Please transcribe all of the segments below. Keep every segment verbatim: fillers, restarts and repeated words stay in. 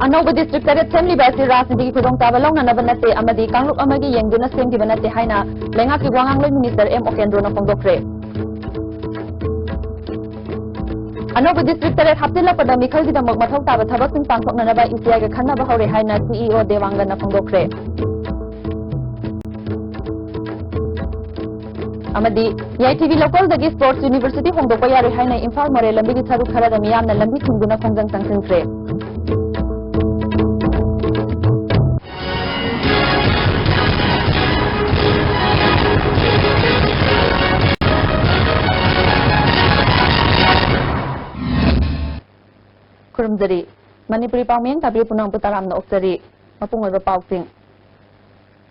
ꯑꯅꯧꯕ ꯗꯤꯁꯇ꯭ꯔꯤꯛ ꯇꯔꯦꯠ ꯁꯦꯝꯂꯤꯕ ꯑꯁꯤ ꯔꯥꯖꯅꯤꯇꯤꯒꯤ ꯈꯨꯗꯣꯡꯆꯥꯕ ꯂꯧꯅꯅꯕ ꯅꯠꯇꯦ ꯑꯃꯗꯤ ꯀꯥꯡꯂꯨꯞ ꯑꯃꯒꯤ ꯌꯦꯡꯗꯨꯅ ꯁꯦꯝꯈꯤꯕ ꯅꯠꯇꯦ ꯍꯥꯏꯅ ꯂꯩꯉꯥꯛꯀꯤ ꯋꯥꯉꯥꯡꯂꯣꯏ ꯃꯤꯅꯤꯁꯇꯔ ꯑꯦꯝ ꯑꯣꯀꯦꯟꯗ꯭ꯔꯣꯅ ꯐꯣꯡꯗꯣꯛꯈ꯭ꯔꯦ꯫ ꯑꯅꯧꯕ ꯗꯤꯁꯇ꯭ꯔꯤꯛ ꯇꯔꯦꯠ ꯍꯥꯞꯆꯤꯜꯂꯛꯄꯗ ꯃꯤꯈꯜꯒꯤꯗꯃꯛ ꯃꯊꯧ ꯇꯥꯕ ꯊꯕꯛꯁꯤꯡ ꯄꯥꯡꯊꯣꯛꯅꯅꯕ ꯏꯁꯤꯑꯥꯏꯒ ꯈꯟꯅꯕ ꯍꯧꯔꯦ ꯍꯥꯏꯅ ꯁꯤꯏꯑꯣ ꯗꯦꯋꯥꯡꯒꯟꯅ ꯐꯣꯡꯗꯣꯛꯈ꯭ꯔꯦ꯫ ꯑꯃꯗꯤ ꯌꯥꯏꯊꯤꯕꯤ ꯂꯣꯀꯦꯜꯗꯒꯤ ꯁ꯭ꯄꯣꯔꯠꯁ ꯌꯨꯅꯤꯚꯔꯁꯤꯇꯤ ꯍꯣꯡꯗꯣꯛꯄ ꯌꯥꯔꯣꯏ ꯍꯥꯏꯅ ꯏꯝꯐꯥꯜ ꯃꯣꯔꯦ ꯂꯝꯕꯤꯒꯤ ꯁꯔꯨꯛ ꯈꯔꯗ ꯃꯤꯌꯥꯝꯅ ꯂꯝꯕꯤ ꯊꯤꯡꯗꯨꯅ ꯈꯣꯡꯖꯪ ꯆꯪꯁꯤꯟꯈ꯭ꯔꯦ꯫ ꯈꯨꯔꯨꯝꯖꯔꯤ꯫ ꯃꯅꯤꯄꯨꯔꯤ ꯄꯥꯎꯃꯤ ꯇꯥꯕꯤꯔꯤꯕ ꯄꯨꯝꯅꯃꯛꯄꯨ ꯇꯔꯥꯝꯅ ꯑꯣꯛꯆꯔꯤ꯫ ꯃꯄꯨꯡ ꯑꯣꯏꯕ ꯄꯥꯎꯁꯤꯡ꯫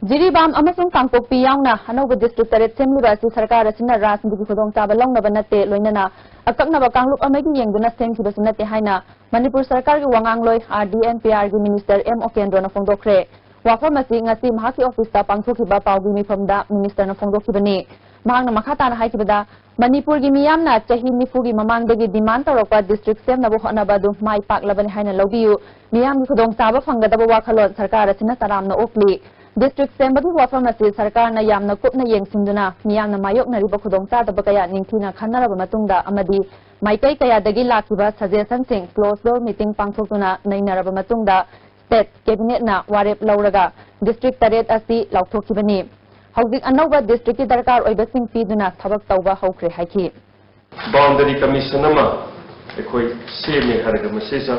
ꯖꯤꯔꯤꯕꯥꯝ ꯑꯃꯁꯨꯡ ꯀꯥꯡꯄꯣꯛꯄꯤ ꯌꯥꯎꯅ ꯑꯅꯧꯕ ꯗꯤꯁꯇ꯭ꯔꯤꯛ ꯇꯔꯦꯠ ꯁꯦꯝꯂꯤꯕ ꯑꯁꯤ ꯁꯔꯀꯥꯔ ꯑꯁꯤꯅ ꯔꯥꯖꯅꯤꯇꯤꯒꯤ ꯈꯨꯗꯣꯡꯆꯥꯕ ꯂꯧꯅꯕ ꯅꯠꯇꯦ, ꯂꯣꯏꯅꯅ ꯑꯀꯛꯅꯕ ꯀꯥꯡꯂꯨꯞ ꯑꯃꯒꯤ ꯌꯦꯡꯗꯨꯅ ꯁꯦꯝꯈꯤꯕꯁꯨ ꯅꯠꯇꯦ ꯍꯥꯏꯅ ꯃꯅꯤꯄꯨꯔ ꯁꯔꯀꯥꯔꯒꯤ ꯋꯥꯉꯥꯡꯂꯣꯏ ꯑꯥꯔ ꯗꯤ ꯑꯦꯟ ꯄꯤ ꯑꯥꯔꯒꯤ ꯃꯤꯅꯤꯁꯇꯔ ꯑꯦꯝ ꯑꯣꯀꯦꯟꯗ꯭ꯔꯣꯅ ꯐꯣꯡꯗꯣꯛꯈ꯭ꯔꯦ꯫ ꯋꯥꯐꯝ ꯑꯁꯤ ꯉꯁꯤ ꯃꯍꯥꯛꯀꯤ ꯑꯣꯐꯤꯁꯇ ꯄꯥꯡꯊꯣꯛꯈꯤꯕ ꯄꯥꯎꯒꯤ ꯃꯤꯐꯝꯗ ꯃꯤꯅꯤꯁꯇꯔꯅ ꯐꯣꯡꯗꯣꯛꯈꯤꯕꯅꯤ꯫ ꯃꯍꯥꯛꯅ ꯃꯈꯥ ꯇꯥꯅ ꯍꯥꯏꯈꯤꯕꯗ, ꯃꯅꯤꯄꯨꯔꯒꯤ ꯃꯤꯌꯥꯝꯅ ꯆꯍꯤ ꯅꯤꯐꯨꯒꯤ ꯃꯃꯥꯡꯗꯒꯤ ꯗꯤꯃꯥꯟ ꯇꯧꯔꯛꯄ ꯗꯤꯁꯇ꯭ꯔꯤꯛ ꯁꯦꯝꯅꯕ ꯍꯣꯠꯅꯕ ꯑꯗꯨ ꯃꯥꯏ ꯄꯥꯛꯂꯕꯅꯤ ꯍꯥꯏꯅ ꯂꯧꯕꯤꯌꯨ꯫ ꯃꯤꯌꯥꯝꯒꯤ ꯈꯨꯗꯣꯡꯆꯥꯕ ꯐꯪꯒꯗꯕ ꯋꯥꯈꯜꯂꯣꯟ ꯁꯔꯀꯥꯔ ꯑꯁꯤꯅ ꯇꯔꯥꯝꯅ ꯑꯣꯛꯂꯤ꯫ ꯗꯤꯁꯇ꯭ꯔꯤꯛ ꯁꯦꯝꯕꯒꯤ ꯋꯥꯐꯝ ꯑꯁꯤ ꯁꯔꯀꯥꯔꯅ ꯌꯥꯝꯅ ꯀꯨꯞꯅ ꯌꯦꯡꯁꯤꯟꯗꯨꯅ ꯃꯤꯌꯥꯝꯅ ꯃꯥꯌꯣꯛꯅꯔꯤꯕ ꯈꯨꯗꯣꯡꯆꯥꯗꯕ ꯀꯌꯥ ꯅꯤꯡꯊꯤꯅ ꯈꯟꯅꯔꯕ ꯃꯇꯨꯡꯗ ꯑꯃꯗꯤ ꯃꯥꯏꯀꯩ ꯀꯌꯥꯗꯒꯤ ꯂꯥꯛꯈꯤꯕ ꯁꯖꯦꯁꯟꯁꯤꯡ ꯀ꯭ꯂꯣꯖ ꯗꯣꯔ ꯃꯤꯇꯤꯡ ꯄꯥꯡꯊꯣꯛꯇꯨꯅ ꯅꯩꯅꯔꯕ ꯃꯇꯨꯡꯗ ꯁ꯭ꯇꯦꯠ ꯀꯦꯕꯤꯅꯦꯠꯅ ꯋꯥꯔꯦꯞ ꯂꯧꯔꯒ ꯗꯤꯁꯇ꯭ꯔꯤꯛ ꯇꯔꯦꯠ ꯑꯁꯤ ꯂꯥꯎꯊꯣꯛꯈꯤꯕꯅꯤ꯫ ꯍꯧꯖꯤꯛ ꯑꯅꯧꯕ ꯗꯤꯁꯇ꯭ꯔꯤꯛꯀꯤ ꯗꯔꯀꯥꯔ ꯑꯣꯏꯕꯁꯤꯡ ꯄꯤꯗꯨꯅ ꯊꯕꯛ ꯇꯧꯕ ꯍꯧꯈ꯭ꯔꯦ ꯍꯥꯏꯈꯤ꯫ ꯕꯥꯎꯟꯗꯔꯤ ꯀꯃꯤꯁꯟ ꯑꯃ ꯑꯩꯈꯣꯏ ꯁꯦꯝꯃꯦ ꯍꯥꯏꯔꯒ ꯃꯁꯤꯁꯨ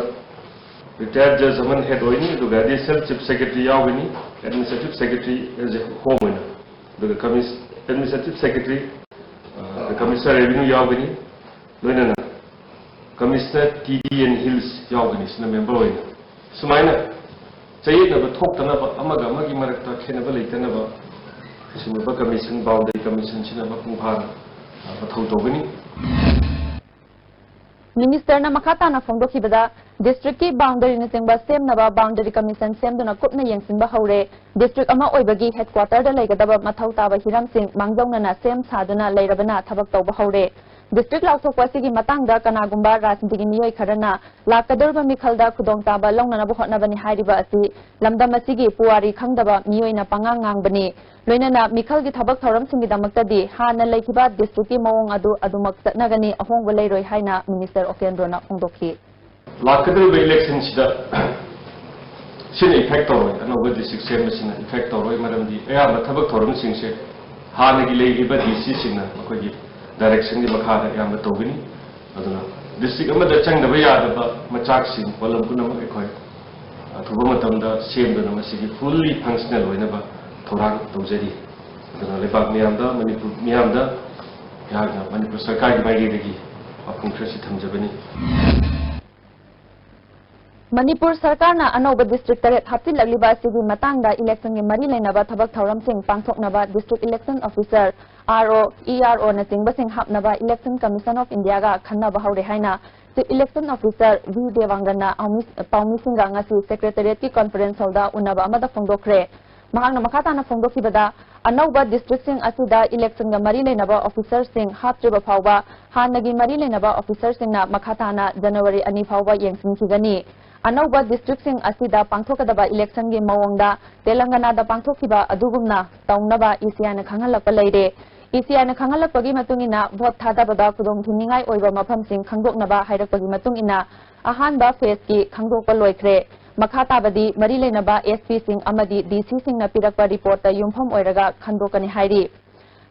ꯔꯤꯇꯥꯌꯔ ꯖꯖ ꯑꯃꯅ ꯍꯦꯗ ꯑꯣꯏꯅꯤ, ꯑꯗꯨꯒ ꯑꯦꯗꯤꯁꯅꯦꯜ ꯆꯤꯐ ꯁꯦꯀ꯭ꯔꯦꯇꯔꯤ ꯌꯥꯎꯒꯅꯤ, administrative secretary as a home ꯑꯣꯏꯅ, ꯑꯗꯨꯒ ꯀꯃꯤꯁ-, ꯑꯦꯗꯃꯤꯅꯤꯁꯇ꯭ꯔꯦꯇꯤꯚ ꯁꯦꯀ꯭ꯔꯦꯇꯔꯤ, ꯑ, ꯀꯃꯤꯁꯅꯔ ꯔꯦꯚꯤꯅ꯭ꯌꯨ ꯌꯥꯎꯒꯅꯤ, ꯂꯣꯏꯅꯅ commissioner T D N hills ꯌꯥꯎꯒꯅꯤ ꯁꯤꯅ ꯃꯦꯝꯕꯔ ꯑꯣꯏꯅ꯫ ꯁꯨꯃꯥꯏꯅ ꯆꯌꯦꯠꯅꯕ ꯊꯣꯛꯇꯅꯕ, ꯑꯃꯒ ꯑꯃꯒꯤ ꯃꯔꯛꯇ ꯈꯦꯠꯅꯕ ꯂꯩꯇꯅꯕ, ꯑꯁꯤꯒꯨꯝꯕ ꯀꯃꯤꯁꯟ, ꯕꯥꯎꯟꯗꯔꯤ ꯀꯃꯤꯁꯟꯁꯤꯅ ꯃꯄꯨꯡ ꯐꯥꯅ, ꯑ, ꯃꯊꯧ ꯇꯧꯒꯅꯤ꯫ ꯃꯤꯅꯤꯁꯇꯔꯅ ꯃꯈꯥ ꯇꯥꯅ ꯐꯣꯡꯗꯣꯛꯈꯤꯕꯗ, ꯗꯤꯁꯇ꯭ꯔꯤꯛꯀꯤ ꯕꯥꯎꯟꯗꯔꯤꯅꯆꯤꯡꯕ ꯁꯦꯝꯅꯕ ꯕꯥꯎꯟꯗꯔꯤ ꯀꯃꯤꯁꯟ ꯁꯦꯝꯗꯨꯅ ꯀꯨꯞꯅ ꯌꯦꯡꯁꯤꯟꯕ ꯍꯧꯔꯦ꯫ ꯗꯤꯁꯇ꯭ꯔꯤꯛ ꯑꯃ ꯑꯣꯏꯕꯒꯤ ꯍꯦꯗꯀ꯭ꯋꯥꯇꯔꯗ ꯂꯩꯒꯗꯕ ꯃꯊꯧ ꯇꯥꯕ ꯍꯤꯔꯝꯁꯤꯡ ꯃꯥꯡꯖꯧꯅꯅ ꯁꯦꯝ ꯁꯥꯗꯨꯅ ꯂꯩꯔꯕꯅ ꯊꯕꯛ ꯇꯧꯕ ꯍꯧꯔꯦ꯫ ꯗꯤꯁꯇ꯭ꯔꯤꯛ ꯂꯥꯎꯊꯣꯛꯄ ꯑꯁꯤꯒꯤ ꯃꯇꯥꯡꯗ ꯀꯅꯥꯒꯨꯝꯕ ꯔꯥꯖꯅꯤꯇꯤꯒꯤ ꯃꯤꯑꯣꯏ ꯈꯔꯅ ꯂꯥꯛꯀꯗꯧꯔꯤꯕ ꯃꯤꯈꯜꯗ ꯈꯨꯗꯣꯡꯆꯥꯕ ꯂꯧꯅꯅꯕ ꯍꯣꯠꯅꯕꯅꯤ ꯍꯥꯏꯔꯤꯕ ꯑꯁꯤ ꯂꯝꯗꯝ ꯑꯁꯤꯒꯤ ꯄꯨꯋꯥꯔꯤ ꯈꯪꯗꯕ ꯃꯤꯑꯣꯏꯅ ꯄꯉꯥꯡ ꯉꯥꯡꯕꯅꯤ꯫ ꯂꯣꯏꯅꯅ ꯃꯤꯈꯜꯒꯤ ꯊꯕꯛ ꯊꯧꯔꯝꯁꯤꯡꯒꯤꯗꯃꯛꯇꯗꯤ ꯍꯥꯟꯅ ꯂꯩꯈꯤꯕ ꯗꯤꯁꯇ꯭ꯔꯤꯛꯀꯤ ꯃꯑꯣꯡ ꯑꯗꯨ ꯑꯗꯨꯃꯛ ꯆꯠꯅꯒꯅꯤ, ꯑꯍꯣꯡꯕ ꯂꯩꯔꯣꯏ ꯍꯥꯏꯅ ꯃꯤꯅꯤꯁꯇꯔ ꯑꯣꯀꯦꯟꯗ꯭ꯔꯣꯅ ꯐꯣꯡꯗꯣꯛꯈꯤ꯫ ꯂꯥꯛꯀꯗꯧꯔꯤꯕ ꯏꯂꯦꯛꯁꯟꯁꯤꯗ ꯁꯤꯅ ꯏꯐꯦꯛ ꯇꯧꯔꯣꯏ, ꯑꯅꯧꯕ ꯗꯤꯁꯇ꯭ꯔꯤꯛ ꯁꯦꯝꯕꯁꯤꯅ ꯏꯐꯦꯛ ꯇꯧꯔꯣꯏ, ꯃꯔꯝꯗꯤ ꯑꯌꯥꯝꯕ ꯊꯕꯛ ꯊꯧꯔꯝꯁꯤꯡꯁꯦ ꯍꯥꯟꯅꯒꯤ ꯂꯩꯔꯤꯕ ꯗꯤ ꯁꯤꯁꯤꯡꯅ ꯃꯈꯣꯏꯒꯤ ꯗꯥꯏꯔꯦꯛꯁꯟꯒꯤ ꯃꯈꯥꯗ ꯑꯌꯥꯝꯕ ꯇꯧꯒꯅꯤ꯫ ꯑꯗꯨꯅ ꯗꯤꯁꯇ꯭ꯔꯤꯛ ꯑꯃꯗ ꯆꯪꯗꯕ ꯌꯥꯗꯕ ꯃꯆꯥꯛꯁꯤꯡ, ꯄꯣꯠꯂꯝ ꯄꯨꯝꯅꯃꯛ ꯑꯩꯈꯣꯏ ꯑꯊꯨꯕ ꯃꯇꯝꯗ ꯁꯦꯝꯗꯨꯅ ꯃꯁꯤꯒꯤ ꯐꯨꯜꯂꯤ ꯐꯪꯁꯅꯦꯜ ꯑꯣꯏꯅꯕ ꯊꯧꯔꯥꯡ ꯇꯧꯖꯔꯤ꯫ ꯑꯗꯨꯅ ꯂꯩꯕꯥꯛ ꯃꯤꯌꯥꯝꯗ, ꯃꯅꯤꯄꯨꯔ ꯃꯤꯌꯥꯝꯗ ꯑꯩꯍꯥꯛꯅ ꯃꯅꯤꯄꯨꯔ ꯁꯔꯀꯥꯔꯒꯤ ꯃꯥꯏꯀꯩꯗꯒꯤ ꯋꯥꯐꯝ ꯈꯔꯁꯤ ꯊꯝꯖꯕꯅꯤ꯫ ꯃꯅꯤꯄꯨꯔ ꯁꯔꯀꯥꯔꯅ ꯑꯅꯧꯕ ꯗꯤꯁꯇ꯭ꯔꯤꯛ ꯇꯔꯦꯠ ꯍꯥꯞꯆꯤꯜꯂꯛꯂꯤꯕ ꯑꯁꯤꯒꯤ ꯃꯇꯥꯡꯗ ꯏꯂꯦꯛꯁꯟꯒꯤ ꯃꯔꯤ ꯂꯩꯅꯕ ꯊꯕꯛ ꯊꯧꯔꯝꯁꯤꯡ ꯄꯥꯡꯊꯣꯛꯅꯕ district election officer, R O, E R ꯑꯣꯅꯆꯤꯡꯕꯁꯤꯡ ꯍꯥꯞꯅꯕ ꯏꯂꯦꯛꯁꯟ ꯀꯃꯤꯁꯟ ꯑꯣꯐ ꯏꯟꯗꯤꯌꯥꯒ ꯈꯟꯅꯕ ꯍꯧꯔꯦ ꯍꯥꯏꯅ ꯆꯤꯐ ꯏꯂꯦꯛꯁꯟ ꯑꯣꯐꯤꯁꯔ ꯚꯤ ꯗꯦꯋꯥꯡꯒꯟꯅ ꯑꯥꯎꯃꯤ-, ꯄꯥꯎꯃꯤꯁꯤꯡꯒ ꯉꯁꯤ ꯁꯦꯀ꯭ꯔꯦꯇꯦꯔꯤꯌꯦꯠꯀꯤ ꯀꯣꯟꯐꯔꯦꯟꯁ ꯍꯣꯜꯗ ꯎꯅꯕ ꯑꯃꯗ ꯐꯣꯡꯗꯣꯛꯈ꯭ꯔꯦ꯫ ꯃꯍꯥꯛꯅ ꯃꯈꯥ ꯇꯥꯅ ꯐꯣꯡꯗꯣꯛꯈꯤꯕꯗ, ꯑꯅꯧꯕ ꯗꯤꯁꯇ꯭ꯔꯤꯛꯁꯤꯡ ꯑꯁꯤꯗ ꯏꯂꯦꯛꯁꯟꯒ ꯃꯔꯤ ꯂꯩꯅꯕ ꯑꯣꯐꯤꯁꯔꯁꯤꯡ ꯍꯥꯞꯇ꯭ꯔꯤꯕ ꯐꯥꯎꯕ ꯍꯥꯟꯅꯒꯤ ꯃꯔꯤ ꯂꯩꯅꯕ ꯑꯣꯐꯤꯁꯔꯁꯤꯡꯅ ꯃꯈꯥ ꯇꯥꯅ ꯖꯅꯋꯥꯔꯤ ꯑꯅꯤ ꯐꯥꯎꯕ ꯌꯦꯡꯁꯤꯟꯈꯤꯒꯅꯤ꯫ ꯑꯅꯧꯕ ꯗꯤꯁꯇ꯭ꯔꯤꯛꯁꯤꯡ ꯑꯁꯤꯗ ꯄꯥꯡꯊꯣꯛꯀꯗꯕ ꯏꯂꯦꯛꯁꯟꯒꯤ ꯃꯑꯣꯡꯗ ꯇꯦꯂꯪꯒꯅꯥꯗ ꯄꯥꯡꯊꯣꯛꯈꯤꯕ ꯑꯗꯨꯒꯨꯝꯅ ꯇꯧꯅꯕ ꯏ ꯁꯤ ꯑꯥꯏꯅ ꯈꯪꯍꯜꯂꯛꯄ ꯂꯩꯔꯦ꯫ ꯏ ꯁꯤ ꯑꯥꯏꯅ ꯈꯪꯍꯜꯂꯛꯄꯒꯤ ꯃꯇꯨꯡ ꯏꯟꯅ, ꯚꯣꯠ ꯊꯥꯗꯕꯗ ꯈꯨꯗꯣꯡꯊꯤꯅꯤꯡꯉꯥꯏ ꯑꯣꯏꯕ ꯃꯐꯝꯁꯤꯡ ꯈꯪꯗꯣꯛꯅꯕ ꯍꯥꯏꯔꯛꯄꯒꯤ ꯃꯇꯨꯡ ꯏꯟꯅ, ꯑꯍꯥꯟꯕ ꯐꯦꯖꯀꯤ ꯈꯪꯗꯣꯛꯄ ꯂꯣꯏꯈ꯭ꯔꯦ꯫ ꯃꯈꯥ ꯇꯥꯕꯗꯤ ꯃꯔꯤ ꯂꯩꯅꯕ ꯑꯦꯁ ꯄꯤꯁꯤꯡ ꯑꯃꯗꯤ ꯗꯤ ꯁꯤꯁꯤꯡꯅ ꯄꯤꯔꯛꯄ ꯔꯤꯄꯣꯔꯠꯇ ꯌꯨꯝꯐꯝ ꯑꯣꯏꯔꯒ ꯈꯟꯗꯣꯛꯀꯅꯤ ꯍꯥꯏꯔꯤ꯫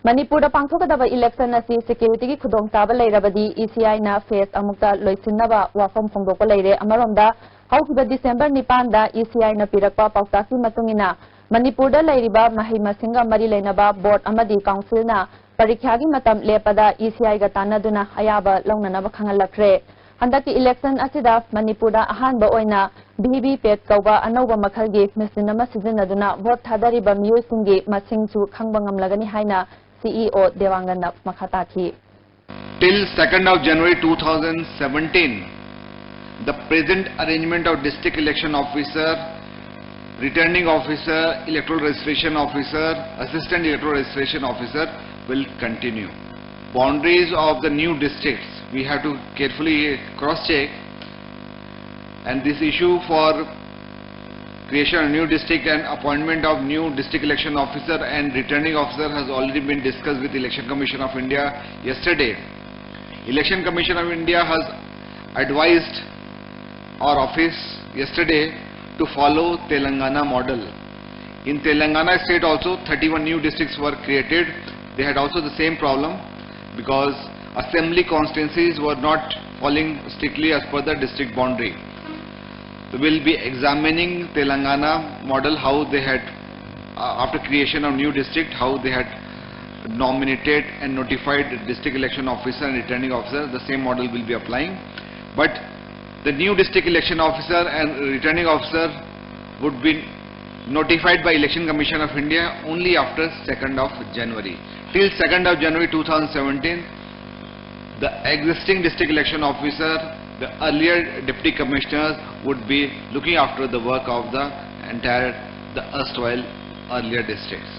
ꯃꯅꯤꯄꯨꯔꯗ ꯄꯥꯡꯊꯣꯛꯀꯗꯕ ꯏꯂꯦꯛꯁꯟ ꯑꯁꯤ ꯁꯦꯀ꯭ꯌꯨꯔꯤꯇꯤꯒꯤ ꯈꯨꯗꯣꯡꯆꯥꯕ ꯂꯩꯔꯕꯗꯤ ꯏ ꯁꯤ ꯑꯥꯏꯅ ꯐꯦꯖ ꯑꯃꯨꯛꯇ ꯂꯣꯏꯁꯤꯟꯅꯕ ꯋꯥꯐꯝ ꯐꯣꯡꯗꯣꯛꯄ ꯂꯩꯔꯦ꯫ ꯑꯃꯔꯣꯝꯗ, ꯍꯧꯈꯤꯕ ꯗꯤꯁꯦꯝꯕꯔ ꯅꯤꯄꯥꯟꯗ ꯏ ꯁꯤ ꯑꯥꯏꯅ ꯄꯤꯔꯛꯄ ꯄꯥꯎꯇꯥꯛꯀꯤ ꯃꯇꯨꯡ ꯏꯟꯅ, ꯃꯅꯤꯄꯨꯔꯗ ꯂꯩꯔꯤꯕ ꯃꯍꯩ ꯃꯁꯤꯡꯒ ꯃꯔꯤ ꯂꯩꯅꯕ ꯕꯣꯔꯗ ꯑꯃꯗꯤ ꯀꯥꯎꯟꯁꯤꯜꯅ ꯄꯔꯤꯈ꯭ꯌꯥꯒꯤ ꯃꯇꯝ ꯂꯦꯞꯄꯗ ꯏ ꯁꯤ ꯑꯥꯏꯒ ꯇꯥꯟꯅꯗꯨꯅ ꯑꯌꯥꯕ ꯂꯧꯅꯅꯕ ꯈꯪꯍꯜꯂꯛꯈ꯭ꯔꯦ꯫ ꯍꯟꯗꯛꯀꯤ ꯏꯂꯦꯛꯁꯟ ꯑꯁꯤꯗ ꯃꯅꯤꯄꯨꯔꯗ ꯑꯍꯥꯟꯕ ꯑꯣꯏꯅ ꯚꯤ ꯚꯤ ꯄꯦꯠ ꯀꯧꯕ ꯑꯅꯧꯕ ꯃꯈꯜꯒꯤ ꯃꯦꯆꯤꯟ ꯑꯃ ꯁꯤꯖꯤꯟꯅꯗꯨꯅ ꯚꯣꯠ ꯊꯥꯗꯔꯤꯕ ꯃꯤꯑꯣꯏꯁꯤꯡꯒꯤ ꯃꯁꯤꯡꯁꯨ ꯈꯪꯕ ꯉꯝꯂꯒꯅꯤ ꯍꯥꯏꯅ ꯁꯤ ꯏ ꯑꯣ ꯗꯦꯋꯥꯡꯒꯟꯅ ꯃꯈꯥ ꯇꯥꯈꯤ꯫ Till second of January two thousand seventeen, the present arrangement of district election officer, returning officer, electoral registration officer, assistant electoral registration officer will continue. Boundaries of the new districts, we have to carefully cross-check. And this issue for creation of new district and appointment of new district election officer and returning officer has already been discussed with Election Commission of India yesterday. Election Commission of India has advised our office yesterday to follow Telangana model. In Telangana state also, thirty-one new districts were created. They had also the same problem because assembly constituencies were not falling strictly as per the district boundary. So we'll be examining Telangana model, how they had, uh, after creation of new district, how they had nominated and notified the district election officer and returning officer. The same model will be applying. But the new district election officer and returning officer would be notified by Election Commission of India only after second of January. Till second of January two thousand seventeen, the existing district election officer, the earlier deputy commissioners would be looking after the work of the entire, the erstwhile earlier districts.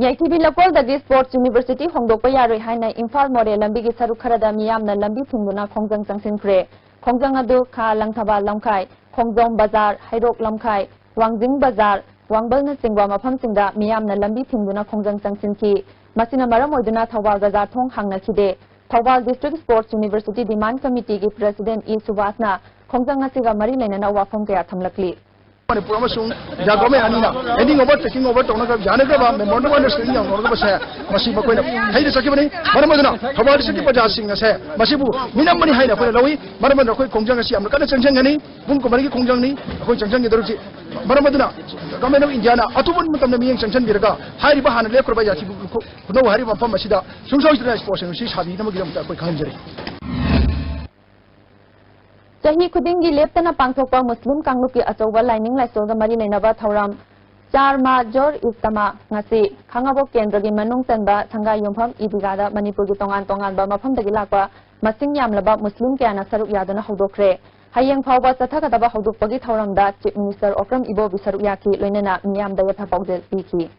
ꯌꯥꯏꯊꯤꯕꯤ ꯂꯀꯣꯜꯗꯒꯤ sports university ꯍꯣꯡꯗꯣꯛꯄ ꯌꯥꯔꯣꯏ ꯍꯥꯏꯅ ꯏꯝꯐꯥꯜ ꯃꯣꯔꯦ ꯂꯝꯕꯤꯒꯤ ꯁꯔꯨꯛ ꯈꯔꯗ ꯃꯤꯌꯥꯝꯅ ꯂꯝꯕꯤ ꯊꯤꯡꯗꯨꯅ ꯈꯣꯡꯖꯪ ꯆꯪꯁꯤꯟꯈ꯭ꯔꯦ꯫ ꯈꯣꯡꯖꯪ ꯑꯗꯨ ꯈꯥ ꯂꯪꯊꯕꯥꯜ ꯂꯝꯈꯥꯏ, ꯈꯣꯡꯖꯣꯝ ꯕꯖꯥꯔ, ꯍꯩꯔꯣꯛ ꯂꯝꯈꯥꯏ, ꯋꯥꯡꯖꯤꯡ ꯕꯖꯥꯔ, ꯋꯥꯡꯕꯜꯅꯆꯤꯡꯕ ꯃꯐꯝꯁꯤꯡꯗ ꯃꯤꯌꯥꯝꯅ ꯂꯝꯕꯤ ꯊꯤꯡꯗꯨꯅ ꯈꯣꯡꯖꯪ ꯆꯪꯁꯤꯟꯈꯤ꯫ ꯃꯁꯤꯅ ꯃꯔꯝ ꯑꯣꯏꯗꯨꯅ ꯊꯧꯕꯥꯜ ꯕꯖꯥꯔ ꯊꯣꯡ ꯍꯥꯡꯅꯈꯤꯗꯦ꯫ ꯊꯧꯕꯥꯜ ꯗꯤꯁꯇ꯭ꯔꯤꯛ ꯁ꯭ꯄꯣꯔꯠꯁ ꯌꯨꯅꯤꯚꯔꯁꯤꯇꯤ ꯗꯤꯃꯥꯟ ꯀꯃꯤꯇꯤꯒꯤ ꯄ꯭ꯔꯦꯁꯤꯗꯦꯟꯠ ꯏ ꯁꯨꯕꯥꯁꯅ ꯈꯣꯡꯖꯪ ꯑꯁꯤꯒ ꯃꯔꯤ ꯂꯩꯅꯅ ꯋꯥꯐꯝ ꯀꯌꯥ ꯊꯝꯂꯛꯂꯤ꯫ ꯃꯅꯤꯄꯨꯔ ꯑꯃꯁꯨꯡ ꯏꯟꯗꯤꯌꯥ ꯒꯣꯔꯃꯦꯟ ꯑꯅꯤꯅ ꯍꯦꯟꯗꯤꯡ ꯑꯣꯚꯔ, ꯇꯦꯀꯤꯡ ꯑꯣꯚꯔ ꯇꯧꯅꯒ ꯌꯥꯅꯗꯕ ꯃꯦꯃꯣꯔꯦꯟꯗꯝ ꯑꯣꯐ ꯑꯟꯗꯔꯁꯇꯦꯟꯗꯤꯡ ꯌꯥꯎꯅꯔꯒꯕꯁꯦ ꯃꯁꯤ ꯃꯈꯣꯏꯅ ꯊꯩꯅ ꯆꯠꯈꯤꯕꯅꯤ꯫ ꯃꯔꯝ ꯑꯗꯨꯅ ꯊꯧꯕꯥꯜ ꯗꯤꯁꯇ꯭ꯔꯤꯛꯀꯤ ꯄ꯭ꯔꯖꯥꯁꯤꯡ ꯑꯁꯦ ꯃꯁꯤꯕꯨ ꯃꯤꯅꯝꯕꯅꯤ ꯍꯥꯏꯅ ꯑꯩꯈꯣꯏꯅ ꯂꯧꯏ꯫ ꯃꯔꯝ ꯑꯗꯨꯅ ꯑꯩꯈꯣꯏ ꯈꯣꯡꯖꯪ ꯑꯁꯤ ꯌꯥꯝꯅ ꯀꯟꯅ ꯆꯪꯁꯤꯟꯒꯅꯤ꯫ ꯄꯨꯡ ꯀꯨꯟꯃꯔꯤꯒꯤ ꯈꯣꯡꯖꯪꯅꯤ ꯑꯩꯈꯣꯏ ꯆꯪꯁꯤꯟꯒꯗꯧꯔꯤꯁꯤ꯫ ꯃꯔꯝ ꯑꯗꯨꯅ ꯒꯣꯔꯃꯦꯟ ꯑꯣꯐ ꯏꯟꯗꯤꯌꯥꯅ ꯑꯊꯨꯕ ꯃꯇꯝꯗ ꯃꯤꯠꯌꯦꯡ ꯆꯪꯁꯤꯟꯕꯤꯔꯒ ꯍꯥꯏꯔꯤꯕ ꯍꯥꯟꯅ ꯂꯦꯞꯈ꯭ꯔꯕ ꯌꯥꯊꯤꯕꯤ ꯈꯨꯅꯧ ꯍꯥꯏꯔꯤꯕ ꯃꯐꯝ ꯑꯁꯤꯗ ꯁꯨꯡꯁꯣꯏ ꯁꯣꯏꯗꯅ ꯁ꯭ꯄꯣꯔꯠꯁ ꯌꯨꯅꯤꯚꯔꯁꯤꯇꯤ ꯁꯥꯕꯤꯅꯕꯒꯤꯗꯃꯛꯇ ꯑꯩꯈꯣꯏ ꯈꯪꯍꯟꯖꯔꯤ꯫ ꯆꯍꯤ ꯈꯨꯗꯤꯡꯒꯤ ꯂꯦꯞꯇꯅ ꯄꯥꯡꯊꯣꯛꯄ ꯃꯨꯁꯂꯤꯝ ꯀꯥꯡꯂꯨꯞꯀꯤ ꯑꯆꯧꯕ ꯂꯥꯏꯅꯤꯡ ꯂꯥꯏꯁꯣꯜꯒ ꯃꯔꯤ ꯂꯩꯅꯕ ꯊꯧꯔꯝ ꯆꯥꯔꯃꯥ ꯖꯣꯔ ꯏꯖꯇꯃꯥ ꯉꯁꯤ ꯈꯥꯉꯕꯣꯛ ꯀꯦꯟꯗ꯭ꯔꯒꯤ ꯃꯅꯨꯡ ꯆꯟꯕ ꯁꯪꯒꯥꯏ ꯌꯨꯝꯐꯝ ꯏꯗꯤꯒꯥꯗ ꯃꯅꯤꯄꯨꯔꯒꯤ ꯇꯣꯉꯥꯟ ꯇꯣꯉꯥꯟꯕ ꯃꯐꯝꯗꯒꯤ ꯂꯥꯛꯄ ꯃꯁꯤꯡ ꯌꯥꯝꯂꯕ ꯃꯨꯁꯂꯤꯝ ꯀꯌꯥꯅ ꯁꯔꯨꯛ ꯌꯥꯗꯨꯅ ꯍꯧꯗꯣꯛꯈ꯭ꯔꯦ꯫ ꯍꯌꯦꯡ ꯐꯥꯎꯕ ꯆꯠꯊꯒꯗꯕ ꯍꯧꯗꯣꯛꯄꯒꯤ ꯊꯧꯔꯝꯗ ꯆꯤꯐ ꯃꯤꯅꯤꯁꯇꯔ ꯑꯣꯀ꯭ꯔꯝ ꯏꯕꯣꯕꯤ ꯁꯔꯨꯛ ꯌꯥꯈꯤ, ꯂꯣꯏꯅꯅ ꯃꯤꯌꯥꯝꯗ ꯌꯥꯏꯐ ꯄꯥꯎꯖꯦꯜ ꯄꯤꯈꯤ꯫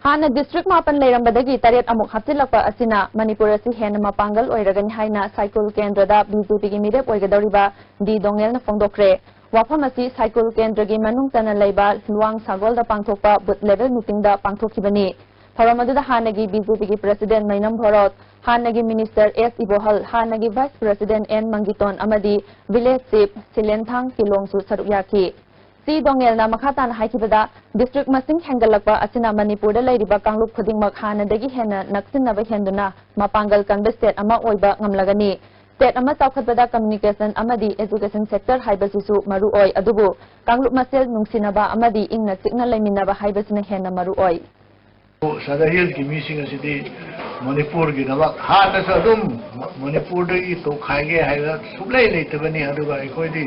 ꯍꯥꯟꯅ ꯗꯤꯁꯇ꯭ꯔꯤꯛ ꯃꯥꯄꯟ ꯂꯩꯔꯝꯕꯗꯒꯤ ꯇꯔꯦꯠ ꯑꯃꯨꯛ ꯍꯥꯞꯆꯤꯜꯂꯛꯄ ꯑꯁꯤꯅ ꯃꯅꯤꯄꯨꯔ ꯑꯁꯤ ꯍꯦꯟꯅ ꯃꯄꯥꯡꯒꯜ ꯑꯣꯏꯔꯒꯅꯤ ꯍꯥꯏꯅ ꯁꯥꯏꯀꯨꯜ ꯀꯦꯟꯗ꯭ꯔꯗ ꯕꯤ ꯖꯦ ꯄꯤꯒꯤ ꯃꯤꯔꯦꯞ ꯑꯣꯏꯒꯗꯧꯔꯤꯕ ꯗꯤ ꯗꯣꯉꯦꯜꯅ ꯐꯣꯡꯗꯣꯛꯈ꯭ꯔꯦ꯫ ꯋꯥꯐꯝ ꯑꯁꯤ ꯁꯥꯏꯀꯨꯜ ꯀꯦꯟꯗ꯭ꯔꯒꯤ ꯃꯅꯨꯡ ꯆꯟꯅ ꯂꯩꯕ ꯂꯨꯋꯥꯡ ꯁꯥꯒꯣꯜꯗ ꯄꯥꯡꯊꯣꯛꯄ ꯕꯨꯊ ꯂꯦꯚꯦꯜ ꯃꯤꯇꯤꯡꯗ ꯄꯥꯡꯊꯣꯛꯈꯤꯕꯅꯤ꯫ ꯊꯧꯔꯝ ꯑꯗꯨꯗ ꯍꯥꯟꯅꯒꯤ ꯕꯤ ꯖꯦ ꯄꯤꯒꯤ ꯄ꯭ꯔꯦꯁꯤꯗꯦꯟꯠ ꯃꯩꯅꯝ ꯚꯣꯔꯣꯠ, ꯍꯥꯟꯅꯒꯤ ꯃꯤꯅꯤꯁꯇꯔ ꯑꯦꯁ ꯏꯕꯣꯍꯜ, ꯍꯥꯟꯅꯒꯤ ꯚꯥꯏꯁ ꯄ꯭ꯔꯦꯁꯤꯗꯦꯟꯠ ꯑꯦꯟ ꯃꯪꯒꯤꯇꯣꯟ ꯑꯃꯗꯤ ꯚꯤꯂꯦꯖ ꯆꯤꯐ ꯁꯤꯂꯦꯟꯊꯥꯡ ꯀꯤꯂꯣꯡꯁꯨ ꯁꯔꯨꯛ ꯌꯥꯈꯤ꯫ ꯁꯤ ꯗꯣꯉꯦꯜꯅ ꯃꯈꯥ ꯇꯥꯅ ꯍꯥꯏꯈꯤꯕꯗ, ꯗꯤꯁꯇ꯭ꯔꯤꯛ ꯃꯁꯤꯡ ꯍꯦꯟꯒꯠꯂꯛꯄ ꯑꯁꯤꯅ ꯃꯅꯤꯄꯨꯔꯗ ꯂꯩꯔꯤꯕ ꯀꯥꯡꯂꯨꯞ ꯈꯨꯗꯤꯡꯃꯛ ꯍꯥꯟꯅꯗꯒꯤ ꯍꯦꯟꯅ ꯅꯛꯁꯤꯟꯅꯕ ꯍꯦꯟꯗꯨꯅ ꯃꯄꯥꯡꯒꯜ ꯀꯟꯕ ꯁ꯭ꯇꯦꯠ ꯑꯃ ꯑꯣꯏꯕ ꯉꯝꯂꯒꯅꯤ꯫ ꯁ꯭ꯇꯦꯠ ꯑꯃ ꯆꯥꯎꯈꯠꯄꯗ ꯀꯝꯃ꯭ꯌꯨꯅꯤꯀꯦꯁꯟ ꯑꯃꯗꯤ ꯑꯦꯖꯨꯀꯦꯁꯟ ꯁꯦꯛꯇꯔ ꯍꯥꯏꯕꯁꯤꯁꯨ ꯃꯔꯨ ꯑꯣꯏ, ꯑꯗꯨꯕꯨ ꯀꯥꯡꯂꯨꯞ ꯃꯁꯦꯜ ꯅꯨꯡꯁꯤꯅꯕ ꯑꯃꯗꯤ ꯏꯪꯅ ꯆꯤꯛꯅ ꯂꯩꯃꯤꯟꯅꯕ ꯍꯥꯏꯕꯁꯤꯅ ꯍꯦꯟꯅ ꯃꯔꯨ ꯑꯣꯏ꯫ ꯁꯗꯔ ꯍꯤꯜꯁꯀꯤ ꯃꯤꯁꯤꯡ ꯑꯁꯤꯗꯤ ꯃꯅꯤꯄꯨꯔꯒꯤꯗꯃꯛ ꯍꯥꯟꯅꯁꯨ ꯑꯗꯨꯝ ꯃ-, ꯃꯅꯤꯄꯨꯔꯗꯒꯤ ꯇꯣꯈꯥꯏꯒꯦ ꯍꯥꯏꯕ ꯁꯨꯛꯂꯩ ꯂꯩꯇꯕꯅꯤ꯫ ꯑꯗꯨꯒ ꯑꯩꯈꯣꯏꯗꯤ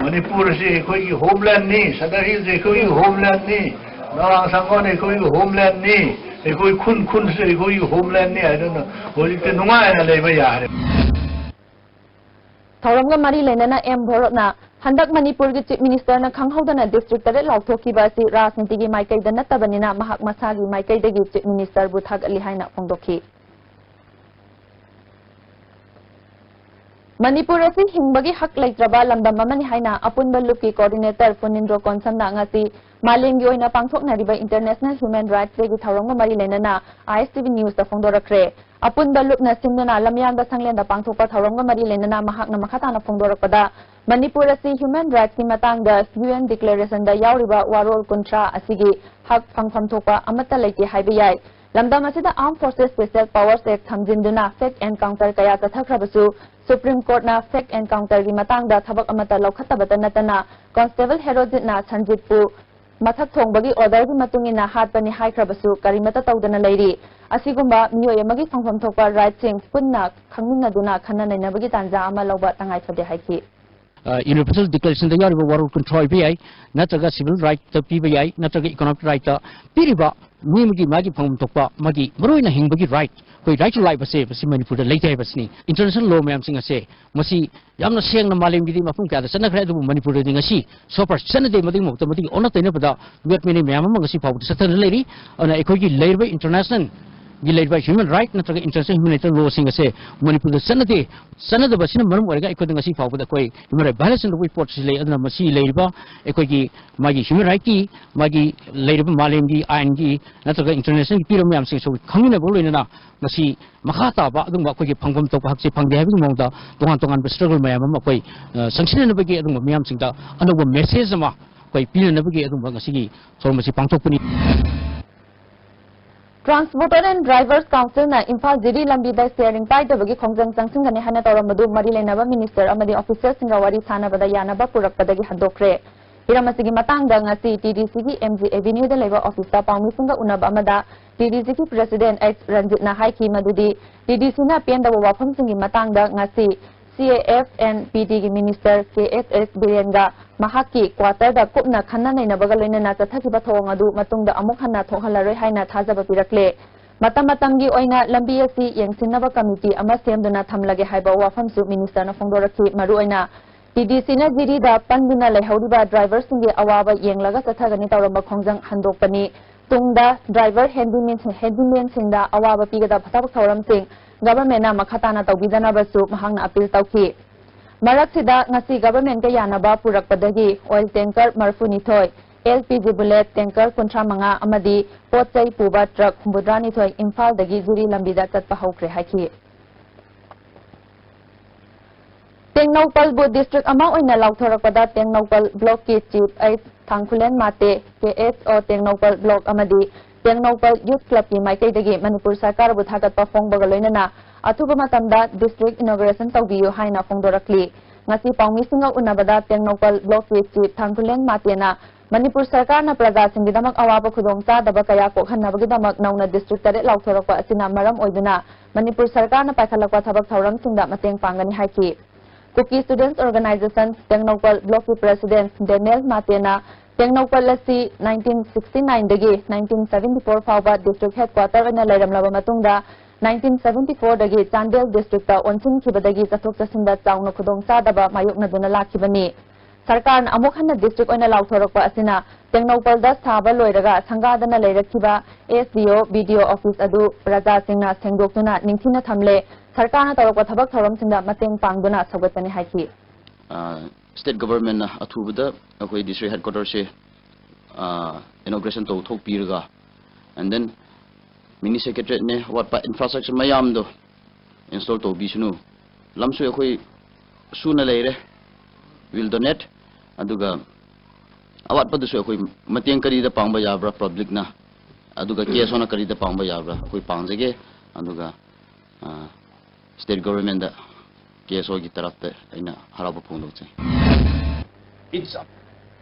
ꯃꯅꯤꯄꯨꯔ ꯑꯁꯤ ꯑꯩꯈꯣꯏꯒꯤ ꯍꯣꯝꯂꯦꯟꯅꯤ, ꯁꯗꯔ ꯍꯤꯜꯁ ꯑꯩꯈꯣꯏꯒꯤ ꯍꯣꯝꯂꯦꯟꯅꯤ, ꯂꯋꯥꯡ ꯁꯪꯒꯣꯟ ꯑꯩꯈꯣꯏꯒꯤ ꯍꯣꯝꯂꯦꯟꯅꯤ, ꯑꯩꯈꯣꯏ ꯈꯨꯟ ꯈꯨꯟꯁꯨ ꯑꯩꯈꯣꯏꯒꯤ ꯍꯣꯝꯂꯦꯟꯅꯤ ꯍꯥꯏꯗꯨꯅ ꯍꯧꯖꯤꯛꯇꯤ ꯅꯨꯡꯉꯥꯏꯅ ꯂꯩꯕ ꯌꯥꯔꯦ꯫ ꯊꯧꯔꯝꯒ ꯃꯔꯤ ꯂꯩꯅꯅ ꯑꯦꯝ ꯚꯣꯔꯣꯠꯅ ꯍꯟꯗꯛ ꯃꯅꯤꯄꯨꯔꯒꯤ ꯆꯤꯐ ꯃꯤꯅꯤꯁꯇꯔꯅ ꯈꯪꯍꯧꯗꯅ ꯗꯤꯁꯇ꯭ꯔꯤꯛ ꯇꯔꯦꯠ ꯂꯥꯎꯊꯣꯛꯈꯤꯕ ꯑꯁꯤ ꯔꯥꯖꯅꯤꯇꯤꯒꯤ ꯃꯥꯏꯀꯩꯗ ꯅꯠꯇꯕꯅꯤꯅ ꯃꯍꯥꯛ ꯃꯁꯥꯒꯤ ꯃꯥꯏꯀꯩꯗꯒꯤ ꯆꯤꯐ ꯃꯤꯅꯤꯁꯇꯔꯕꯨ ꯊꯥꯒꯠꯂꯤ ꯍꯥꯏꯅ ꯐꯣꯡꯗꯣꯛꯈꯤ꯫ ꯃꯅꯤꯄꯨꯔ ꯑꯁꯤ ꯍꯤꯡꯕꯒꯤ ꯍꯛ ꯂꯩꯇ꯭ꯔꯕ ꯂꯝꯗꯝ ꯑꯃꯅꯤ ꯍꯥꯏꯅ ꯑꯄꯨꯟꯕ ꯂꯨꯞꯀꯤ ꯀꯣꯑꯣꯔꯗꯤꯅꯦꯇꯔ ꯄꯨꯅꯤꯟꯗ꯭ꯔꯣ ꯀꯣꯟꯁꯝꯅ ꯉꯁꯤ ꯃꯥꯂꯦꯝꯒꯤ ꯑꯣꯏꯅ ꯄꯥꯡꯊꯣꯛꯅꯔꯤꯕ ꯏꯟꯇꯔꯅꯦꯁꯅꯦꯜ ꯍ꯭ꯌꯨꯃꯦꯟ ꯔꯥꯏꯠꯁ ꯗꯦꯒꯤ ꯊꯧꯔꯝꯒ ꯃꯔꯤ ꯂꯩꯅꯅ ꯑꯥꯏ ꯑꯦꯁ ꯇꯤ ꯚꯤ ꯅ꯭ꯌꯨꯁꯇ ꯐꯣꯡꯗꯣꯔꯛꯈ꯭ꯔꯦ꯫ ꯑꯄꯨꯟꯕ ꯂꯨꯞꯅ ꯁꯤꯟꯗꯨꯅ ꯂꯝꯌꯥꯟꯕ ꯁꯪꯂꯦꯟꯗ ꯄꯥꯡꯊꯣꯛꯄ ꯊꯧꯔꯝꯒ ꯃꯔꯤ ꯂꯩꯅꯅ ꯃꯍꯥꯛꯅ ꯃꯈꯥ ꯇꯥꯅ ꯐꯣꯡꯗꯣꯔꯛꯄꯗ, ꯃꯅꯤꯄꯨꯔ ꯑꯁꯤ ꯍ꯭ꯌꯨꯃꯦꯟ ꯔꯥꯏꯠꯁꯀꯤ ꯃꯇꯥꯡꯗ ꯌꯨ ꯑꯦꯟ ꯗꯤꯀ꯭ꯂꯦꯔꯦꯁꯟꯗ ꯌꯥꯎꯔꯤꯕ ꯋꯥꯔꯣꯜ ꯀꯨꯟꯊ꯭ꯔꯥ ꯑꯁꯤꯒꯤ ꯍꯛ ꯐꯪꯐꯝ ꯊꯣꯛꯄ ꯑꯃꯠꯇ ꯂꯩꯇꯦ ꯍꯥꯏꯕ ꯌꯥꯏ꯫ ꯂꯝꯗꯝ ꯑꯁꯤꯗ Armed Forces Special Powers Act ꯊꯝꯖꯤꯟꯗꯨꯅ ꯐꯦꯛ ꯑꯦꯟꯀꯥꯎꯟꯇꯔ ꯀꯌꯥ ꯆꯠꯊꯈ꯭ꯔꯕꯁꯨ, ꯁꯨꯄ꯭ꯔꯤꯝ ꯀꯣꯔꯠꯅ ꯐꯦꯛ ꯑꯦꯟꯀꯥꯎꯟꯇꯔꯒꯤ ꯃꯇꯥꯡꯗ ꯊꯕꯛ ꯑꯃꯠꯇ ꯂꯧꯈꯠꯇꯕꯇ ꯅꯠꯇꯅ, ꯀꯣꯟꯁꯇꯦꯕꯜ ꯍꯦꯔꯣꯖꯤꯠꯅ ꯁꯟꯖꯤꯠꯄꯨ ꯃꯊꯛ ꯊꯣꯡꯕꯒꯤ ꯑꯣꯔꯗꯔꯒꯤ ꯃꯇꯨꯡ ꯏꯟꯅ ꯍꯥꯠꯄꯅꯤ ꯍꯥꯏꯈ꯭ꯔꯕꯁꯨ ꯀꯔꯤꯃꯠꯇ ꯇꯧꯗꯅ ꯂꯩꯔꯤ꯫ ꯑꯁꯤꯒꯨꯝꯕ ꯃꯤꯑꯣꯏ ꯑꯃꯒꯤ ꯐꯪꯐꯝ ꯊꯣꯛꯄ ꯔꯥꯏꯠꯁꯤꯡ ꯄꯨꯟꯅ ꯈꯪꯃꯤꯟꯅꯗꯨꯅ ꯈꯟꯅ ꯅꯩꯅꯕꯒꯤ ꯇꯥꯟꯖꯥ ꯑꯃ ꯂꯧꯕ ꯇꯉꯥꯏ ꯐꯗꯦ ꯍꯥꯏꯈꯤ꯫ ꯌꯨꯅꯤꯚꯔꯁꯦꯜ ꯗꯤꯀ꯭ꯂꯦꯔꯦꯁꯟꯗ ꯌꯥꯎꯔꯤꯕ ꯋꯥꯔꯣꯜ ꯀꯨꯟꯊ꯭ꯔꯥ ꯑꯣꯏꯕ ꯌꯥꯏ, ꯅꯠꯇ꯭ꯔꯒ ꯁꯤꯚꯤꯜ ꯔꯥꯏꯠꯇ ꯄꯤꯕ ꯌꯥꯏ, ꯅꯠꯇ꯭ꯔꯒ ꯏꯀꯣꯅꯣꯃꯤꯛ ꯔꯥꯏꯠꯇ ꯄꯤꯔꯤꯕ ꯃꯤ ꯑꯃꯒꯤ ꯃꯥꯒꯤ ꯐꯪꯐꯝ ꯊꯣꯛꯄ ꯃꯥꯒꯤ ꯃꯔꯨꯑꯣꯏꯅ ꯍꯤꯡꯕꯒꯤ ꯔꯥꯏꯠ, ꯑꯩꯈꯣꯏ ꯔꯥꯏꯠ ꯇꯨ ꯂꯥꯏꯐ ꯑꯁꯦ ꯃꯁꯤ ꯃꯅꯤꯄꯨꯔꯗ ꯂꯩꯇꯦ ꯍꯥꯏꯕꯁꯤꯅꯤ꯫ ꯏꯟꯇꯔꯅꯦꯁꯅꯦꯜ ꯂꯣ ꯃꯌꯥꯝꯁꯤꯡ ꯑꯁꯦ ꯃꯁꯤ ꯌꯥꯝꯅ ꯁꯦꯡꯅ ꯃꯥꯂꯦꯝꯒꯤꯗꯤ ꯃꯐꯝ ꯀꯌꯥꯗ ꯆꯠꯅꯈ꯭ꯔꯦ, ꯑꯗꯨꯕꯨ ꯃꯅꯤꯄꯨꯔꯗꯗꯤ ꯉꯁꯤ ꯁꯣ ꯐꯥꯔ ꯆꯠꯅꯗꯦ꯫ ꯃꯗꯨꯒꯤ ꯃꯍꯨꯠꯇ ꯃꯗꯨꯒꯤ ꯑꯣꯟꯅ ꯇꯩꯅꯕꯗ ꯋꯦꯠꯃꯦꯅꯤ ꯃꯌꯥꯝ ꯑꯃ ꯉꯁꯤ ꯐꯥꯎꯕꯗ ꯆꯠꯊꯗꯨꯅ ꯂꯩꯔꯤ꯫ ꯑꯗꯨꯅ ꯑꯩꯈꯣꯏꯒꯤ ꯂꯩꯔꯤꯕ ꯏꯟꯇꯔꯅꯦꯁꯅꯦꯜꯒꯤ ꯂꯩꯔꯤꯕ ꯍ꯭ꯌꯨꯃꯦꯟ ꯔꯥꯏꯠ ꯅꯠꯇ꯭ꯔꯒ ꯏꯟꯇꯔꯅꯦꯁꯅꯦꯜ ꯍ꯭ꯌꯨꯃꯦꯅꯤꯇꯦꯔꯤꯌꯟ ꯂꯣꯁꯤꯡ ꯑꯁꯦ ꯃꯅꯤꯄꯨꯔꯗ ꯆꯠꯅꯗꯦ꯫ ꯆꯠꯅꯗꯕ ꯑꯁꯤꯅ ꯃꯔꯝ ꯑꯣꯏꯔꯒ ꯑꯩꯈꯣꯏꯗ ꯉꯁꯤ ꯐꯥꯎꯕꯗ ꯑꯩꯈꯣꯏ ꯍ꯭ꯌꯨꯃꯦꯟ ꯔꯥꯏꯠ ꯚꯥꯏꯑꯣꯂꯦꯁꯟ ꯇꯧꯕꯒꯤ ꯄꯣꯠꯁꯤ ꯂꯩ꯫ ꯑꯗꯨꯅ ꯃꯁꯤ ꯂꯩꯔꯤꯕ ꯑꯩꯈꯣꯏꯒꯤ ꯃꯥꯒꯤ ꯍ꯭ꯌꯨꯃꯦꯟ ꯔꯥꯏꯠꯀꯤ, ꯃꯥꯒꯤ ꯂꯩꯔꯤꯕ ꯃꯥꯂꯦꯝꯒꯤ ꯑꯥꯏꯟꯒꯤ ꯅꯠꯇ꯭ꯔꯒ ꯏꯟꯇꯔꯅꯦꯁꯅꯦꯜꯒꯤ ꯄꯤꯔꯕ ꯃꯌꯥꯝꯁꯤꯡꯁꯨ ꯈꯪꯃꯤꯟꯅꯕꯒ ꯂꯣꯏꯅꯅ ꯃꯁꯤ ꯃꯈꯥ ꯇꯥꯕ ꯑꯗꯨꯒꯨꯝꯕ ꯑꯩꯈꯣꯏꯒꯤ ꯐꯪꯐꯝ ꯊꯣꯛꯄ ꯍꯛꯁꯦ ꯐꯪꯗꯦ ꯍꯥꯏꯕꯒꯤ ꯃꯑꯣꯡꯗ ꯇꯣꯉꯥꯟ ꯇꯣꯉꯥꯟꯕ ꯁ꯭ꯇ꯭ꯔꯒꯜ ꯃꯌꯥꯝ ꯑꯃ ꯑꯩꯈꯣꯏ, ꯑ, ꯆꯪꯁꯤꯟꯅꯅꯕꯒꯤ ꯑꯗꯨꯒꯨꯝꯕ ꯃꯤꯌꯥꯝꯁꯤꯡꯗ ꯑꯅꯧꯕ ꯃꯦꯁꯦꯖ ꯑꯃ ꯑꯩꯈꯣꯏ ꯄꯤꯅꯅꯕꯒꯤ ꯑꯗꯨꯒꯨꯝꯕ ꯉꯁꯤꯒꯤ ꯊꯧꯔꯝ ꯑꯁꯤ ꯄꯥꯡꯊꯣꯛꯄꯅꯤ꯫ Transporter and Drivers Councilꯅ ꯏꯝꯐꯥꯜ ꯖꯤꯔꯤ ꯂꯝꯕꯤꯗ ꯁꯤꯌꯥꯔꯤꯡ ꯄꯥꯏꯗꯕꯒꯤ ꯈꯣꯡꯖꯪ ꯆꯪꯁꯤꯟꯒꯅꯤ ꯍꯥꯏꯅ ꯇꯧꯔꯝꯕꯗꯨ ꯃꯔꯤ ꯂꯩꯅꯕ ꯃꯤꯅꯤꯁꯇꯔ ꯑꯃꯗꯤ ꯑꯣꯐꯤꯁꯔꯁꯤꯡꯒ ꯋꯥꯔꯤ ꯁꯥꯟꯅꯕꯗ ꯌꯥꯅꯕ ꯄꯨꯔꯛꯄꯗꯒꯤ ꯍꯟꯗꯣꯛꯈ꯭ꯔꯦ꯫ ꯍꯤꯔꯝ ꯑꯁꯤꯒꯤ ꯃꯇꯥꯡꯗ ꯉꯁꯤ ꯇꯤꯗꯤꯁꯤꯒꯤ ꯑꯦꯝꯖꯤ ꯑꯦꯚꯦꯅ꯭ꯌꯨꯗ ꯂꯩꯕ ꯑꯣꯐꯤꯁꯇ ꯄꯥꯎꯃꯤꯁꯤꯡꯒ ꯎꯅꯕ ꯑꯃꯗ ꯇꯤꯗꯤꯁꯤꯒꯤ ꯄ꯭ꯔꯦꯁꯤꯗꯦꯟꯠ ꯑꯩꯆ ꯔꯟꯖꯤꯠꯅ ꯍꯥꯏꯈꯤ ꯃꯗꯨꯗꯤ ꯇꯤꯗꯤꯁꯤꯅ ꯄꯦꯟꯗꯕ ꯋꯥꯐꯝꯁꯤꯡꯒꯤ ꯃꯇꯥꯡꯗ ꯉꯁꯤ ꯁꯤꯑꯦꯐ ꯑꯦꯟ ꯄꯤꯗꯤꯒꯤ ꯃꯤꯅꯤꯁꯇꯔ ꯀꯦ ꯑꯦꯁ ꯑꯦꯁ ꯕꯤꯔꯦꯟꯒ ꯃꯍꯥꯛꯀꯤ ꯀ꯭ꯋꯥꯇꯔꯗ ꯀꯨꯞꯅ ꯈꯟꯅ ꯅꯩꯅꯕꯒ ꯂꯣꯏꯅꯅ ꯆꯠꯊꯈꯤꯕ ꯊꯧꯑꯣꯡ ꯑꯗꯨ ꯃꯇꯨꯡꯗ ꯑꯃꯨꯛ ꯍꯟꯅ ꯊꯣꯛꯍꯜꯂꯔꯣꯏ ꯍꯥꯏꯅ ꯊꯥꯖꯕ ꯄꯤꯔꯛꯂꯦ꯫ ꯃꯇꯝ ꯃꯇꯝꯒꯤ ꯑꯣꯏꯅ ꯂꯝꯕꯤ ꯑꯁꯤ ꯌꯦꯡꯁꯤꯟꯅꯕ ꯀꯃꯤꯇꯤ ꯑꯃ ꯁꯦꯝꯗꯨꯅ ꯊꯝꯂꯒꯦ ꯍꯥꯏꯕ ꯋꯥꯐꯝꯁꯨ ꯃꯤꯅꯤꯁꯇꯔꯅ ꯐꯣꯡꯗꯣꯔꯛꯈꯤ꯫ ꯃꯔꯨꯑꯣꯏꯅ ꯇꯤꯗꯤꯁꯤꯅ ꯖꯤꯔꯤꯗ ꯄꯟꯗꯨꯅ ꯂꯩꯍꯧꯔꯤꯕ ꯗ꯭ꯔꯥꯏꯚꯔꯁꯤꯡꯒꯤ ꯑꯋꯥꯕ ꯌꯦꯡꯂꯒ ꯆꯠꯊꯒꯅꯤ ꯇꯧꯔꯝꯕ ꯈꯣꯡꯖꯪ ꯍꯟꯗꯣꯛꯄꯅꯤ꯫ ꯇꯨꯡꯗ ꯗ꯭ꯔꯥꯏꯚꯔ ꯍꯦꯟꯗꯤꯃꯦꯟꯁꯤꯡ, ꯍꯦꯟꯗꯤꯃꯦꯟꯁꯤꯡꯗ ꯑꯋꯥꯕ ꯄꯤꯒꯗꯕ ꯊꯕꯛ ꯊꯧꯔꯝꯁꯤꯡ ꯒꯚꯔꯟꯃꯦꯟꯠꯅ ꯃꯈꯥ ꯇꯥꯅ ꯇꯧꯕꯤꯗꯅꯕꯁꯨ ꯃꯍꯥꯛꯅ ꯑꯄꯤꯜ ꯇꯧꯈꯤ꯫ ꯃꯔꯛꯁꯤꯗ ꯉꯁꯤ ꯒꯚꯔꯟꯃꯦꯟꯠꯀ ꯌꯥꯅꯕ ꯄꯨꯔꯛꯄꯗꯒꯤ ꯑꯣꯏꯜ ꯇꯦꯡꯀꯔ ꯃꯔꯤꯐꯨꯅꯤꯊꯣꯏ, L P G bullet tanker ꯀꯨꯟꯊ꯭ꯔꯥ ꯃꯉꯥ ꯑꯃꯗꯤ ꯄꯣꯠ ꯆꯩ ꯄꯨꯕ ꯇ꯭ꯔꯛ ꯍꯨꯝꯐꯨꯇꯔꯥꯅꯤꯊꯣꯏ ꯏꯝꯐꯥꯜꯗꯒꯤ ꯖꯤꯔꯤ ꯂꯝꯕꯤꯗ ꯆꯠꯄ ꯍꯧꯈ꯭ꯔꯦ ꯍꯥꯏꯈꯤ꯫ ꯇꯦꯡꯅꯧꯄꯜꯕꯨ ꯗꯤꯁꯇ꯭ꯔꯤꯛ ꯑꯃ ꯑꯣꯏꯅ ꯂꯥꯎꯊꯣꯔꯛꯄꯗ ꯇꯦꯡꯅꯧꯄꯜ ꯕ꯭ꯂꯣꯛꯀꯤ ꯆꯤꯐ ꯑꯩꯆ ꯊꯥꯡꯈꯨꯂꯦꯟ ꯃꯥꯇꯦ, ꯀꯦ ꯑꯦꯁ ꯑꯣ ꯇꯦꯡꯅꯧꯄꯜ ꯕ꯭ꯂꯣꯛ ꯑꯃꯗꯤ ꯇꯦꯡꯅꯧꯄꯜ ꯌꯨꯊ ꯀ꯭ꯂꯕꯀꯤ ꯃꯥꯏꯀꯩꯗꯒꯤ ꯃꯅꯤꯄꯨꯔ ꯁꯔꯀꯥꯔꯕꯨ ꯊꯥꯒꯠꯄ ꯐꯣꯡꯕꯒ ꯂꯣꯏꯅꯅ ꯑꯊꯨꯕ ꯃꯇꯝꯗ ꯗꯤꯁꯇ꯭ꯔꯤꯛ ꯏꯅꯣꯒ꯭ꯔꯦꯁꯟ ꯇꯧꯕꯤꯌꯨ ꯍꯥꯏꯅ ꯐꯣꯡꯗꯣꯔꯛꯂꯤ꯫ ꯉꯁꯤ ꯄꯥꯎꯃꯤꯁꯤꯡꯒ ꯎꯅꯕꯗ ꯇꯦꯡꯅꯧꯄꯜ ꯕ꯭ꯂꯣꯛꯀꯤ ꯆꯤꯐ ꯊꯥꯡꯈꯨꯂꯦꯟ ꯃꯥꯇꯦꯅ ꯃꯅꯤꯄꯨꯔ ꯁꯔꯀꯥꯔꯅ ꯄ꯭ꯔꯖꯥꯁꯤꯡꯒꯤꯗꯃꯛ ꯑꯋꯥꯕ ꯈꯨꯗꯣꯡꯆꯥꯗꯕ ꯀꯌꯥ ꯀꯣꯛꯍꯟꯅꯕꯒꯤꯗꯃꯛ ꯅꯧꯅ ꯗꯤꯁꯇ꯭ꯔꯤꯛ ꯇꯔꯦꯠ ꯂꯥꯎꯊꯣꯔꯛꯄ ꯑꯁꯤꯅ ꯃꯔꯝ ꯑꯣꯏꯗꯨꯅ ꯃꯅꯤꯄꯨꯔ ꯁꯔꯀꯥꯔꯅ ꯄꯥꯏꯈꯠꯂꯛꯄ ꯊꯕꯛ ꯊꯧꯔꯝꯁꯤꯡꯗ ꯃꯇꯦꯡ ꯄꯥꯡꯒꯅꯤ ꯍꯥꯏꯈꯤ꯫ Kuki Students Organization Tengnoupal Block ꯀꯤ President Daniel ꯃꯥꯇꯦꯅ ꯇꯦꯡꯅꯧꯄꯜ ꯑꯁꯤ nineteen sixty nine ꯗꯒꯤ nineteen seventy four ꯐꯥꯎꯕ district headquarter ꯑꯣꯏꯅ ꯂꯩꯔꯝꯂꯕ ꯃꯇꯨꯡꯗ nineteen seventy four ꯗꯒꯤ ꯆꯥꯟꯗꯦꯜ district ꯇ ꯑꯣꯟꯁꯤꯟꯈꯤꯕꯗꯒꯤ ꯆꯠꯊꯣꯛ ꯆꯠꯁꯤꯟꯗ ꯆꯥꯎꯅ ꯈꯨꯗꯣꯡꯆꯥꯗꯕ ꯃꯥꯌꯣꯛꯅꯗꯨꯅ ꯂꯥꯛꯈꯤꯕꯅꯤ꯫ ꯁꯔꯀꯥꯔꯅ ꯑꯃꯨꯛ ꯍꯟꯅ district ꯑꯣꯏꯅ ꯂꯥꯎꯊꯣꯔꯛꯄ ꯑꯁꯤꯅ ꯇꯦꯡꯅꯧꯄꯜꯗ ꯁꯥꯕ ꯂꯣꯏꯔꯒ ꯁꯪꯒꯥꯗꯅ ꯂꯩꯔꯛꯈꯤꯕ S D O, B D O office ꯑꯗꯨ ꯄ꯭ꯔꯖꯥꯁꯤꯡꯅ ꯁꯦꯡꯗꯣꯛꯇꯨꯅ ꯅꯤꯡꯊꯤꯅ ꯊꯝꯂꯦ꯫ ꯁꯔꯀꯥꯔꯅ ꯇꯧꯔꯛꯄ ꯊꯕꯛ ꯊꯧꯔꯝꯁꯤꯡꯗ ꯃꯇꯦꯡ ꯄꯥꯡꯗꯨꯅ ꯁꯧꯒꯠꯄꯅꯤ ꯍꯥꯏꯈꯤ꯫ ꯑ, state government ꯅ ꯑꯊꯨꯕꯗ ꯑꯩꯈꯣꯏ district headquarter ꯁꯦ, ꯑ, inauguration ꯇꯧꯊꯣꯛꯄꯤꯔꯒ, and then mini secretariat ꯅꯦ, ꯑꯋꯥꯠꯄ infrastructure ꯃꯌꯥꯝꯗꯣ install ꯇꯧꯕꯤꯁꯅꯨ꯫ ꯂꯝꯁꯨ ꯑꯩꯈꯣꯏ ꯁꯨꯅ ꯂꯩꯔꯦ, will donate꯫ ꯑꯗꯨꯒ ꯑꯋꯥꯠꯄꯗꯨꯁꯨ ꯑꯩꯈꯣꯏ ꯃꯇꯦꯡ ꯀꯔꯤꯗ ꯄꯥꯡꯕ ꯌꯥꯕ꯭ꯔꯥ public ꯅ, ꯑꯗꯨꯒ K S O ꯅ ꯀꯔꯤꯗ ꯄꯥꯡꯕ ꯌꯥꯕ꯭ꯔꯥ ꯑꯩꯈꯣꯏ ꯄꯥꯡꯖꯒꯦ꯫ ꯑꯗꯨꯒ, ꯑ, state government ꯗ K S O ꯒꯤ ꯇꯔꯐꯇ ꯑꯩꯅ ꯍꯔꯥꯎꯕ ꯐꯣꯡꯗꯣꯛꯆꯩ꯫ It's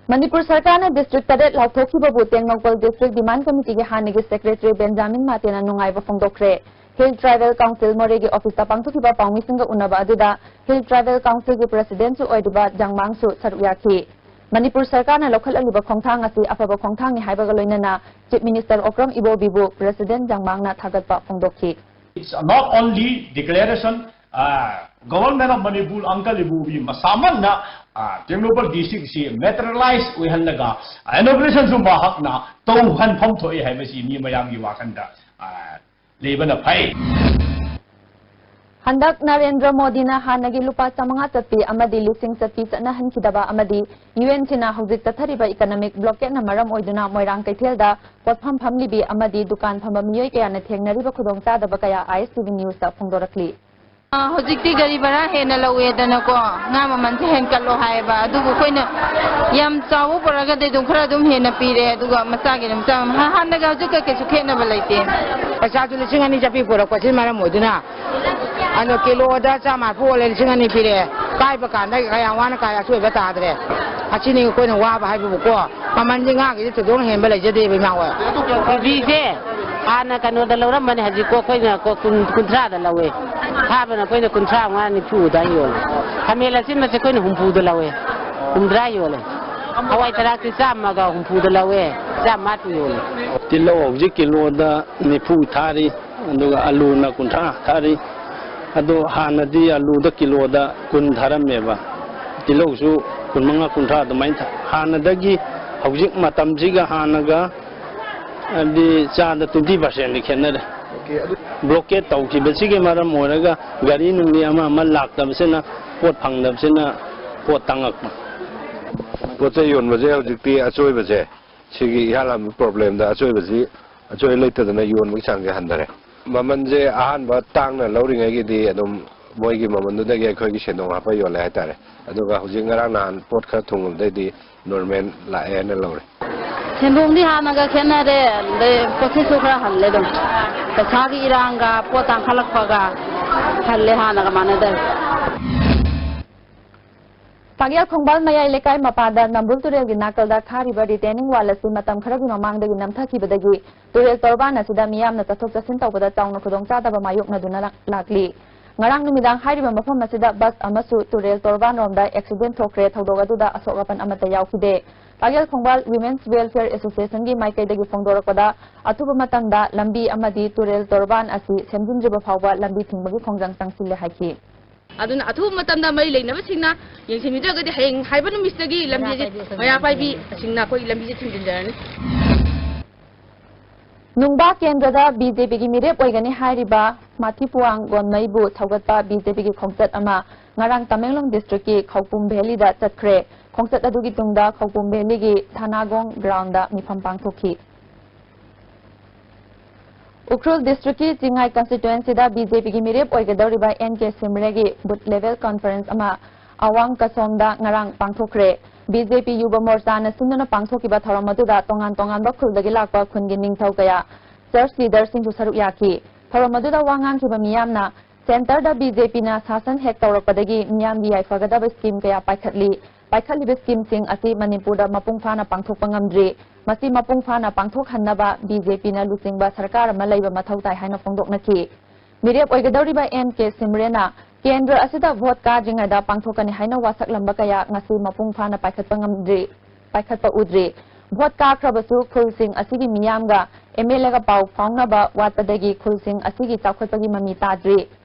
ꯃꯅꯤꯄꯨꯔ ꯁꯔꯀꯥꯔꯅ district ꯇꯔꯦꯠ ꯂꯥꯎꯊꯣꯛꯈꯤꯕꯕꯨ ꯇꯦꯡꯅꯧꯄꯜ District Demand Committee ꯒꯤ ꯍꯥꯟꯅꯒꯤ secretary ꯕꯦꯟꯖꯥꯃꯤꯟ ꯃꯥꯇꯦꯅ ꯅꯨꯡꯉꯥꯏꯕ ꯐꯣꯡꯗꯣꯛꯈ꯭ꯔꯦ꯫ Hill Tribal Council ꯃꯣꯔꯦꯒꯤ office ꯇ ꯄꯥꯡꯊꯣꯛꯈꯤꯕ ꯄꯥꯎꯃꯤꯁꯤꯡꯒ ꯎꯅꯕ ꯑꯗꯨꯗ Hill Tribal Council ꯒꯤ president ꯁꯨ ꯑꯣꯏꯔꯤꯕ ꯖꯥꯡꯃꯥꯡꯁꯨ ꯁꯔꯨꯛ ꯌꯥꯈꯤ꯫ ꯃꯅꯤꯄꯨꯔ ꯁꯔꯀꯥꯔꯅ ꯂꯧꯈꯠꯂꯛꯂꯤꯕ ꯈꯣꯡꯊꯥꯡ ꯑꯁꯤ ꯑꯐꯕ ꯈꯣꯡꯊꯥꯡꯅꯤ ꯍꯥꯏꯕꯒ ꯂꯣꯏꯅꯅ Chief Minister ꯑꯣꯀ꯭ꯔꯝ ꯏꯕꯣꯕꯤꯕꯨ president ꯖꯥꯡꯃꯥꯡꯅ ꯊꯥꯒꯠꯄ ꯐꯣꯡꯗꯣꯛꯈꯤ꯫ It's not only declaration, uh, Government of Manipur ꯑꯪꯀꯜ ꯏꯕꯣꯕꯤ ꯃꯁꯥꯃꯛꯅ, ꯑ, ꯇꯦꯡꯅꯧꯄꯜ district ꯁꯤ materialize ꯑꯣꯏꯍꯜꯂꯒ inauguration ꯁꯨ ꯃꯍꯥꯛꯅ ꯇꯧꯍꯟꯐꯝ ꯊꯣꯛꯏ ꯍꯥꯏꯕꯁꯤ ꯃꯤ ꯃꯌꯥꯝꯒꯤ ꯋꯥꯈꯜꯗ, ꯑ, ꯂꯩꯕꯅ ꯐꯩ꯫ ꯍꯟꯗꯛ ꯅꯔꯦꯟꯗ꯭ꯔ ꯃꯣꯗꯤꯅ ꯍꯥꯟꯅꯒꯤ ꯂꯨꯄꯥ ꯆꯥꯃꯉꯥ ꯆꯠꯄꯤ ꯑꯃꯗꯤ ꯂꯤꯁꯤꯡ ꯆꯠꯄꯤ ꯆꯠꯅꯍꯟꯈꯤꯗꯕ ꯑꯃꯗꯤ U N C ꯅ ꯍꯧꯖꯤꯛ ꯆꯠꯊꯔꯤꯕ economic blockade ꯅ ꯃꯔꯝ ꯑꯣꯏꯗꯨꯅ ꯃꯣꯏꯔꯥꯡ ꯀꯩꯊꯦꯜꯗ ꯄꯣꯠꯐꯝ ꯐꯝꯂꯤꯕꯤ ꯑꯃꯗꯤ ꯗꯨꯀꯥꯟ ꯐꯝꯕ ꯃꯤꯑꯣꯏ ꯀꯌꯥꯅ ꯊꯦꯡꯅꯔꯤꯕ ꯈꯨꯗꯣꯡꯆꯥꯗꯕ ꯀꯌꯥ I S T V news ꯇ ꯐꯣꯡꯗꯣꯔꯛꯂꯤ꯫ ꯑ, ꯍꯧꯖꯤꯛꯇꯤ ꯒꯥꯔꯤ ꯚꯔꯥ ꯍꯦꯟꯅ ꯂꯧꯋꯦꯗꯅꯀꯣ, ꯉꯥ ꯃꯃꯜꯁꯦ ꯍꯦꯟꯀꯠꯂꯣ ꯍꯥꯏꯌꯦꯕ꯫ ꯑꯗꯨꯕꯨ ꯑꯩꯈꯣꯏꯅ ꯌꯥꯝ ꯆꯥꯎꯕ ꯄꯨꯔꯛꯑꯒꯗꯤ ꯑꯗꯨꯝ ꯈꯔ ꯑꯗꯨꯝ ꯍꯦꯟꯅ ꯄꯤꯔꯦ, ꯑꯗꯨꯒ ꯃꯆꯥꯒꯤꯅ ꯃꯆꯥ, ꯍꯥ-, ꯍꯥꯟꯅꯒ ꯍꯧꯖꯤꯛꯀ ꯀꯩꯁꯨ ꯈꯦꯠꯅꯕ ꯂꯩꯇꯦ꯫ ꯄꯩꯁꯥꯁꯨ ꯂꯤꯁꯤꯡ ꯑꯅꯤ ꯆꯠꯄꯤ ꯄꯨꯔꯛꯄꯁꯤꯅ ꯃꯔꯝ ꯑꯣꯏꯗꯨꯅ, ꯑꯗꯣ ꯀꯤꯂꯣꯗ ꯆꯥꯝꯃ ꯃꯔꯐꯨ ꯑꯣꯜꯂꯦ, ꯂꯤꯁꯤꯡ ꯑꯅꯤ ꯄꯤꯔꯛꯑꯦ꯫ ꯀꯥꯏꯕ ꯀꯥꯟꯗ ꯀꯌꯥ ꯋꯥꯅ ꯀꯥꯏ ꯑꯁꯣꯏꯕ ꯇꯥꯗ꯭ꯔꯦ꯫ ꯑꯁꯤꯅꯤ ꯑꯩꯈꯣꯏꯅ ꯋꯥꯕ ꯍꯥꯏꯕꯕꯨꯀꯣ, ꯃꯃꯜꯁꯦ ꯉꯥꯒꯤꯗꯤ ꯊꯣꯏꯗꯣꯛꯅ ꯍꯦꯟꯕ ꯂꯩꯖꯗꯦꯕ, ꯏꯃꯥ ꯍꯣꯏ꯫ ꯀꯣꯕꯤꯁꯦ ꯍꯥꯟꯅ ꯀꯩꯅꯣꯗ ꯂꯧꯔꯝꯕꯅꯦ, ꯍꯧꯖꯤꯛ ꯀꯣ ꯑꯩꯈꯣꯏꯅ ꯀꯣ ꯀꯨꯟ, ꯀꯨꯟꯊ꯭ꯔꯥꯗ ꯂꯧꯋꯦ꯫ ꯊꯥꯕꯅ ꯑꯩꯈꯣꯏꯅ ꯀꯨꯟꯊ꯭ꯔꯥ ꯃꯉꯥ, ꯅꯤꯐꯨ ꯑꯗꯨꯋꯥꯏ ꯌꯣꯜꯂꯦ꯫ ꯈꯥꯃꯦꯟ ꯑꯁꯤꯟꯕꯁꯦ ꯑꯩꯈꯣꯏꯅ ꯍꯨꯝꯐꯨꯗ ꯂꯧꯋꯦ, ꯍꯨꯝꯗ꯭ꯔꯥ ꯌꯣꯜꯂꯦ꯫ ꯍꯋꯥꯏ ꯊꯔꯥꯛꯁꯦ ꯆꯥꯝꯃꯒ ꯍꯨꯝꯐꯨꯗ ꯂꯧꯋꯦ, ꯆꯥꯝꯃ ꯌꯣꯜꯂꯦ꯫ ꯇꯤꯜꯍꯧ ꯍꯧꯖꯤꯛ ꯀꯤꯂꯣꯗ ꯅꯤꯐꯨ ꯊꯥꯔꯤ, ꯑꯗꯨꯒ ꯑꯂꯨꯅ ꯀꯨꯟꯊ꯭ꯔꯥ ꯊꯥꯔꯤ꯫ ꯑꯗꯣ ꯍꯥꯟꯅꯗꯤ ꯑꯂꯨꯗ ꯀꯤꯂꯣꯗ ꯀꯨꯟ ꯊꯥꯔꯝꯃꯦꯕ, ꯇꯤꯜꯍꯧꯁꯨ ꯀꯨꯟꯃꯉꯥ, ꯀꯨꯟꯊ꯭ꯔꯥ ꯑꯗꯨꯃꯥꯏꯅ ꯊꯥ-, ꯍꯥꯟꯅꯗꯒꯤ ꯍꯧꯖꯤꯛ ꯃꯇꯝꯁꯤꯒ ꯍꯥꯟꯅꯒ ꯍꯥꯏꯗꯤ ꯆꯥꯗ twenty percent ꯗꯤ ꯈꯦꯠꯅꯔꯦ꯫ Blockade ꯇꯧꯈꯤꯕꯁꯤꯒꯤ ꯃꯔꯝ ꯑꯣꯏꯔꯒ ꯒꯥꯔꯤ ꯅꯨꯡꯂꯤ ꯑꯃ ꯑꯃ ꯂꯥꯛꯇꯕꯁꯤꯅ, ꯄꯣꯠ ꯐꯪꯗꯕꯁꯤꯅ ꯄꯣꯠ ꯇꯥꯡꯉꯛꯄ꯫ ꯄꯣꯠ ꯆꯩ ꯌꯣꯟꯕꯁꯦ ꯍꯧꯖꯤꯛꯇꯤ ꯑꯆꯣꯏꯕꯁꯦ, ꯁꯤꯒꯤ ꯏꯍꯥꯟ ꯍꯥꯟꯕ problem ꯗ ꯑꯆꯣꯏꯕꯁꯤ, ꯑꯆꯣꯏ ꯂꯩꯇꯗꯅ ꯌꯣꯟꯕꯒꯤ ꯆꯥꯡꯁꯦ ꯍꯟꯊꯔꯦ꯫ ꯃꯃꯜꯁꯦ ꯑꯍꯥꯟꯕ ꯇꯥꯡꯅ ꯂꯧꯔꯤꯉꯩꯒꯤꯗꯤ ꯑꯗꯨꯝ ꯃꯣꯏꯒꯤ ꯃꯃꯜꯗꯨꯗꯒꯤ ꯑꯩꯈꯣꯏꯒꯤ ꯁꯦꯟꯗꯣꯡ ꯍꯥꯞꯄ ꯌꯣꯜꯂꯦ ꯍꯥꯏꯇꯥꯔꯦ꯫ ꯑꯗꯨꯒ ꯍꯧꯖꯤꯛ ꯉꯔꯥꯡ ꯅꯍꯥꯟ ꯄꯣꯠ ꯈꯔ ꯊꯨꯡꯕꯗꯩꯗꯤ normal ꯂꯥꯛꯑꯦ ꯍꯥꯏꯅ ꯂꯧꯔꯦ꯫ ꯁꯦꯟꯗꯣꯡꯗꯤ ꯍꯥꯟꯅꯒ ꯈꯦꯠꯅꯔꯦ, ꯑꯗꯩ ꯄꯣꯠꯁꯤꯠꯁꯨ ꯈꯔ ꯍꯜꯂꯦ ꯑꯗꯨꯝ꯫ ꯄꯩꯁꯥꯒꯤ ꯏꯔꯥꯡꯒ ꯄꯣꯠ ꯇꯥꯡꯈꯠꯂꯛꯄꯒ ꯍꯜꯂꯦ, ꯍꯥꯟꯅꯒ ꯃꯥꯟꯅꯗꯔꯦ꯫ ꯇꯥꯛꯌꯦꯜ ꯈꯣꯡꯕꯥꯜ ꯃꯌꯥꯏ ꯂꯩꯀꯥꯏ ꯃꯄꯥꯗ ꯅꯝꯕꯨꯜ ꯇꯨꯔꯦꯜꯒꯤ ꯅꯥꯀꯜꯗ ꯈꯥꯔꯤꯕ retaining wall ꯑꯁꯤ ꯃꯇꯝ ꯈꯔꯒꯤ ꯃꯃꯥꯡꯗꯒꯤ ꯅꯝꯊꯈꯤꯕꯗꯒꯤ ꯇꯨꯔꯦꯜ ꯇꯣꯔꯕꯥꯟ ꯑꯁꯤꯗ ꯃꯤꯌꯥꯝꯅ ꯆꯠꯊꯣꯛ ꯆꯠꯁꯤꯟ ꯇꯧꯕꯗ ꯆꯥꯎꯅ ꯈꯨꯗꯣꯡꯆꯥꯗꯕ ꯃꯥꯌꯣꯛꯅꯗꯨꯅ ꯂꯥꯛ-, ꯂꯥꯛꯂꯤ꯫ ꯉꯔꯥꯡ ꯅꯨꯃꯤꯗꯥꯡ ꯍꯥꯏꯔꯤꯕ ꯃꯐꯝ ꯑꯁꯤꯗ bus ꯑꯃꯁꯨ ꯇꯨꯔꯦꯜ ꯇꯣꯔꯕꯥꯟꯔꯣꯝꯗ accident ꯊꯣꯛꯈ꯭ꯔꯦ꯫ ꯊꯧꯗꯣꯛ ꯑꯗꯨꯗ ꯑꯁꯣꯛ ꯑꯄꯟ ꯑꯃꯠꯇ ꯌꯥꯎꯈꯤꯗꯦ꯫ ꯇꯥꯛꯌꯦꯜ ꯈꯣꯡꯕꯥꯜ Women's Welfare Association ꯒꯤ ꯃꯥꯏꯀꯩꯗꯒꯤ ꯐꯣꯡꯗꯣꯔꯛꯄꯗ, ꯑꯊꯨꯕ ꯃꯇꯝꯗ ꯂꯝꯕꯤ ꯑꯃꯗꯤ ꯇꯨꯔꯦꯜ ꯇꯣꯔꯕꯥꯟ ꯑꯁꯤ ꯁꯦꯝꯖꯤꯟꯗ꯭ꯔꯤꯕ ꯐꯥꯎꯕ ꯂꯝꯕꯤ ꯊꯤꯡꯕꯒꯤ ꯈꯣꯡꯖꯪ ꯆꯪꯁꯤꯜꯂꯦ ꯍꯥꯏꯈꯤ꯫ ꯑꯗꯨꯅ ꯑꯊꯨꯕ ꯃꯇꯝꯗ ꯃꯔꯤ ꯂꯩꯅꯕꯁꯤꯡꯅ ꯌꯦꯡꯁꯤꯟꯕꯤꯗ꯭ꯔꯒꯗꯤ ꯍꯌꯦꯡ ꯍꯥꯏꯕ ꯅꯨꯃꯤꯠꯁꯤꯗꯒꯤ ꯂꯝꯕꯤꯁꯦ ꯃꯩꯔꯥ ꯄꯥꯏꯕꯤꯁꯤꯡꯅ ꯑꯩꯈꯣꯏ ꯂꯝꯕꯤꯁꯦ ꯊꯤꯡꯖꯤꯟꯖꯔꯅꯤ꯫ ꯅꯨꯡꯕꯥ ꯀꯦꯟꯗ꯭ꯔꯗ BJP ꯒꯤ ꯃꯤꯔꯦꯞ ꯑꯣꯏꯒꯅꯤ ꯍꯥꯏꯔꯤꯕ ꯃꯥꯊꯤꯄꯨꯋꯥꯡ ꯒꯣꯟꯃꯩꯕꯨ ꯁꯧꯒꯠꯄ BJP ꯒꯤ ꯈꯣꯡꯆꯠ ꯑꯃ ꯉꯔꯥꯡ ꯇꯃꯦꯡꯂꯣꯡ district ꯀꯤ ꯈꯧꯄꯨꯝ valley ꯗ ꯆꯠꯈ꯭ꯔꯦ꯫ ꯈꯣꯡꯆꯠ ꯑꯗꯨꯒꯤ ꯇꯨꯡꯗ ꯈꯧꯄꯨꯝ valley ꯒꯤ ꯊꯅꯥꯒꯣꯡ ground ꯗ ꯃꯤꯐꯝ ꯄꯥꯡꯊꯣꯛꯈꯤ꯫ ꯎꯈ꯭ꯔꯨꯜ district ꯀꯤ ꯆꯤꯡꯉꯥꯏ constituency ꯗ BJP ꯒꯤ ꯃꯤꯔꯦꯞ ꯑꯣꯏꯒꯗꯧꯔꯤꯕ N K ꯁꯤꯝꯔꯦꯒꯤ booth level conference ꯑꯃ ꯑꯋꯥꯡ ꯀꯁꯣꯝꯗ ꯉꯔꯥꯡ ꯄꯥꯡꯊꯣꯛꯈ꯭ꯔꯦ꯫ BJP ꯌꯨꯕ ꯃꯣꯔꯆꯥꯅ ꯁꯤꯟꯗꯨꯅ ꯄꯥꯡꯊꯣꯛꯈꯤꯕ ꯊꯧꯔꯝ ꯑꯗꯨꯗ ꯇꯣꯉꯥꯟ ꯇꯣꯉꯥꯟꯕ ꯈꯨꯜꯗꯒꯤ ꯂꯥꯛꯄ ꯈꯨꯟꯒꯤ ꯅꯤꯡꯊꯧ ꯀꯌꯥ, church leader ꯁꯤꯡꯁꯨ ꯁꯔꯨꯛ ꯌꯥꯈꯤ꯫ ꯊꯧꯔꯝ ꯑꯗꯨꯗ ꯋꯥ ꯉꯥꯡꯈꯤꯕ ꯃꯤꯌꯥꯝꯅ, centre ꯗ BJP ꯅ ꯁꯥꯁꯟ ꯍꯦꯛ ꯇꯧꯔꯛꯄꯗꯒꯤ ꯃꯤꯌꯥꯝꯒꯤ ꯌꯥꯏꯐꯒꯗꯕ scheme ꯀꯌꯥ ꯄꯥꯏꯈꯠꯂꯤ꯫ ꯄꯥꯏꯈꯠꯂꯤꯕ scheme ꯁꯤꯡ ꯑꯁꯤ ꯃꯅꯤꯄꯨꯔꯗ ꯃꯄꯨꯡ ꯐꯥꯅ ꯄꯥꯡꯊꯣꯛꯄ ꯉꯝꯗ꯭ꯔꯤ꯫ ꯃꯁꯤ ꯃꯄꯨꯡ ꯐꯥꯅ ꯄꯥꯡꯊꯣꯛꯍꯟꯅꯕ BJP ꯅ ꯂꯨꯆꯤꯡꯕ ꯁꯔꯀꯥꯔ ꯑꯃ ꯂꯩꯕ ꯃꯊꯧ ꯇꯥꯏ ꯍꯥꯏꯅ ꯐꯣꯡꯗꯣꯛꯅꯈꯤ꯫ ꯃꯤꯔꯦꯞ ꯑꯣꯏꯒꯗꯧꯔꯤꯕ ꯑꯦꯝ ꯀꯦ ꯁꯤꯝꯔꯦꯟꯅ ꯀꯦꯟꯗ꯭ꯔ ꯑꯁꯤꯗ ꯚꯣꯠ ꯀꯥꯗ꯭ꯔꯤꯉꯩꯗ ꯄꯥꯡꯊꯣꯛꯀꯅꯤ ꯍꯥꯏꯅ ꯋꯥꯁꯛꯂꯝꯕ ꯀꯌꯥ ꯉꯁꯤ ꯃꯄꯨꯡ ꯐꯥꯅ ꯄꯥꯏꯈꯠꯄ ꯉꯝꯗ꯭ꯔꯤ, ꯄꯥꯏꯈꯠꯄ ꯎꯗ꯭ꯔꯤ꯫ ꯚꯣꯠ ꯀꯥꯈ꯭ꯔꯕꯁꯨ ꯈꯨꯜꯁꯤꯡ ꯑꯁꯤꯒꯤ ꯃꯤꯌꯥꯝꯒ ꯑꯦꯝ ꯑꯦꯜ ꯑꯦꯒ ꯄꯥꯎ ꯐꯥꯎꯅꯕ ꯋꯥꯠꯄꯗꯒꯤ ꯈꯨꯜꯁꯤꯡ ꯑꯁꯤꯒꯤ ꯆꯥꯎꯈꯠꯄꯒꯤ ꯃꯃꯤ ꯇꯥꯗ꯭ꯔꯤ꯫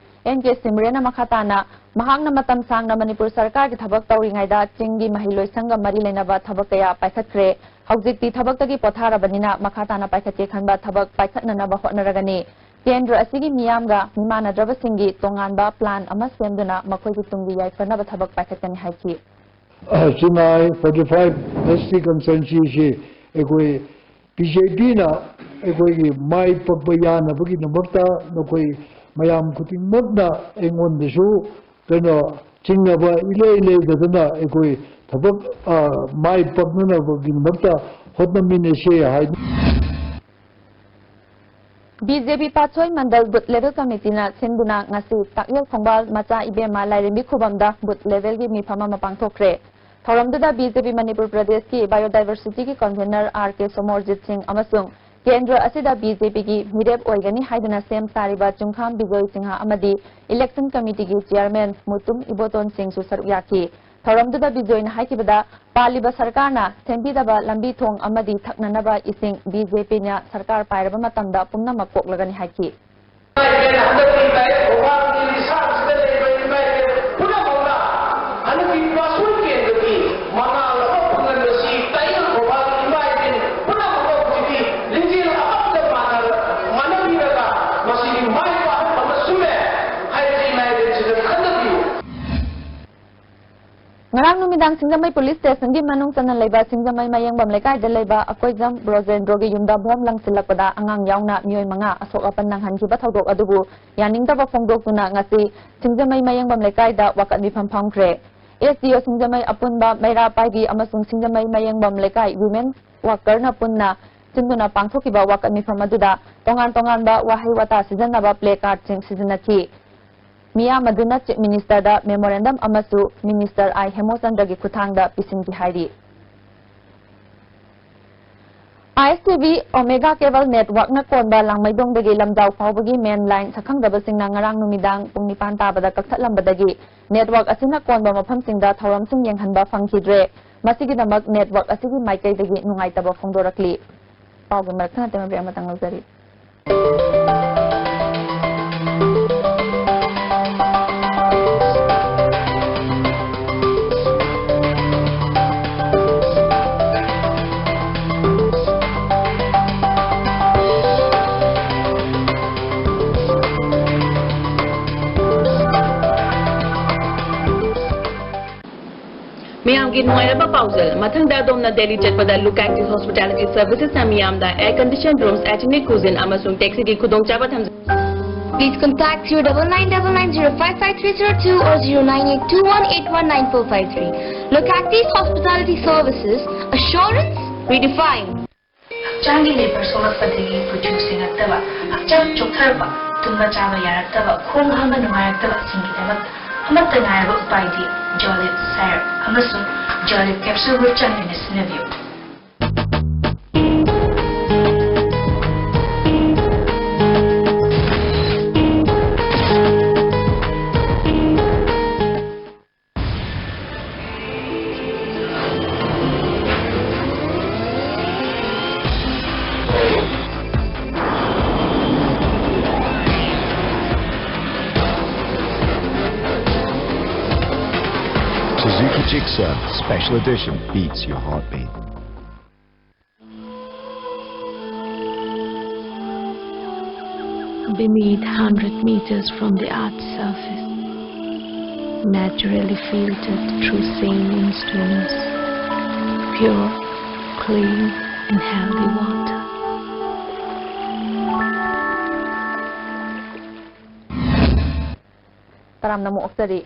ꯑꯦꯝ ꯀꯦ ꯁꯤꯝꯔꯦꯟꯅ ꯃꯈꯥ ꯇꯥꯅ ꯃꯍꯥꯛꯅ ꯃꯇꯝ ꯁꯥꯡꯅ ꯃꯅꯤꯄꯨꯔ ꯁꯔꯀꯥꯔꯒꯤ ꯊꯕꯛ ꯇꯧꯔꯤꯉꯩꯗ ꯆꯤꯡꯒꯤ ꯃꯍꯩꯂꯣꯏꯁꯪꯒ ꯃꯔꯤ ꯂꯩꯅꯕ ꯊꯕꯛ ꯀꯌꯥ ꯄꯥꯏꯈꯠꯈ꯭ꯔꯦ꯫ ꯍꯧꯖꯤꯛꯇꯤ ꯊꯕꯛꯇꯒꯤ ꯄꯣꯊꯥꯔꯕꯅꯤꯅ ꯃꯈꯥ ꯇꯥꯅ ꯄꯥꯏꯈꯠꯀꯦ ꯈꯟꯕ ꯊꯕꯛ ꯄꯥꯏꯈꯠꯅꯅꯕ ꯍꯣꯠꯅꯔꯒꯅꯤ꯫ ꯀꯦꯟꯗ꯭ꯔ ꯑꯁꯤꯒꯤ ꯃꯤꯌꯥꯝꯒ ꯃꯤꯃꯥꯟꯅꯗ꯭ꯔꯕꯁꯤꯡꯒꯤ ꯇꯣꯉꯥꯟꯕ ꯄ꯭ꯂꯥꯟ ꯑꯃ ꯁꯦꯝꯗꯨꯅ ꯃꯈꯣꯏꯒꯤ ꯇꯨꯡꯒꯤ ꯌꯥꯏꯐꯅꯕ ꯊꯕꯛ ꯄꯥꯏꯈꯠꯀꯅꯤ ꯍꯥꯏꯈꯤ꯫ Chennai forty five S T constituency ꯑꯁꯤ ꯑꯩꯈꯣꯏ ꯕꯤ ꯖꯦ ꯄꯤꯅ ꯑꯩꯈꯣꯏꯒꯤ ꯃꯥꯏ ꯄꯥꯛꯄ ꯌꯥꯅꯕꯒꯤꯗꯃꯛꯇ ꯅꯈꯣꯏ ꯃꯌꯥꯝ ꯈꯨꯗꯤꯡꯃꯛꯅ ꯑꯩꯉꯣꯟꯗꯁꯨ ꯀꯩꯅꯣ ꯆꯤꯡꯅꯕ ꯏꯂꯩ ꯂꯩꯇꯗꯅ ꯑꯩꯈꯣꯏ ꯊꯕꯛ, ꯑ, ꯃꯥꯏ ꯄꯥꯛꯅꯅꯕꯒꯤꯗꯃꯛꯇ ꯍꯣꯠꯅꯃꯤꯟꯅꯁꯤ ꯍꯥꯏ꯫ ꯕꯤ ꯖꯦ ꯄꯤ ꯄꯥꯠꯁꯣꯏ ꯃꯟꯗꯜ ꯕꯨꯊ ꯂꯦꯚꯦꯜ ꯀꯃꯤꯇꯤꯅ ꯁꯤꯟꯗꯨꯅ ꯉꯁꯤ ꯇꯥꯛꯌꯦꯜ ꯈꯣꯡꯕꯥꯜ ꯃꯆꯥ ꯏꯕꯦꯝꯃ ꯂꯥꯏꯔꯦꯝꯕꯤ ꯈꯨꯕꯝꯗ ꯕꯨꯊ ꯂꯦꯚꯦꯜꯒꯤ ꯃꯤꯐꯝ ꯑꯃ ꯄꯥꯡꯊꯣꯛꯈ꯭ꯔꯦ꯫ ꯊꯧꯔꯝꯗꯨꯗ ꯕꯤ ꯖꯦ ꯄꯤ ꯃꯅꯤꯄꯨꯔ ꯄ꯭ꯔꯗꯦꯁꯀꯤ ꯕꯥꯏꯑꯣꯗꯥꯏꯚꯔꯁꯤꯇꯤꯒꯤ ꯀꯟꯚꯦꯅꯔ ꯑꯥꯔ ꯀꯦ ꯁꯣꯃꯣꯔꯖꯤꯠ ꯁꯤꯡ ꯑꯃꯁꯨꯡ ꯀꯦꯟꯗ꯭ꯔ ꯑꯁꯤꯗ ꯕꯤ ꯖꯦ ꯄꯤꯒꯤ ꯃꯤꯔꯦꯞ ꯑꯣꯏꯒꯅꯤ ꯍꯥꯏꯗꯨꯅ ꯁꯦꯝ ꯁꯥꯔꯤꯕ ꯆꯨꯡꯈꯥꯝ ꯕꯤꯖꯣꯏ ꯁꯤꯡꯍ ꯑꯃꯗꯤ ꯏꯂꯦꯛꯁꯟ ꯀꯃꯤꯇꯤꯒꯤ ꯆꯤꯌꯔꯃꯦꯟ ꯃꯨꯇꯨꯝ ꯏꯕꯣꯇꯣꯟ ꯁꯤꯡꯁꯨ ꯁꯔꯨꯛ ꯌꯥꯈꯤ꯫ ꯊꯧꯔꯝꯗꯨꯗ ꯕꯤꯖꯣꯏꯅ ꯍꯥꯏꯈꯤꯕꯗ, ꯄꯥꯜꯂꯤꯕ ꯁꯔꯀꯥꯔꯅ ꯁꯦꯝꯕꯤꯗꯕ ꯂꯝꯕꯤ ꯊꯣꯡ ꯑꯃꯗꯤ ꯊꯛꯅꯅꯕ ꯏꯁꯤꯡ ꯕꯤ ꯖꯦ ꯄꯤꯅ ꯁꯔꯀꯥꯔ ꯄꯥꯏꯔꯕ ꯃꯇꯝꯗ ꯄꯨꯝꯅꯃꯛ ꯀꯣꯛꯂꯒꯅꯤ ꯍꯥꯏꯈꯤ꯫ ꯍꯟꯗꯛꯀꯤ ꯇꯥꯏꯌꯦꯜ ꯈꯣꯡꯕꯥꯜꯒꯤ ꯂꯤꯁꯥꯡꯁꯤꯗ ꯂꯩꯔꯤꯕ ꯏꯃꯥ ꯏꯕꯦꯟ ꯄꯨꯝꯅꯃꯛꯅ ꯍꯟꯗꯛꯀꯤ ꯄꯥꯁꯣꯏ ꯀꯦꯟꯗ꯭ꯔꯒꯤ ꯃꯉꯥꯜ ꯑꯃ ꯐꯪꯍꯟꯕꯁꯤ ꯇꯥꯏꯌꯦꯜ ꯈꯣꯡꯕꯥꯜꯒꯤ ꯏꯃꯥ ꯏꯕꯦꯟ ꯄꯨꯝꯅꯃꯛꯅ ꯍꯧꯖꯤꯛꯇꯤ ꯂꯤꯡꯖꯦꯜ ꯑꯃꯠꯇ ꯃꯥꯟꯅ-, ꯃꯥꯟꯅꯕꯤꯔꯒ ꯃꯁꯤꯒꯤ ꯃꯥꯏ ꯄꯥꯛꯍꯟꯕ ꯑꯃ ꯁꯨꯝꯃꯦ ꯍꯥꯏꯕꯁꯤ ꯏꯃꯥ ꯏꯕꯦꯟꯁꯤꯡꯅ ꯈꯟꯊꯕꯤꯌꯨ꯫ ꯉꯔꯥꯡ ꯅꯨꯃꯤꯗꯥꯡ ꯁꯤꯡꯖꯃꯩ ꯄꯨꯂꯤꯁ ꯁ꯭ꯇꯦꯁꯟꯒꯤ ꯃꯅꯨꯡ ꯆꯟꯅ ꯂꯩꯕ ꯁꯤꯡꯖꯃꯩ ꯃꯌꯦꯡꯕꯝ ꯂꯩꯀꯥꯏꯗ ꯂꯩꯕ ꯑꯀꯣꯏꯖꯝ ꯕ꯭ꯔꯣꯖꯦꯟꯗ꯭ꯔꯣꯒꯤ ꯌꯨꯝꯗ ꯕꯣꯝ ꯂꯪꯁꯤꯜꯂꯛꯄꯗ ꯑꯉꯥꯡ ꯌꯥꯎꯅ ꯃꯤꯑꯣꯏ ꯃꯉꯥ ꯑꯁꯣꯛ ꯑꯄꯟ ꯅꯪꯍꯟꯈꯤꯕ ꯊꯧꯗꯣꯛ ꯑꯗꯨꯕꯨ ꯌꯥꯅꯤꯡꯗꯕ ꯐꯣꯡꯗꯣꯛꯇꯨꯅ ꯉꯁꯤ ꯁꯤꯡꯖꯃꯩ ꯃꯌꯦꯡꯕꯝ ꯂꯩꯀꯥꯏꯗ ꯋꯥꯀꯠ ꯃꯤꯐꯝ ꯐꯝꯈ꯭ꯔꯦ꯫ ꯑꯦꯁ ꯗꯤ ꯑꯣ ꯁꯤꯡꯖꯃꯩ ꯑꯄꯨꯟꯕ, ꯃꯩꯔꯥ ꯄꯥꯏꯕꯤ ꯑꯃꯁꯨꯡ ꯁꯤꯡꯖꯃꯩ ꯃꯌꯦꯡꯕꯝ ꯂꯩꯀꯥꯏ ꯋꯤꯃꯦꯟ ꯋꯥꯀꯔꯅ ꯄꯨꯟꯅ ꯁꯤꯟꯗꯨꯅ ꯄꯥꯡꯊꯣꯛꯈꯤꯕ ꯋꯥꯀꯠ ꯃꯤꯐꯝ ꯑꯗꯨꯗ ꯇꯣꯉꯥꯟ ꯇꯣꯉꯥꯟꯕ ꯋꯥꯍꯩ ꯋꯥꯇꯥ ꯁꯤꯖꯤꯟꯅꯕ ꯄ꯭ꯂꯦ ꯀꯥꯔꯗꯁꯤꯡ ꯁꯤꯖꯤꯟꯅꯈꯤ꯫ ꯃꯤꯌꯥꯝ ꯑꯗꯨꯅ ꯆꯤꯐ ꯃꯤꯅꯤꯁꯇꯔꯗ ꯃꯦꯃꯣꯔꯦꯟꯗꯝ ꯑꯃꯁꯨ ꯃꯤꯅꯤꯁꯇꯔ ꯑꯥꯏ ꯍꯦꯃꯣꯆꯟꯗ꯭ꯔꯒꯤ ꯈꯨꯠꯊꯥꯡꯗ ꯄꯤꯁꯤꯟꯈꯤ ꯍꯥꯏꯔꯤ꯫ ꯑꯥꯏ ꯑꯦꯁ ꯇꯤ ꯚꯤ Omega Cable Networkꯅ ꯀꯣꯟꯕ ꯂꯥꯡꯃꯩꯗꯣꯡꯗꯒꯤ ꯂꯝꯖꯥꯎ ꯐꯥꯎꯕꯒꯤ main line ꯁꯛꯈꯪꯗꯕꯁꯤꯡꯅ ꯉꯔꯥꯡ ꯅꯨꯃꯤꯗꯥꯡ ꯄꯨꯡ ꯅꯤꯄꯥꯟ ꯇꯥꯕꯗ ꯀꯛꯊꯠꯂꯝꯕꯗꯒꯤ network ꯑꯁꯤꯅ ꯀꯣꯟꯕ ꯃꯐꯝꯁꯤꯡꯗ ꯊꯧꯔꯝꯁꯤꯡ ꯌꯦꯡꯍꯟꯕ ꯐꯪꯈꯤꯗ꯭ꯔꯦ꯫ ꯃꯁꯤꯒꯤꯗꯃꯛ network ꯑꯁꯤꯒꯤ ꯃꯥꯏꯀꯩꯗꯒꯤ ꯅꯨꯡꯉꯥꯏꯇꯕ ꯐꯣꯡꯗꯣꯔꯛꯂꯤ꯫ ꯄꯥꯎꯒꯤ ꯃꯔꯛ ꯊꯠꯅ ꯇꯦꯝꯃꯕꯤ ꯑꯃꯇꯪ ꯂꯧꯖꯔꯤ꯫ ꯃꯌꯥꯝꯒꯤ ꯅꯨꯡꯉꯥꯏꯔꯕ ꯄꯥꯎꯖꯦꯜ꯫ ꯃꯊꯪꯗ ꯑꯗꯣꯝꯅ ꯗꯦꯜꯂꯤ ꯆꯠꯄꯗ Look Active Hospitality Servicesꯅ ꯃꯤꯌꯥꯝꯗ air conditioned rooms, ethnic cuisine ꯑꯃꯁꯨꯡ taxiꯒꯤ ꯈꯨꯗꯣꯡꯆꯥꯕ ꯊꯝꯖꯩ꯫ Please contact zero double nine double nine zero five five three zero two or zero nine eight two one eight one nine four five three. Look Active Hospitality Services, assurance redefined. ꯍꯛꯆꯥꯡꯒꯤ ꯂꯩꯕꯔ ꯁꯣꯛꯂꯛꯄꯗꯒꯤ ꯀꯨꯆꯨ ꯁꯦꯡꯉꯛꯇꯕ, ꯍꯛꯆꯥꯡ ꯆꯣꯛꯊꯔꯛꯄ, ꯇꯨꯝꯕ ꯆꯥꯕ ꯌꯥꯔꯛꯇꯕ, ꯈꯣꯡ ꯍꯥꯝꯕ ꯅꯨꯡꯉꯥꯏꯔꯛꯇꯕꯁꯤꯡꯒꯤꯗꯃꯛ ꯑꯃꯠꯇ ꯉꯥꯏꯔꯕ ꯎꯄꯥꯏꯗꯤ Jolib syrup ꯑꯃꯁꯨꯡ Jolib capsuleꯕꯨ ꯆꯥꯡ ꯅꯥꯏꯅ ꯁꯤꯖꯤꯟꯅꯕꯤꯌꯨ꯫ Suzuki Gixxer Special Edition beats your heartbeat. Beneath hundred meters from the earth's surface, naturally filtered through saline streams, pure, clean and healthy water. ꯇꯔꯥꯝꯅ ꯑꯃꯨꯛ ꯑꯣꯛꯆꯔꯤ꯫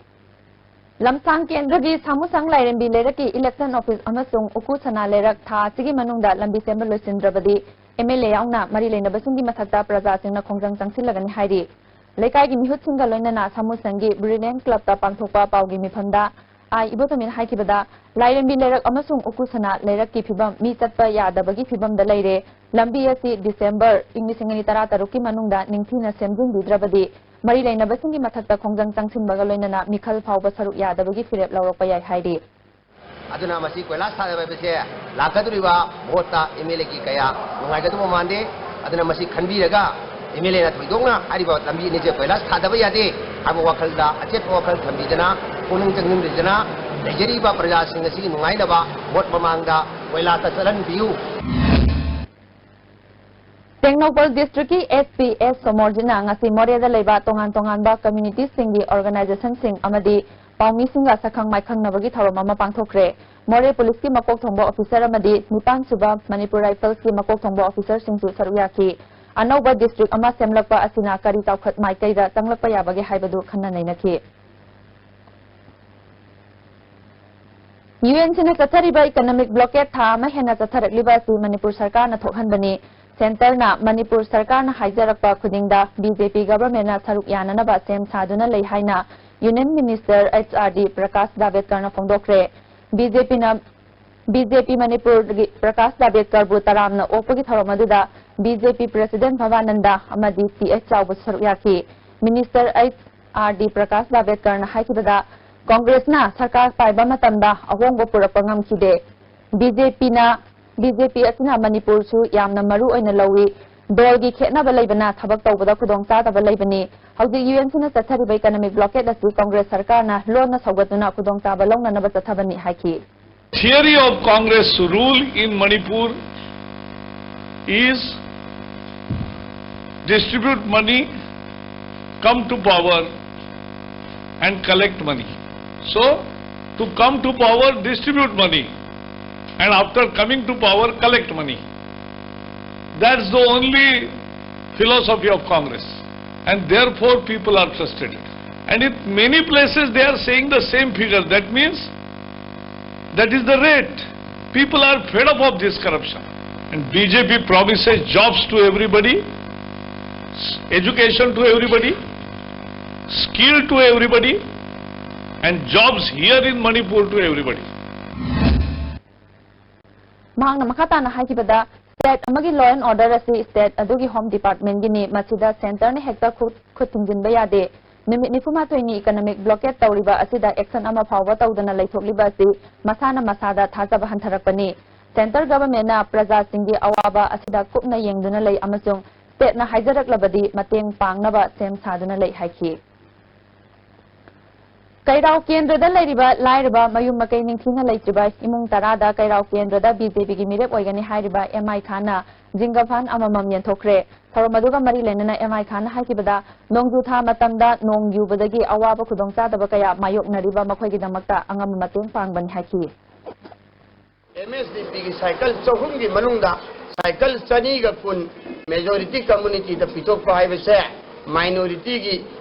ꯂꯝꯁꯥꯡ ꯀꯦꯟꯗ꯭ꯔꯒꯤ ꯁꯥꯃꯨꯁꯪ ꯂꯥꯏꯔꯦꯝꯕꯤ ꯂꯩꯔꯛꯀꯤ election office ꯑꯃꯁꯨꯡ ꯎꯀꯨ ꯁꯅꯥ ꯂꯩꯔꯛ ꯊꯥ ꯑꯁꯤꯒꯤ ꯃꯅꯨꯡꯗ ꯂꯝꯕꯤ ꯁꯦꯝꯕ ꯂꯣꯏꯁꯤꯟꯗ꯭ꯔꯕꯗꯤ M L A ꯌꯥꯎꯅ ꯃꯔꯤ ꯂꯩꯅꯕꯁꯤꯡꯒꯤ ꯃꯊꯛꯇ ꯄ꯭ꯔꯖꯥꯁꯤꯡꯅ ꯈꯣꯡꯖꯪ ꯆꯪꯁꯤꯜꯂꯒꯅꯤ ꯍꯥꯏꯔꯤ꯫ ꯂꯩꯀꯥꯏꯒꯤ ꯃꯤꯍꯨꯠꯁꯤꯡꯒ ꯂꯣꯏꯅꯅ ꯁꯥꯃꯨꯁꯪꯒꯤ Brilliant Clubꯇ ꯄꯥꯡꯊꯣꯛꯄ ꯄꯥꯎꯒꯤ ꯃꯤꯐꯝꯗ ꯑꯥꯏ ꯏꯕꯣꯇꯣꯝꯕꯤꯅ ꯍꯥꯏꯈꯤꯕꯗ, ꯂꯥꯏꯔꯦꯝꯕꯤ ꯂꯩꯔꯛ ꯑꯃꯁꯨꯡ ꯎꯀꯨꯁꯅꯥ ꯂꯩꯔꯛꯀꯤ ꯐꯤꯕꯝ, ꯃꯤ ꯆꯠꯄ ꯌꯥꯗꯕꯒꯤ ꯐꯤꯕꯝꯗ ꯂꯩꯔꯦ꯫ ꯂꯝꯕꯤ ꯑꯁꯤ ꯗꯤꯁꯦꯝꯕꯔ ꯏꯪ ꯂꯤꯁꯤꯡ ꯑꯅꯤ ꯇꯔꯥ ꯇꯔꯨꯛꯀꯤ ꯃꯅꯨꯡꯗ ꯅꯤꯡꯊꯤꯅ ꯁꯦꯝꯖꯤꯟꯕꯤꯗ꯭ꯔꯕꯗꯤ ꯃꯔꯤ ꯂꯩꯅꯕꯁꯤꯡꯒꯤ ꯃꯊꯛꯇ ꯈꯣꯡꯖꯪ ꯆꯪꯁꯤꯟꯕꯒ ꯂꯣꯏꯅꯅ ꯃꯤꯈꯜ ꯐꯥꯎꯕ ꯁꯔꯨꯛ ꯌꯥꯗꯕꯒꯤ ꯐꯤꯔꯦꯞ ꯂꯧꯔꯛꯄ ꯌꯥꯏ ꯍꯥꯏꯔꯤ꯫ ꯑꯗꯨꯅ ꯃꯁꯤ ꯀꯣꯏꯂꯥꯁ ꯊꯥꯗꯕ ꯍꯥꯏꯕꯁꯦ ꯂꯥꯛꯀꯗꯧꯔꯤꯕ ꯚꯣꯠꯇ ꯑꯦꯝ ꯑꯦꯜ ꯑꯦꯒꯤ ꯀꯌꯥ ꯅꯨꯡꯉꯥꯏꯒꯗꯧꯕ ꯃꯥꯟꯗꯦ꯫ ꯑꯗꯨꯅ ꯃꯁꯤ ꯈꯟꯕꯤꯔꯒ ꯑꯦꯝ ꯑꯦꯜ ꯑꯦꯅ ꯊꯣꯏꯗꯣꯛꯅ ꯍꯥꯏꯔꯤꯕ ꯂꯝꯕꯤ ꯑꯅꯤꯁꯦ ꯀꯣꯏꯂꯥꯁ ꯊꯥꯗꯕ ꯌꯥꯗꯦ ꯍꯥꯏꯕ ꯋꯥꯈꯜꯗ, ꯑꯆꯦꯠꯄ ꯋꯥꯈꯜ ꯊꯝꯕꯤꯗꯅ, ꯄꯨꯛꯅꯤꯡ ꯆꯪꯁꯤꯟꯕꯤꯗꯅ ꯂꯩꯖꯔꯤꯕ ꯄ꯭ꯔꯖꯥꯁꯤꯡ ꯑꯁꯤꯒꯤ ꯅꯨꯡꯉꯥꯏꯅꯕ ꯚꯣꯠ ꯃꯃꯥꯡꯗ ꯀꯣꯏꯂꯥꯁꯇ ꯆꯠꯍꯟꯕꯤꯌꯨ꯫ ꯇꯦꯡꯅꯧꯄꯜ ꯗꯤꯁꯇ꯭ꯔꯤꯛꯀꯤ ꯑꯦꯁ ꯄꯤ ꯑꯦꯁ ꯁꯣꯃꯣꯔꯖꯤꯠꯅ ꯉꯁꯤ ꯃꯣꯔꯦꯗ ꯂꯩꯕ ꯇꯣꯉꯥꯟ ꯇꯣꯉꯥꯟꯕ ꯀꯝꯃ꯭ꯌꯨꯅꯤꯇꯤꯁꯤꯡꯒꯤ ꯑꯣꯔꯒꯅꯥꯏꯖꯦꯁꯟꯁꯤꯡ ꯑꯃꯗꯤ ꯄꯥꯎꯃꯤꯁꯤꯡꯒ ꯁꯛꯈꯪ ꯃꯥꯏꯈꯪꯅꯕꯒꯤ ꯊꯧꯔꯝ ꯑꯃ ꯄꯥꯡꯊꯣꯛꯈ꯭ꯔꯦ꯫ ꯃꯣꯔꯦ ꯄꯨꯂꯤꯁꯀꯤ ꯃꯀꯣꯛ ꯊꯣꯡꯕ ꯑꯣꯐꯤꯁꯔ ꯑꯃꯗꯤ ꯅꯤꯄꯥꯟ ꯁꯨꯕ ꯃꯅꯤꯄꯨꯔ ꯔꯥꯏꯐꯜꯁꯀꯤ ꯃꯀꯣꯛ ꯊꯣꯡꯕ ꯑꯣꯐꯤꯁꯔꯁꯤꯡꯁꯨ ꯁꯔꯨꯛ ꯌꯥꯈꯤ꯫ ꯑꯅꯧꯕ ꯗꯤꯁꯇ꯭ꯔꯤꯛ ꯑꯃ ꯁꯦꯝꯂꯛꯄ ꯑꯁꯤꯅ ꯀꯔꯤ ꯆꯥꯎꯈꯠ ꯃꯥꯏꯀꯩꯗ ꯆꯪꯂꯛꯄ ꯌꯥꯕꯒꯦ ꯍꯥꯏꯕꯗꯨ ꯈꯟꯅ ꯅꯩꯅꯈꯤ꯫ ꯌꯨ ꯑꯦꯟ ꯁꯤꯅ ꯆꯠꯊꯔꯤꯕ ꯏꯀꯣꯅꯣꯃꯤꯛ ꯕ꯭ꯂꯣꯀꯦꯠ ꯊꯥ ꯑꯃ ꯍꯦꯟꯅ ꯆꯠꯊꯔꯛꯂꯤꯕ ꯑꯁꯤ ꯃꯅꯤꯄꯨꯔ ꯁꯔꯀꯥꯔꯅ ꯊꯣꯛꯍꯟꯕꯅꯤ꯫ ꯁꯦꯟꯇꯔꯅ ꯃꯅꯤꯄꯨꯔ ꯁꯔꯀꯥꯔꯅ ꯍꯥꯏꯖꯔꯛꯄ ꯈꯨꯗꯤꯡꯗ ꯕꯤ ꯖꯦ ꯄꯤ ꯒꯚꯔꯟꯃꯦꯟꯠꯅ ꯁꯔꯨꯛ ꯌꯥꯅꯅꯕ ꯁꯦꯝ ꯁꯥꯗꯨꯅ ꯂꯩ ꯍꯥꯏꯅ union minister H R D Prakash ꯖꯥꯚꯦꯗꯀꯔꯅ ꯐꯣꯡꯗꯣꯛꯈ꯭ꯔꯦ꯫ ꯕꯤ ꯖꯦ ꯄꯤꯅ, ꯕꯤ ꯖꯦ ꯄꯤ ꯃꯅꯤꯄꯨꯔꯒꯤ ꯄ꯭ꯔꯀꯥꯁ ꯖꯥꯚꯦꯗꯀꯔꯕꯨ ꯇꯔꯥꯝꯅ ꯑꯣꯛꯄꯒꯤ ꯊꯧꯔꯝ ꯑꯗꯨꯗ B J P president Bhabananda ꯑꯃꯗꯤ ꯇꯤ ꯑꯩꯆ ꯆꯥꯎꯕꯁꯨ ꯁꯔꯨꯛ ꯌꯥꯈꯤ꯫ Minister H R D Prakash ꯖꯥꯚꯦꯗꯀꯔꯅ ꯍꯥꯏꯈꯤꯕꯗ, ꯀꯣꯡꯒ꯭ꯔꯦꯁꯅ ꯁꯔꯀꯥꯔ ꯄꯥꯏꯕ ꯃꯇꯝꯗ ꯑꯍꯣꯡꯕ ꯄꯨꯔꯛꯄ ꯉꯝꯈꯤꯗꯦ꯫ ꯕꯤ ꯖꯦ ꯄꯤꯅ, ꯕꯤ ꯖꯦ ꯄꯤ ꯑꯁꯤꯅ ꯃꯅꯤꯄꯨꯔꯁꯨ ꯌꯥꯝꯅ ꯃꯔꯨ ꯑꯣꯏꯅ ꯂꯧꯏ꯫ ꯗꯣꯜꯒꯤ ꯈꯦꯠꯅꯕ ꯂꯩꯕꯅ ꯊꯕꯛ ꯇꯧꯕꯗ ꯈꯨꯗꯣꯡꯆꯥꯗꯕ ꯂꯩꯕꯅꯤ꯫ ꯍꯧꯖꯤꯛ ꯌꯨ ꯑꯦꯟ ꯁꯤꯅ ꯆꯠꯊꯔꯤꯕ ꯏꯀꯣꯅꯣꯃꯤꯛ ꯕ꯭ꯂꯣꯀꯦꯠ ꯑꯁꯤ ꯀꯣꯡꯒ꯭ꯔꯦꯁ ꯁꯔꯀꯥꯔꯅ ꯂꯣꯟꯅ ꯁꯧꯒꯠꯇꯨꯅ ꯈꯨꯗꯣꯡꯆꯥꯕ ꯂꯧꯅꯅꯕ ꯆꯠꯊꯕꯅꯤ ꯍꯥꯏꯈꯤ꯫ Theory of Congress rule in Manipur is distribute money, come to power and collect money. So, to come to power, distribute money, and after coming to power, collect money. That's the only philosophy of Congress, and therefore people are frustrated. And in many places they are saying the same figure. That means that is the rate. People are fed up of this corruption. And B J P promises jobs to everybody, education to everybody, skill to everybody, and jobs here in Manipur to everybody. ꯃꯍꯥꯛꯅ ꯃꯈꯥ ꯇꯥꯅ ꯍꯥꯏꯈꯤꯕꯗ, state ꯑꯃꯒꯤ law and order ꯑꯁꯤ state ꯑꯗꯨꯒꯤ home departmentꯒꯤꯅꯤ, ꯃꯁꯤꯗ centreꯅ ꯍꯦꯛꯇ ꯈꯨꯠ ꯈꯨꯠ ꯊꯤꯡꯖꯤꯟꯕ ꯌꯥꯗꯦ꯫ ꯅꯨꯃꯤꯠ ꯅꯤꯐꯨ ꯃꯥꯊꯣꯏꯅꯤ economic blockade ꯇꯧꯔꯤꯕ ꯑꯁꯤꯗ action ꯑꯃ ꯐꯥꯎꯕ ꯇꯧꯗꯅ ꯂꯩꯊꯣꯛꯂꯤꯕ ꯑꯁꯤ ꯃꯁꯥꯅ ꯃꯁꯥꯗ ꯊꯥꯖꯕ ꯍꯟꯊꯔꯛꯄꯅꯤ꯫ Centre governmentꯅ ꯄ꯭ꯔꯖꯥꯁꯤꯡꯒꯤ ꯑꯋꯥꯕ ꯑꯁꯤꯗ ꯀꯨꯞꯅ ꯌꯦꯡꯗꯨꯅ ꯂꯩ ꯑꯃꯁꯨꯡ stateꯅ ꯍꯥꯏꯖꯔꯛꯂꯕꯗꯤ ꯃꯇꯦꯡ ꯄꯥꯡꯅꯕ ꯁꯦꯝ ꯁꯥꯗꯨꯅ ꯂꯩ ꯍꯥꯏꯈꯤ꯫ ꯀꯩꯔꯥꯎ ꯀꯦꯟꯗ꯭ꯔꯗ ꯂꯩꯔꯤꯕ ꯂꯥꯏꯔꯕ ꯃꯌꯨꯝ ꯃꯀꯩ ꯅꯤꯡꯊꯤꯅ ꯂꯩꯇ꯭ꯔꯤꯕ ꯏꯃꯨꯡ ꯇꯔꯥꯗ ꯀꯩꯔꯥꯎ ꯀꯦꯟꯗ꯭ꯔꯗ BJPꯒꯤ ꯃꯤꯔꯦꯞ ꯑꯣꯏꯒꯅꯤ ꯍꯥꯏꯔꯤꯕ ꯑꯦꯝ ꯑꯥꯏ ꯈꯥꯟꯅ ꯖꯤꯡꯒꯐꯥꯟ ꯑꯃꯃꯝ ꯌꯦꯟꯊꯣꯛꯈ꯭ꯔꯦ꯫ ꯊꯧꯔꯝ ꯑꯗꯨꯒ ꯃꯔꯤ ꯂꯩꯅꯅ ꯑꯦꯝ ꯑꯥꯏ ꯈꯥꯟꯅ ꯍꯥꯏꯈꯤꯕꯗ, ꯅꯣꯡꯖꯨ ꯊꯥ ꯃꯇꯝꯗ ꯅꯣꯡ ꯌꯨꯕꯗꯒꯤ ꯑꯋꯥꯕ ꯈꯨꯗꯣꯡꯆꯥꯗꯕ ꯀꯌꯥ ꯃꯥꯌꯣꯛꯅꯔꯤꯕ ꯃꯈꯣꯏꯒꯤꯗꯃꯛꯇ ꯑꯉꯝꯕ ꯃꯇꯦꯡ ꯄꯥꯡꯕꯅꯤ ꯍꯥꯏꯈꯤ꯫ MSDPꯒꯤ cycle ꯆꯍꯨꯝꯒꯤ ꯃꯅꯨꯡꯗ cycle ꯆꯅꯤꯒ ꯀꯨꯟ majority communityꯗ ꯄꯤꯊꯣꯛꯄ ꯍꯥꯏꯕꯁꯦ minorityꯒꯤ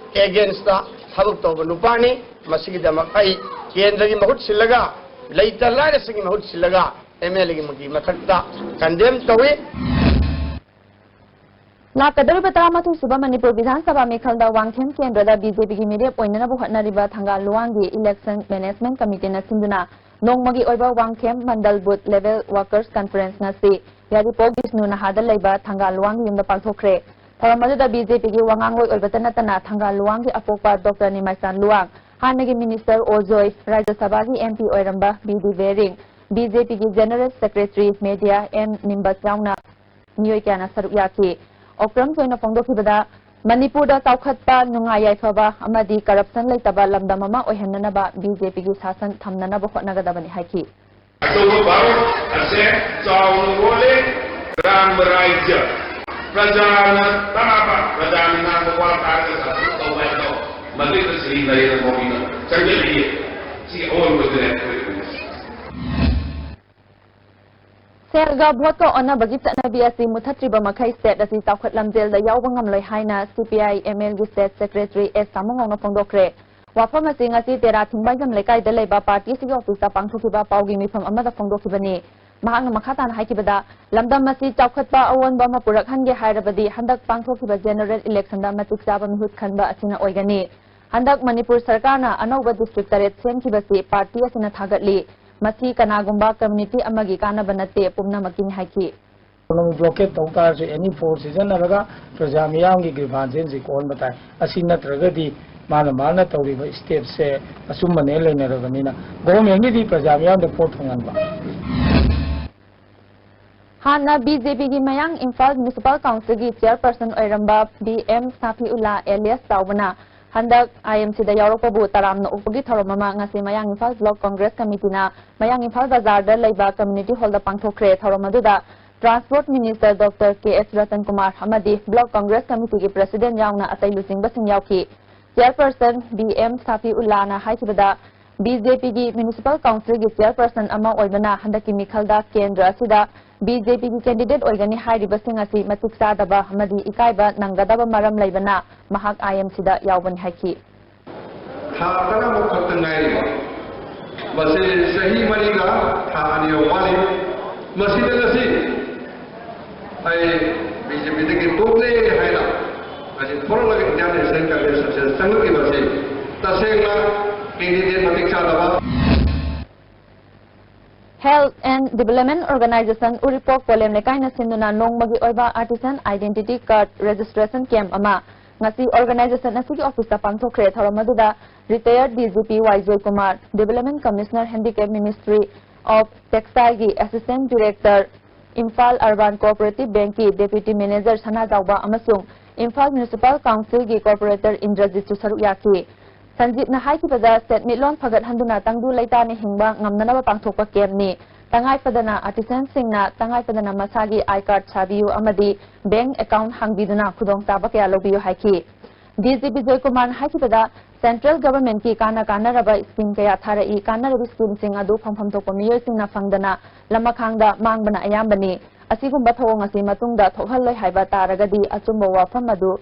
againstꯇ ꯊꯕꯛ ꯇꯧꯕ ꯅꯨꯄꯥꯅꯤ꯫ ꯃꯁꯤꯒꯤꯗꯃꯛ ꯑꯩ ꯀꯦꯟꯗ꯭ꯔꯒꯤ ꯃꯍꯨꯠ ꯁꯤꯜꯂꯒ, ꯂꯩꯇ ꯂꯥꯏꯔꯁꯤꯡꯒꯤ ꯃꯍꯨꯠ ꯁꯤꯜꯂꯒ MLAꯒꯤ ꯃꯊꯛꯇ condemn ꯇꯧꯏ꯫ ꯂꯥꯛꯀꯗꯧꯔꯤꯕ ꯇꯔꯥꯃꯥꯊꯣꯏ ꯁꯨꯕ ꯃꯅꯤꯄꯨꯔ ꯕꯤꯙꯥꯟ ꯁꯚꯥ ꯃꯤꯈꯜꯗ ꯋꯥꯡꯈꯦꯝ ꯀꯦꯟꯗ꯭ꯔꯗ BJPꯒꯤ ꯃꯤꯔꯦꯞ ꯑꯣꯏꯅꯅꯕ ꯍꯣꯠꯅꯔꯤꯕ ꯊꯪꯒꯥꯜ ꯂꯨꯋꯥꯡꯒꯤ election management committeeꯅ ꯁꯤꯟꯗꯨꯅ ꯅꯣꯡꯃꯒꯤ ꯑꯣꯏꯕ Wangkhem ꯃꯟꯗꯜ booth level workers conference ꯉꯁꯤ ꯌꯥꯏꯔꯤꯄꯣꯛ ꯕꯤꯁꯅꯨ ꯅꯍꯥꯗ ꯂꯩꯕ ꯊꯪꯒꯥꯜ ꯂꯨꯋꯥꯡꯒꯤ ꯌꯨꯝꯗ ꯄꯥꯡꯊꯣꯛꯈ꯭ꯔꯦ꯫ ꯊꯧꯔꯝ ꯑꯗꯨꯗ BJPꯒꯤ ꯋꯥꯉꯥꯡꯂꯣꯏ ꯑꯣꯏꯕꯇ ꯅꯠꯇꯅ ꯊꯪꯒꯥꯜ ꯂꯨꯋꯥꯡꯒꯤ ꯑꯄꯣꯛꯄ ꯗꯣꯛꯇꯔ ꯅꯤꯃꯥꯏꯆꯥꯟ ꯂꯨꯋꯥꯡ, ꯍꯥꯟꯅꯒꯤ minister ꯑꯣꯖꯣꯏ, ꯔꯥꯖ꯭ꯌ ꯁꯚꯥꯒꯤ MP ꯑꯣꯏꯔꯝꯕ ꯕꯤ ꯗꯤ ꯕꯦꯔꯤꯡ, BJPꯒꯤ general secretary media N Nimbus ꯌꯥꯎꯅ ꯃꯤꯑꯣꯏ ꯀꯌꯥꯅ ꯁꯔꯨꯛ ꯌꯥꯈꯤ꯫ ꯑꯣꯀ꯭ꯔꯝ ꯖꯣꯏꯅ ꯐꯣꯡꯗꯣꯛꯈꯤꯕꯗ, ꯃꯅꯤꯄꯨꯔꯗ ꯆꯥꯎꯈꯠꯄ, ꯅꯨꯡꯉꯥꯏ ꯌꯥꯏꯐꯕ ꯑꯃꯗꯤ corruption ꯂꯩꯇꯕ ꯂꯝꯗꯝ ꯑꯃ ꯑꯣꯏꯍꯟꯅꯅꯕ BJPꯒꯤ ꯁꯥꯁꯟ ꯊꯝꯅꯅꯕ ꯍꯣꯠꯅꯒꯗꯕꯅꯤ ꯍꯥꯏꯈꯤ꯫ ꯑꯆꯧꯕ ꯚꯥꯔꯠ ꯑꯁꯦ ꯆꯥꯎꯅ ꯑꯣꯜꯂꯦ꯫ ꯔꯥꯝ ꯔꯥꯖ꯭ꯌ, ꯄ꯭ꯔꯖꯥꯅ ꯇꯥꯕ, ꯄ꯭ꯔꯖꯥꯅ ꯉꯥꯡꯕ ꯋꯥ ꯇꯥꯔꯒ ꯁꯥꯁꯟ ꯇꯧꯕ ꯍꯥꯏꯕꯗꯣ, ꯃꯗꯨꯗ ꯁ꯭ꯔꯤ ꯅꯔꯦꯟꯗ꯭ꯔ ꯃꯣꯗꯤꯅ ꯆꯪꯁꯤꯜꯂꯛꯏ꯫ ꯁꯤ ꯑꯑꯣꯟꯕꯗꯨꯅꯦ ꯑꯩꯈꯣꯏ ꯑꯣꯏꯔꯤꯁꯦ꯫ ꯁꯦꯜꯒ ꯚꯣꯠꯀ ꯑꯣꯟꯅꯕꯒꯤ ꯆꯠꯅꯕꯤ ꯑꯁꯤ ꯃꯨꯊꯠꯇ꯭ꯔꯤꯕ ꯃꯈꯩ state ꯑꯁꯤ ꯆꯥꯎꯈꯠ ꯂꯝꯖꯦꯜꯗ ꯌꯥꯎꯕ ꯉꯝꯂꯣꯏ ꯍꯥꯏꯅ CPI MLꯒꯤ state secretary ꯑꯦꯁ ꯁꯥꯃꯨꯉꯧꯅ ꯐꯣꯡꯗꯣꯛꯈ꯭ꯔꯦ꯫ ꯋꯥꯐꯝ ꯑꯁꯤ ꯉꯁꯤ ꯇꯦꯔꯥ ꯊꯤꯡꯕꯥꯏꯖꯝ ꯂꯩꯀꯥꯏꯗ ꯂꯩꯕ partyꯁꯤꯒꯤ officeꯇ ꯄꯥꯡꯊꯣꯛꯈꯤꯕ ꯄꯥꯎꯒꯤ ꯃꯤꯐꯝ ꯑꯃꯗ ꯐꯣꯡꯗꯣꯛꯈꯤꯕꯅꯤ꯫ ꯃꯍꯥꯛꯅ ꯃꯈꯥ ꯇꯥꯅ ꯍꯥꯏꯈꯤꯕꯗ, ꯂꯝꯗꯝ ꯑꯁꯤ ꯆꯥꯎꯈꯠꯄ ꯑꯑꯣꯟꯕ ꯑꯃ ꯄꯨꯔꯛꯍꯟꯒꯦ ꯍꯥꯏꯔꯕꯗꯤ ꯍꯟꯗꯛ ꯄꯥꯡꯊꯣꯛꯈꯤꯕ general electionꯗ ꯃꯇꯤꯛ ꯆꯥꯕ ꯃꯤꯍꯨꯠ ꯈꯟꯕ ꯑꯁꯤꯅ ꯑꯣꯏꯒꯅꯤ꯫ ꯍꯟꯗꯛ ꯃꯅꯤꯄꯨꯔ ꯁꯔꯀꯥꯔꯅ ꯑꯅꯧꯕ district ꯇꯔꯦꯠ ꯁꯦꯝꯈꯤꯕꯁꯤ party ꯑꯁꯤꯅ ꯊꯥꯒꯠꯂꯤ꯫ ꯃꯁꯤ ꯀꯅꯥꯒꯨꯝꯕ community ꯑꯃꯒꯤ ꯀꯥꯟꯅꯕ ꯅꯠꯇꯦ, ꯄꯨꯝꯅꯃꯛꯀꯤꯅꯤ ꯍꯥꯏꯈꯤ꯫ Economic blockade ꯇꯧ ꯇꯥꯔꯁꯨ any force ꯁꯤꯖꯤꯟꯅꯔꯒ ꯄ꯭ꯔꯖꯥ ꯃꯤꯌꯥꯝꯒꯤ grievances ꯁꯤ ꯀꯣꯛꯍꯟꯕ ꯇꯥꯏ꯫ ꯑꯁꯤ ꯅꯠꯇ꯭ꯔꯒꯗꯤ ꯃꯥꯅ ꯃꯥꯅ ꯇꯧꯔꯤꯕ step ꯁꯦ ꯑꯆꯨꯝꯕꯅꯦ ꯂꯩꯅꯔꯕꯅꯤꯅ government ꯀꯤꯗꯤ ꯄ꯭ꯔꯖꯥ ꯃꯤꯌꯥꯝꯗ ꯄꯣꯠ ꯐꯪꯍꯟꯕ꯫ ꯍꯥꯟꯅ BJP ꯒꯤ ꯃꯌꯥꯡ ꯏꯝꯐꯥꯜ Municipal Council ꯒꯤ chairperson ꯑꯣꯏꯔꯝꯕ ꯕꯤ ꯑꯦꯝ ꯁꯥꯐꯤꯎꯜꯂꯥ alias ꯆꯥꯎꯕꯅ ꯍꯟꯗꯛ IMC ꯗ ꯌꯥꯎꯔꯛꯄꯕꯨ ꯇꯔꯥꯝꯅ ꯑꯣꯛꯄꯒꯤ ꯊꯧꯔꯝ ꯑꯃ ꯉꯁꯤ ꯃꯌꯥꯡ ꯏꯝꯐꯥꯜ Block Congress Committee ꯅ ꯃꯌꯥꯡ ꯏꯝꯐꯥꯜ ꯕꯖꯥꯔꯗ ꯂꯩꯕ community hall ꯗ ꯄꯥꯡꯊꯣꯛꯈ꯭ꯔꯦ꯫ ꯊꯧꯔꯝ ꯑꯗꯨꯗ Transport Minister Doctor ꯀꯦ ꯑꯦꯁ ꯔꯇꯟ ꯀꯨꯃꯥꯔ ꯑꯃꯗꯤ Block Congress Committee ꯒꯤ President ꯌꯥꯎꯅ ꯑꯇꯩ ꯂꯨꯆꯤꯡꯕꯁꯤꯡ ꯌꯥꯎꯈꯤ꯫ Chairperson ꯕꯤ ꯑꯦꯝ ꯁꯥꯐꯤꯎꯜꯂꯥꯅ ꯍꯥꯏꯈꯤꯕꯗ, BJP ꯒꯤ Municipal Council ꯒꯤ chairperson ꯑꯃ ꯑꯣꯏꯕꯅ ꯍꯟꯗꯛꯀꯤ ꯃꯤꯈꯜꯗ ꯀꯦꯟꯗ꯭ꯔ ꯑꯁꯤꯗ BJP ꯒꯤ candidate ꯑꯣꯏꯒꯅꯤ ꯍꯥꯏꯔꯤꯕꯁꯤꯡ ꯑꯁꯤ ꯃꯇꯤꯛ ꯆꯥꯗꯕ ꯑꯃꯗꯤ ꯏꯀꯥꯏꯕ ꯅꯪꯒꯗꯕ ꯃꯔꯝ ꯂꯩꯕꯅ ꯃꯍꯥꯛ IMC ꯗ ꯌꯥꯎꯕꯅꯤ ꯍꯥꯏꯈꯤ꯫ ꯊꯥ ꯇꯔꯥꯃꯨꯛ ꯈꯛꯇ ꯉꯥꯏꯔꯤꯕ, ꯃꯁꯤ ꯆꯍꯤ ꯃꯔꯤꯒ ꯊꯥ ꯑꯅꯤ ꯋꯥꯠꯂꯤ꯫ ꯃꯁꯤꯗ ꯉꯁꯤ ꯑꯩ BJP ꯗꯒꯤ ꯇꯣꯛꯂꯦ ꯍꯥꯏꯅ ꯉꯁꯤ ꯊꯣꯛꯂꯛꯂꯒ Indian National Congress ꯑꯁꯤꯗ ꯆꯪꯂꯛꯂꯤꯕ ꯑꯁꯤ ꯇꯁꯦꯡꯅ candidate ꯃꯇꯤꯛ ꯆꯥꯗꯕ꯫ Health and Development Organization ꯎꯔꯤꯄꯣꯛ ꯄꯣꯂꯦꯝ ꯂꯩꯀꯥꯏꯅ ꯁꯤꯟꯗꯨꯅ ꯅꯣꯡꯃꯒꯤ ꯑꯣꯏꯕ Artisan Identity Card Registration Camp ꯑꯃ ꯉꯁꯤ organization ꯑꯁꯤꯒꯤ office ꯇ ꯄꯥꯡꯊꯣꯛꯈ꯭ꯔꯦ꯫ ꯊꯧꯔꯝ ꯑꯗꯨꯗ retired DGP Y Joykumar, Development Commissioner Handicap Ministry of Textile ꯒꯤ Assistant Director, Imphal Urban Cooperative Bank ꯀꯤ Deputy Manager ꯁꯅꯥꯖꯥꯎꯕ ꯑꯃꯁꯨꯡ Imphal Municipal Council ꯒꯤ Corporator ꯏꯟꯗ꯭ꯔꯖꯤꯠꯁꯨ ꯁꯔꯨꯛ ꯌꯥꯈꯤ꯫ ꯁꯟꯖꯤꯠꯅ ꯍꯥꯏꯈꯤꯕꯗ, ꯁꯦꯟꯃꯤꯠꯂꯣꯟ ꯐꯒꯠꯍꯟꯗꯨꯅ ꯇꯪꯗꯨ ꯂꯩꯇꯥꯅ ꯍꯤꯡꯕ ꯉꯝꯅꯅꯕ ꯄꯥꯡꯊꯣꯛꯄ camp ꯅꯤ꯫ ꯇꯉꯥꯏ ꯐꯗꯅ artisan ꯁꯤꯡꯅ ꯇꯉꯥꯏ ꯐꯗꯅ ꯃꯁꯥꯒꯤ I card ꯁꯥꯕꯤꯌꯨ ꯑꯃꯗꯤ bank account ꯍꯥꯡꯕꯤꯗꯨꯅ ꯈꯨꯗꯣꯡꯆꯥꯕ ꯀꯌꯥ ꯂꯧꯕꯤꯌꯨ ꯍꯥꯏꯈꯤ꯫ DGP ꯖꯣꯏꯀꯨꯃꯥꯔꯅ ꯍꯥꯏꯈꯤꯕꯗ, Central Government ꯀꯤ ꯀꯥꯟꯅ ꯀꯥꯟꯅꯔꯕ scheme ꯀꯌꯥ ꯊꯥꯔꯛꯏ, ꯀꯥꯟꯅꯔꯕ scheme ꯁꯤꯡ ꯑꯗꯨ ꯐꯪꯐꯝ ꯊꯣꯛꯄ ꯃꯤꯑꯣꯏꯁꯤꯡꯅ ꯐꯪꯗꯅ ꯂꯃꯈꯥꯡꯗ ꯃꯥꯡꯕꯅ ꯑꯌꯥꯝꯕꯅꯤ꯫ ꯑꯁꯤꯒꯨꯝꯕ ꯊꯧꯑꯣꯡ ꯑꯁꯤ ꯃꯇꯨꯡꯗ ꯊꯣꯛꯍꯜꯂꯣꯏ ꯍꯥꯏꯕ ꯇꯥꯔꯒꯗꯤ ꯑꯆꯨꯝꯕ ꯋꯥꯐꯝ ꯑꯗꯨ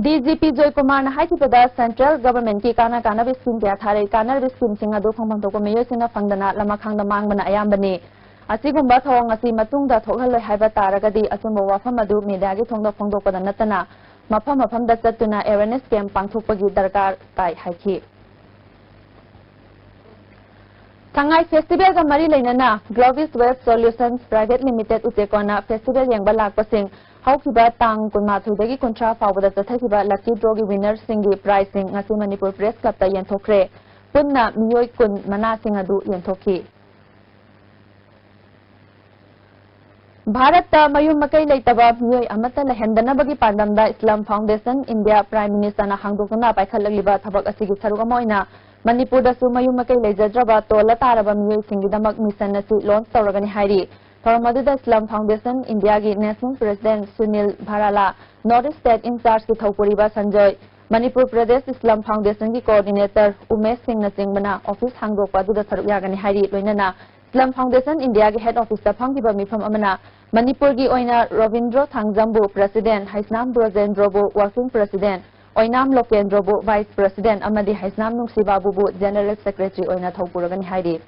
ꯗꯤ ꯖꯤ ꯄꯤ ꯖꯣꯏ ꯀꯨꯃꯥꯔꯅ ꯍꯥꯏꯈꯤꯕꯗ, central governmentꯀꯤ ꯀꯥꯟꯅ ꯀꯥꯟꯅꯕ scheme ꯀꯌꯥ ꯊꯥꯔꯛꯏ꯫ ꯀꯥꯟꯅꯔꯕ schemeꯁꯤꯡ ꯑꯗꯨ ꯐꯪꯐꯝ ꯊꯣꯛꯄ ꯃꯤꯑꯣꯏꯁꯤꯡꯅ ꯐꯪꯗꯅ ꯂꯃꯈꯥꯡꯗ ꯃꯥꯡꯕꯅ ꯑꯌꯥꯝꯕꯅꯤ꯫ ꯑꯁꯤꯒꯨꯝꯕ ꯊꯧꯑꯣꯡ ꯑꯁꯤ ꯃꯇꯨꯡꯗ ꯊꯣꯛꯍꯜꯂꯣꯏ ꯍꯥꯏꯕ ꯇꯥꯔꯒꯗꯤ, ꯑꯆꯨꯝꯕ ꯋꯥꯐꯝ ꯑꯗꯨ mediaꯒꯤ ꯊꯣꯡꯗ ꯐꯣꯡꯗꯣꯛꯄꯗ ꯅꯠꯇꯅ ꯃꯐꯝ ꯃꯐꯝꯗ ꯆꯠꯇꯨꯅ awareness camp ꯄꯥꯡꯊꯣꯛꯄꯒꯤ ꯗꯔꯀꯥꯔ ꯇꯥꯏ ꯍꯥꯏꯈꯤ꯫ ꯁꯉꯥꯏ festivalꯒ ꯃꯔꯤ ꯂꯩꯅꯅ Glovis Web Solutions Private Limited ꯎꯆꯦꯀꯣꯟꯅ festival ꯌꯦꯡꯕ ꯂꯥꯛꯄꯁꯤꯡ ꯍꯧꯈꯤꯕ ꯇꯥꯡ ꯀꯨꯟꯃꯥꯊꯣꯏꯗꯒꯤ ꯀꯨꯟꯊ꯭ꯔꯥ ꯐꯥꯎꯕꯗ ꯆꯠꯊꯈꯤꯕ lucky drawꯒꯤ winnerꯁꯤꯡꯒꯤ prizeꯁꯤꯡ ꯉꯁꯤ ꯃꯅꯤꯄꯨꯔ Press Clubꯇ ꯌꯦꯟꯊꯣꯛꯈ꯭ꯔꯦ꯫ ꯄꯨꯟꯅ ꯃꯤꯑꯣꯏ ꯀꯨꯟ ꯃꯅꯥꯁꯤꯡ ꯑꯗꯨ ꯌꯦꯟꯊꯣꯛꯈꯤ꯫ ꯚꯥꯔꯠꯇ ꯃꯌꯨꯝ ꯃꯀꯩ ꯂꯩꯇꯕ ꯃꯤꯑꯣꯏ ꯑꯃꯠꯇ ꯂꯩꯍꯟꯗꯅꯕꯒꯤ ꯄꯥꯟꯗꯝꯗ Slum Foundation India Prime Ministerꯅ ꯍꯥꯡꯗꯣꯛꯇꯨꯅ ꯄꯥꯏꯈꯠꯂꯛꯂꯤꯕ ꯊꯕꯛ ꯑꯁꯤꯒꯤ ꯁꯔꯨꯛ ꯑꯃ ꯑꯣꯏꯅ ꯃꯅꯤꯄꯨꯔꯗꯁꯨ ꯃꯌꯨꯝ ꯃꯀꯩ ꯂꯩꯖꯗ꯭ꯔꯕ ꯇꯣꯜꯂ ꯇꯥꯔꯕ ꯃꯤꯑꯣꯏꯁꯤꯡꯒꯤꯗꯃꯛ mission ꯑꯁꯤ launch ꯇꯧꯔꯒꯅꯤ ꯍꯥꯏꯔꯤ꯫ ꯊꯧꯔꯝ ꯑꯗꯨꯗ Slum Foundation Indiaꯒꯤ National President Sunil ꯚꯥꯔꯥꯂꯥ, North East State in-chargeꯀꯤ ꯊꯧꯄꯨꯔꯤꯕ Sanjoy, Manipur Pradesh Slum Foundationꯒꯤ coordinator Umesh ꯁꯤꯡꯅꯆꯤꯡꯕꯅ office ꯍꯥꯡꯗꯣꯛꯄ ꯑꯗꯨꯗ ꯁꯔꯨꯛ ꯌꯥꯒꯅꯤ ꯍꯥꯏꯔꯤ꯫ ꯂꯣꯏꯅꯅ Slum Foundation Indiaꯒꯤ head officeꯇ ꯐꯝꯈꯤꯕ ꯃꯤꯐꯝ ꯑꯃꯅ ꯃꯅꯤꯄꯨꯔꯒꯤ ꯑꯣꯏꯅ Robindro ꯊꯥꯡꯖꯝꯕꯨ President, Heisnam ꯕ꯭ꯔꯣꯖꯦꯟꯗ꯭ꯔꯣꯕꯨ Working President, ꯑꯣꯏꯅꯥꯝ ꯂꯣꯀꯦꯟꯗ꯭ꯔꯣꯕꯨ Vice President ꯑꯃꯗꯤ ꯍꯩꯁꯅꯥꯝ ꯅꯨꯡꯁꯤꯕꯥꯕꯨꯕꯨ General Secretary ꯑꯣꯏꯅ ꯊꯧꯄꯨꯔꯒꯅꯤ ꯍꯥꯏꯔꯤ꯫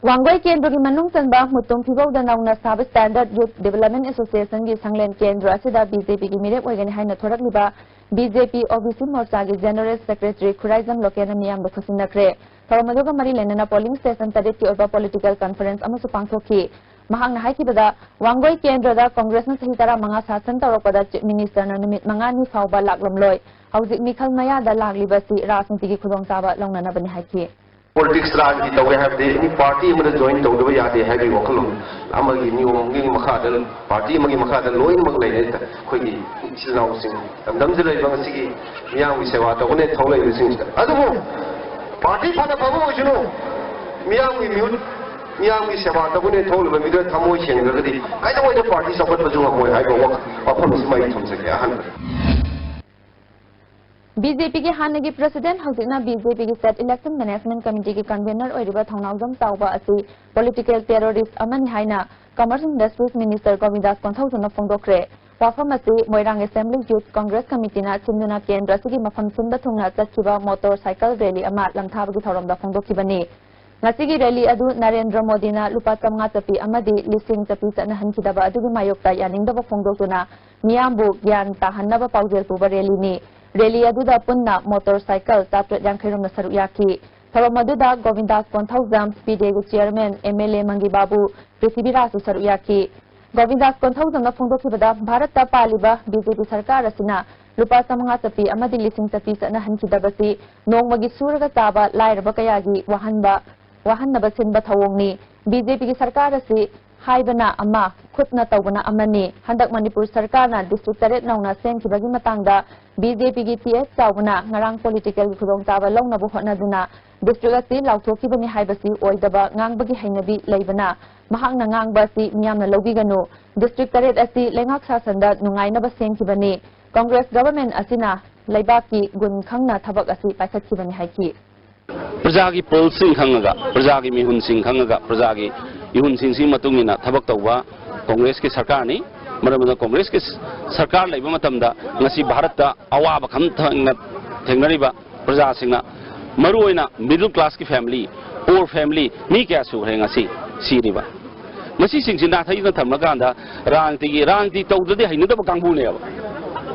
ꯋꯥꯡꯒꯣꯏ ꯀꯦꯟꯗ꯭ꯔꯒꯤ ꯃꯅꯨꯡ ꯆꯟꯕ ꯃꯨꯇꯨꯝ ꯐꯤꯕꯧꯗ ꯅꯧꯅ ꯁꯥꯕ Standard Youth Development Associationꯒꯤ ꯁꯪꯂꯦꯟ ꯀꯦꯟꯗ꯭ꯔ ꯑꯁꯤꯗ BJPꯒꯤ ꯃꯤꯔꯦꯞ ꯑꯣꯏꯒꯅꯤ ꯍꯥꯏꯅ ꯊꯣꯔꯛꯂꯤꯕ BJP OBC Morchaꯒꯤ General Secretary Khuraijam ꯂꯣꯀꯦꯟꯅ ꯃꯤꯌꯥꯝꯗ ꯈꯨꯠꯁꯤꯟꯅꯈ꯭ꯔꯦ꯫ ꯊꯧꯔꯝ ꯑꯗꯨꯒ ꯃꯔꯤ ꯂꯩꯅꯅ polling station ꯇꯔꯦꯠꯀꯤ ꯑꯣꯏꯕ political conference ꯑꯃꯁꯨ ꯄꯥꯡꯊꯣꯛꯈꯤ꯫ ꯃꯍꯥꯛꯅ ꯍꯥꯏꯈꯤꯕꯗ, ꯋꯥꯡꯒꯣꯏ ꯀꯦꯟꯗ꯭ꯔꯗ ꯀꯪꯒ꯭ꯔꯦꯁꯅ ꯆꯍꯤ ꯇꯔꯥꯃꯉꯥ ꯁꯥꯁꯟ ꯇꯧꯔꯛꯄꯗ Chief Ministerꯅ ꯅꯨꯃꯤꯠ ꯃꯉꯥꯅꯤ ꯐꯥꯎꯕ ꯂꯥꯛꯂꯝꯂꯣꯏ꯫ ꯍꯧꯖꯤꯛ ꯃꯤꯈꯜ ꯃꯌꯥꯗ ꯂꯥꯛꯂꯤꯕꯁꯤ ꯔꯥꯖꯅꯤꯇꯤꯒꯤ ꯈꯨꯗꯣꯡꯆꯥꯕ ꯂꯧꯅꯅꯕꯅꯤ ꯍꯥꯏꯈꯤ꯫ Politics ꯔꯥꯖꯅꯤꯇꯤ ꯇꯧꯒꯦ ꯍꯥꯏꯕꯗꯤ any party ꯑꯃꯗ join ꯇꯧꯗꯕ ꯌꯥꯗꯦ ꯍꯥꯏꯕꯒꯤ ꯋꯥꯈꯜꯂꯣꯟ ꯑꯃꯒꯤ ꯅꯤꯌꯣꯝ ꯑꯃꯒꯤ ꯃꯈꯥꯗ, party ꯑꯃꯒꯤ ꯃꯈꯥꯗ ꯂꯣꯏꯅꯃꯛ ꯂꯩꯔꯦ꯫ ꯑꯩꯈꯣꯏꯒꯤ ꯏꯆꯤꯜ ꯏꯅꯥꯎꯁꯤꯡ ꯂꯝꯗꯝꯁꯤꯗ ꯂꯩꯔꯤꯕ ꯉꯁꯤꯒꯤ ꯃꯤꯌꯥꯝꯒꯤ ꯁꯦꯕꯥ ꯇꯧꯒꯅꯦ ꯊꯧ ꯂꯩꯔꯤꯕꯁꯤꯡꯁꯤꯗ꯫ ꯑꯗꯨꯕꯨ party ꯐꯅ ꯐꯕ ꯑꯣꯏꯁꯅꯨ, ꯃꯤꯌꯥꯝꯒꯤ ꯃꯤꯍꯨꯠ, ꯃꯤꯌꯥꯝꯒꯤ ꯁꯦꯕꯥ ꯇꯧꯒꯅꯦ ꯊꯣꯛꯂꯤꯕ ꯃꯤꯗꯨꯅ ꯊꯃꯣꯏ ꯁꯦꯡꯗ꯭ꯔꯒꯗꯤ ꯀꯩꯗꯧꯉꯩꯗ party ꯆꯥꯎꯈꯠꯄꯁꯨ ꯉꯝꯃꯣꯏ ꯍꯥꯏꯕ ꯋꯥꯈ-, ꯋꯥꯐꯝ ꯑꯁꯤꯃ ꯑꯩ ꯊꯝꯖꯒꯦ꯫ ꯑꯍꯥꯟꯕꯗ BJPꯒꯤ ꯍꯥꯟꯅꯒꯤ President, ꯍꯧꯖꯤꯛꯅ BJPꯒꯤ State Election Management Committeeꯒꯤ convener ꯑꯣꯏꯔꯤꯕ ꯊꯧꯅꯥꯎꯖꯝ ꯆꯥꯎꯕ ꯑꯁꯤ political terrorist ꯑꯃꯅꯤ ꯍꯥꯏꯅ Commerce and Industries Minister ꯒꯣꯕꯤꯟꯗꯥꯁ ꯀꯣꯟꯊꯧꯖꯝꯅ ꯐꯣꯡꯗꯣꯛꯈ꯭ꯔꯦ꯫ ꯋꯥꯐꯝ ꯑꯁꯤ ꯃꯣꯏꯔꯥꯡ Assembly Youth Congress Committeeꯅ ꯁꯤꯟꯗꯨꯅ ꯀꯦꯟꯗ꯭ꯔ ꯑꯁꯤꯒꯤ ꯃꯐꯝ ꯁꯤꯟꯕ ꯊꯨꯡꯅ ꯆꯠꯈꯤꯕ motorcycle rally ꯑꯃ ꯂꯝꯊꯥꯕꯒꯤ ꯊꯧꯔꯝꯗ ꯐꯣꯡꯗꯣꯛꯈꯤꯕꯅꯤ꯫ ꯉꯁꯤꯒꯤ rally ꯑꯗꯨ ꯅꯔꯦꯟꯗ꯭ꯔ ꯃꯣꯗꯤꯅ ꯂꯨꯄꯥ ꯆꯥꯝꯃꯉꯥ ꯆꯠꯄꯤ ꯑꯃꯗꯤ ꯂꯤꯁꯤꯡ ꯆꯠꯄꯤ ꯆꯠꯅꯍꯟꯈꯤꯗꯕ ꯑꯗꯨꯒꯤ ꯃꯥꯌꯣꯛꯇ ꯌꯥꯅꯤꯡꯗꯕ ꯐꯣꯡꯗꯣꯛꯇꯨꯅ ꯃꯤꯌꯥꯝꯕꯨ ꯒ꯭ꯌꯥꯟ ꯇꯥꯍꯟꯅꯕ ꯄꯥꯎꯖꯦꯜ ꯄꯨꯕ rallyꯅꯤ꯫ Rally ꯑꯗꯨꯗ ꯄꯨꯟꯅ motorcycle ꯆꯥꯇ꯭ꯔꯦꯠ ꯌꯥꯡꯈꯩ ꯔꯣꯝꯅ ꯁꯔꯨꯛ ꯌꯥꯈꯤ꯫ ꯊꯧꯔꯝ ꯑꯗꯨꯗ ꯒꯣꯕꯤꯟꯗꯥꯁ ꯀꯣꯟꯊꯧꯖꯝ, PDAꯒꯤ chairman MLA ꯃꯪꯒꯤꯕꯥꯕꯨ ꯄ꯭ꯔꯤꯊꯤꯕꯤꯔꯥꯖꯁꯨ ꯁꯔꯨꯛ ꯌꯥꯈꯤ꯫ ꯒꯣꯕꯤꯟꯗꯥꯁ ꯀꯣꯟꯊꯧꯖꯝꯅ ꯐꯣꯡꯗꯣꯛꯈꯤꯕꯗ, ꯚꯥꯔꯠꯇ ꯄꯥꯜꯂꯤꯕ BJP ꯁꯔꯀꯥꯔ ꯑꯁꯤꯅ ꯂꯨꯄꯥ ꯆꯥꯝꯃꯉꯥ ꯆꯠꯄꯤ ꯑꯃꯗꯤ ꯂꯤꯁꯤꯡ ꯆꯠꯄꯤ ꯆꯠꯅꯍꯟꯈꯤꯗꯕꯁꯤ ꯅꯣꯡꯃꯒꯤ ꯁꯨꯔꯒ ꯆꯥꯕ ꯂꯥꯏꯔꯕ ꯀꯌꯥꯒꯤ ꯋꯥꯍꯟꯕ, ꯋꯥꯍꯟꯅꯕ ꯁꯤꯟꯕ ꯊꯧꯑꯣꯡꯅꯤ꯫ BJPꯒꯤ ꯁꯔꯀꯥꯔ ꯑꯁꯤ ꯍꯥꯏꯕꯅ ꯑꯃ, ꯈꯨꯠꯅ ꯇꯧꯕꯅ ꯑꯃꯅꯤ꯫ ꯍꯟꯗꯛ ꯃꯅꯤꯄꯨꯔ ꯁꯔꯀꯥꯔꯅ district ꯇꯔꯦꯠ ꯅꯧꯅ ꯁꯦꯝꯈꯤꯕꯒꯤ ꯃꯇꯥꯡꯗ BJPꯒꯤ T S ꯆꯥꯎꯕꯅ ꯉꯔꯥꯡ political ꯈꯨꯗꯣꯡꯆꯥꯕ ꯂꯧꯅꯕ ꯍꯣꯠꯅꯗꯨꯅ district ꯑꯁꯤ ꯂꯥꯎꯊꯣꯛꯈꯤꯕꯅꯤ ꯍꯥꯏꯕꯁꯤ ꯑꯣꯏꯗꯕ ꯉꯥꯡꯕꯒꯤ ꯍꯩꯅꯕꯤ ꯂꯩꯕꯅ ꯃꯍꯥꯛꯅ ꯉꯥꯡꯕ ꯑꯁꯤ ꯃꯤꯌꯥꯝꯅ ꯂꯧꯕꯤꯒꯅꯨ꯫ District ꯇꯔꯦꯠ ꯑꯁꯤ ꯂꯩꯉꯥꯛ ꯁꯥꯁꯟꯗ ꯅꯨꯡꯉꯥꯏꯅꯕ ꯁꯦꯝꯈꯤꯕꯅꯤ꯫ Congress government ꯑꯁꯤꯅ ꯂꯩꯕꯥꯛꯀꯤ ꯒꯨꯟ ꯈꯪꯅ ꯊꯕꯛ ꯑꯁꯤ ꯄꯥꯏꯈꯠꯈꯤꯕꯅꯤ ꯍꯥꯏꯈꯤ꯫ ꯄ꯭ꯔꯖꯥꯒꯤ ꯄꯜꯁꯁꯤꯡ ꯈꯪꯉꯒ, ꯄ꯭ꯔꯖꯥꯒꯤ ꯃꯤꯍꯨꯟꯁꯤꯡ ꯈꯪꯉꯒ, ꯄ꯭ꯔꯖꯥꯒꯤ ꯏꯍꯨꯟꯁꯤꯡꯁꯤꯒꯤ ꯃꯇꯨꯡ ꯏꯟꯅ ꯊꯕꯛ ꯇꯧꯕ ꯀꯣꯡꯒ꯭ꯔꯦꯁꯀꯤ ꯁꯔꯀꯥꯔꯅꯤ꯫ ꯃꯔꯝ ꯑꯗꯨꯅ ꯀꯣꯡꯒ꯭ꯔꯦꯁꯀꯤ ꯁꯔꯀꯥꯔ ꯂꯩꯕ ꯃꯇꯝꯗ ꯉꯁꯤ ꯚꯥꯔꯠꯇ ꯑꯋꯥꯕ ꯈꯝ ꯊꯦꯡꯅ, ꯊꯦꯡꯅꯔꯤꯕ ꯄ꯭ꯔꯖꯥꯁꯤꯡꯅ, ꯃꯔꯨꯑꯣꯏꯅ middle classꯀꯤ family, poor family, ꯃꯤ ꯀꯌꯥ ꯁꯨꯈ꯭ꯔꯦ ꯉꯁꯤ ꯁꯤꯔꯤꯕ? ꯃꯁꯤꯁꯤꯡꯁꯤ ꯅꯥꯊꯩꯗꯨꯅ ꯊꯝꯃꯀꯥꯟꯗ ꯔꯥꯖꯅꯤꯇꯤꯒꯤ, ꯔꯥꯖꯅꯤꯇꯤ ꯇꯧꯗ꯭ꯔꯗꯤ ꯍꯩꯅꯗꯕ ꯀꯥꯡꯕꯨꯅꯦꯕ꯫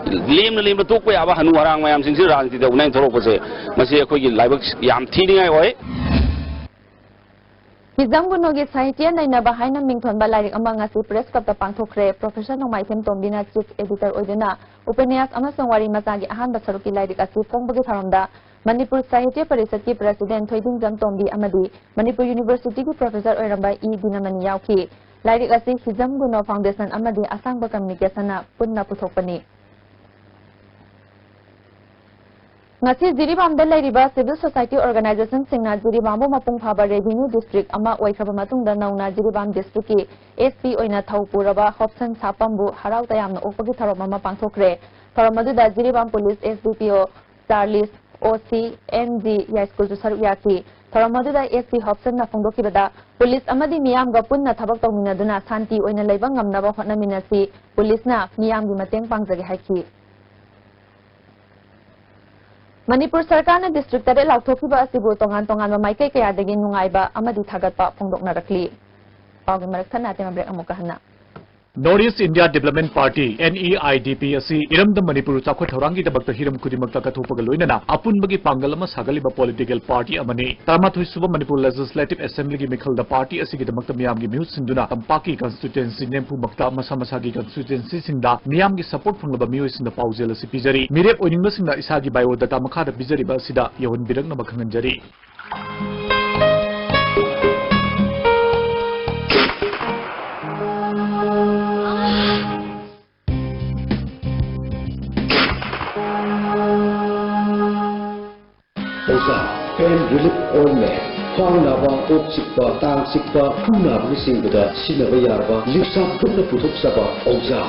ꯂꯦꯝꯅ ꯂꯦꯝꯅ ꯇꯣꯛꯄ ꯌꯥꯕ ꯍꯅꯨ ꯍꯔꯥꯡ ꯃꯌꯥꯝꯁꯤꯡꯁꯤ ꯔꯥꯖꯅꯤꯇꯤ ꯇꯧꯅꯦꯅ ꯊꯣꯛꯂꯛꯄꯁꯦ, ꯃꯁꯤ ꯑꯩꯈꯣꯏꯒꯤ ꯂꯥꯏꯕꯛ ꯌꯥꯝ ꯊꯤꯅꯤꯡꯉꯥꯏ ꯑꯣꯏ꯫ ꯍꯤꯖꯝ ꯒꯨꯅꯣꯒꯤ ꯁꯥꯍꯤꯇ꯭ꯌ ꯅꯩꯅꯕ ꯍꯥꯏꯅ ꯃꯤꯡꯊꯣꯟꯕ ꯂꯥꯏꯔꯤꯛ ꯑꯃ ꯉꯁꯤ press clubꯇ ꯄꯥꯡꯊꯣꯛꯈ꯭ꯔꯦ꯫ Professor ꯅꯣꯡꯃꯥꯏꯊꯦꯝ ꯇꯣꯝꯕꯤꯅ chief editor ꯑꯣꯏꯗꯨꯅ ꯎꯄꯅ꯭ꯌꯥꯁ ꯑꯃꯁꯨꯡ ꯋꯥꯔꯤ ꯃꯆꯥꯒꯤ ꯑꯍꯥꯟꯕ ꯁꯔꯨꯛꯀꯤ ꯂꯥꯏꯔꯤꯛ ꯑꯁꯤ ꯐꯣꯡꯕꯒꯤ ꯊꯧꯔꯝꯗ ꯃꯅꯤꯄꯨꯔ ꯁꯥꯍꯤꯇ꯭ꯌ ꯄꯔꯤꯁꯠꯀꯤ president ꯊꯣꯏꯗꯤꯡꯖꯝ ꯇꯣꯝꯕꯤ ꯑꯃꯗꯤ ꯃꯅꯤꯄꯨꯔ Universityꯒꯤ professor ꯑꯣꯏꯔꯝꯕ ꯏ ꯗꯤꯅꯃꯅꯤ ꯌꯥꯎꯈꯤ꯫ ꯂꯥꯏꯔꯤꯛ ꯑꯁꯤ ꯍꯤꯖꯝ ꯒꯨꯅꯣ Foundation ꯑꯃꯗꯤ ꯑꯁꯥꯡꯕ Communicationꯅ ꯄꯨꯟꯅ ꯄꯨꯊꯣꯛꯄꯅꯤ꯫ ꯉꯁꯤ ꯖꯤꯔꯤꯕꯥꯝꯗ ꯂꯩꯔꯤꯕ civil society organizationꯁꯤꯡꯅ ꯖꯤꯔꯤꯕꯥꯝꯕꯨ ꯃꯄꯨꯡ ꯐꯥꯕ revenue district ꯑꯃ ꯑꯣꯏꯈ꯭ꯔꯕ ꯃꯇꯨꯡꯗ ꯅꯧꯅ ꯖꯤꯔꯤꯕꯥꯝ districtꯀꯤ SP ꯑꯣꯏꯅ ꯊꯧ ꯄꯨꯔꯕ ꯍꯣꯞꯁꯟ ꯁꯥꯄꯝꯕꯨ ꯍꯔꯥꯎ ꯇꯌꯥꯝꯅ ꯑꯣꯛꯄꯒꯤ ꯊꯧꯔꯝ ꯑꯃ ꯄꯥꯡꯊꯣꯛꯈ꯭ꯔꯦ꯫ ꯊꯧꯔꯝ ꯑꯗꯨꯗ Jiribam police SDPO Charles, OC, NG ꯌꯥꯏꯁ꯭ꯀꯨꯜꯁꯨ ꯁꯔꯨꯛ ꯌꯥꯈꯤ꯫ ꯊꯧꯔꯝ ꯑꯗꯨꯗ ꯑꯦꯁ ꯁꯤ ꯍꯣꯞꯁꯟꯅ ꯐꯣꯡꯗꯣꯛꯈꯤꯕꯗ, ꯄꯨꯂꯤꯁ ꯑꯃꯗꯤ ꯃꯤꯌꯥꯝꯒ ꯄꯨꯟꯅ ꯊꯕꯛ ꯇꯧꯃꯤꯟꯅꯗꯨꯅ ꯁꯥꯟꯇꯤ ꯑꯣꯏꯅ ꯂꯩꯕ ꯉꯝꯅꯕ ꯍꯣꯠꯅꯃꯤꯟꯅꯁꯤ, ꯄꯨꯂꯤꯁꯅ ꯃꯤꯌꯥꯝꯒꯤ ꯃꯇꯦꯡ ꯄꯥꯡꯖꯒꯦ ꯍꯥꯏꯈꯤ꯫ ꯃꯅꯤꯄꯨꯔ ꯁꯔꯀꯥꯔꯅ ꯗꯤꯁꯇ꯭ꯔꯤꯛ ꯇꯔꯦꯠ ꯂꯥꯎꯊꯣꯛꯈꯤꯕ ꯑꯁꯤꯕꯨ ꯇꯣꯉꯥꯟ ꯇꯣꯉꯥꯟꯕ ꯃꯥꯏꯀꯩ ꯀꯌꯥꯗꯒꯤ ꯅꯨꯡꯉꯥꯏꯕ ꯑꯃꯗꯤ ꯊꯥꯒꯠꯄ ꯐꯣꯡꯗꯣꯛꯅꯔꯛꯂꯤ꯫ ꯄꯥꯎꯒꯤ ꯃꯔꯛ ꯊꯠꯅ ꯑꯇꯦꯟꯕ ꯕ꯭ꯔꯦꯛ ꯑꯃꯨꯛꯀ ꯍꯟꯅ꯫ North East India Development Party, N E I D P, ꯑꯁꯤ ꯏꯔꯝꯗꯝ ꯃꯅꯤꯄꯨꯔ ꯆꯥꯎꯈꯠ ꯊꯧꯔꯥꯡꯒꯤꯗꯃꯛꯇ ꯍꯤꯔꯝ ꯈꯨꯗꯤꯡꯃꯛꯇ ꯀꯠꯊꯣꯛꯄꯒ ꯂꯣꯏꯅꯅ ꯑꯄꯨꯟꯕꯒꯤ ꯄꯥꯡꯒꯜ ꯑꯃ ꯁꯥꯒꯠꯂꯤꯕ ꯄꯣꯂꯤꯇꯤꯀꯦꯜ ꯄꯥꯔꯇꯤ ꯑꯃꯅꯤ꯫ ꯇꯔꯥꯃꯥꯊꯣꯏ ꯁꯨꯕ ꯃꯅꯤꯄꯨꯔ ꯂꯦꯖꯤꯁꯂꯦꯇꯤꯚ ꯑꯦꯁꯦꯝꯕ꯭ꯂꯤꯒꯤ ꯃꯤꯈꯜꯗ ꯄꯥꯔꯇꯤ ꯑꯁꯤꯒꯤꯗꯃꯛꯇ ꯃꯤꯌꯥꯝꯒꯤ ꯃꯤꯍꯨꯠ ꯁꯤꯟꯗꯨꯅ ꯇꯝꯄꯥꯛꯀꯤ ꯀꯟꯁꯇꯤꯇ꯭ꯋꯦꯟꯁꯤ ꯅꯤꯐꯨꯃꯛꯇ ꯃꯁꯥ ꯃꯁꯥꯒꯤ ꯀꯟꯁꯇꯤꯇ꯭ꯋꯦꯟꯁꯤꯁꯤꯡꯗ ꯃꯤꯌꯥꯝꯒꯤ ꯁꯄꯣꯔꯠ ꯐꯪꯂꯕ ꯃꯤꯑꯣꯏꯁꯤꯡꯅ ꯄꯥꯎꯖꯦꯜ ꯑꯁꯤ ꯄꯤꯖꯔꯤ꯫ ꯃꯤꯔꯦꯞ ꯑꯣꯏꯅꯤꯡꯕꯁꯤꯡꯅ ꯏꯁꯥꯒꯤ ꯕꯥꯏꯑꯣꯗꯥꯇꯥ ꯃꯈꯥꯗ ꯄꯤꯖꯔꯤꯕ ꯑꯁꯤꯗ ꯌꯧꯍꯟꯕꯤꯔꯛꯅꯕ ꯈꯪꯍꯟꯖꯔꯤ꯫ ꯑꯣꯖꯥ, pain relief ointment, ꯈ꯭ꯋꯥꯡ ꯅꯥꯕ, ꯀꯣꯛ ꯆꯤꯛꯄ, ꯇꯥꯡ ꯆꯤꯛꯄ, ꯈꯨ ꯅꯥꯕꯅꯆꯤꯡꯕꯗ ꯁꯤꯖꯤꯟꯅꯕ ꯌꯥꯔꯕ ꯂꯤꯛꯁꯥ ꯒ꯭ꯔꯨꯞꯅ ꯄꯨꯊꯣꯛꯆꯕ ꯑꯣꯖꯥ꯫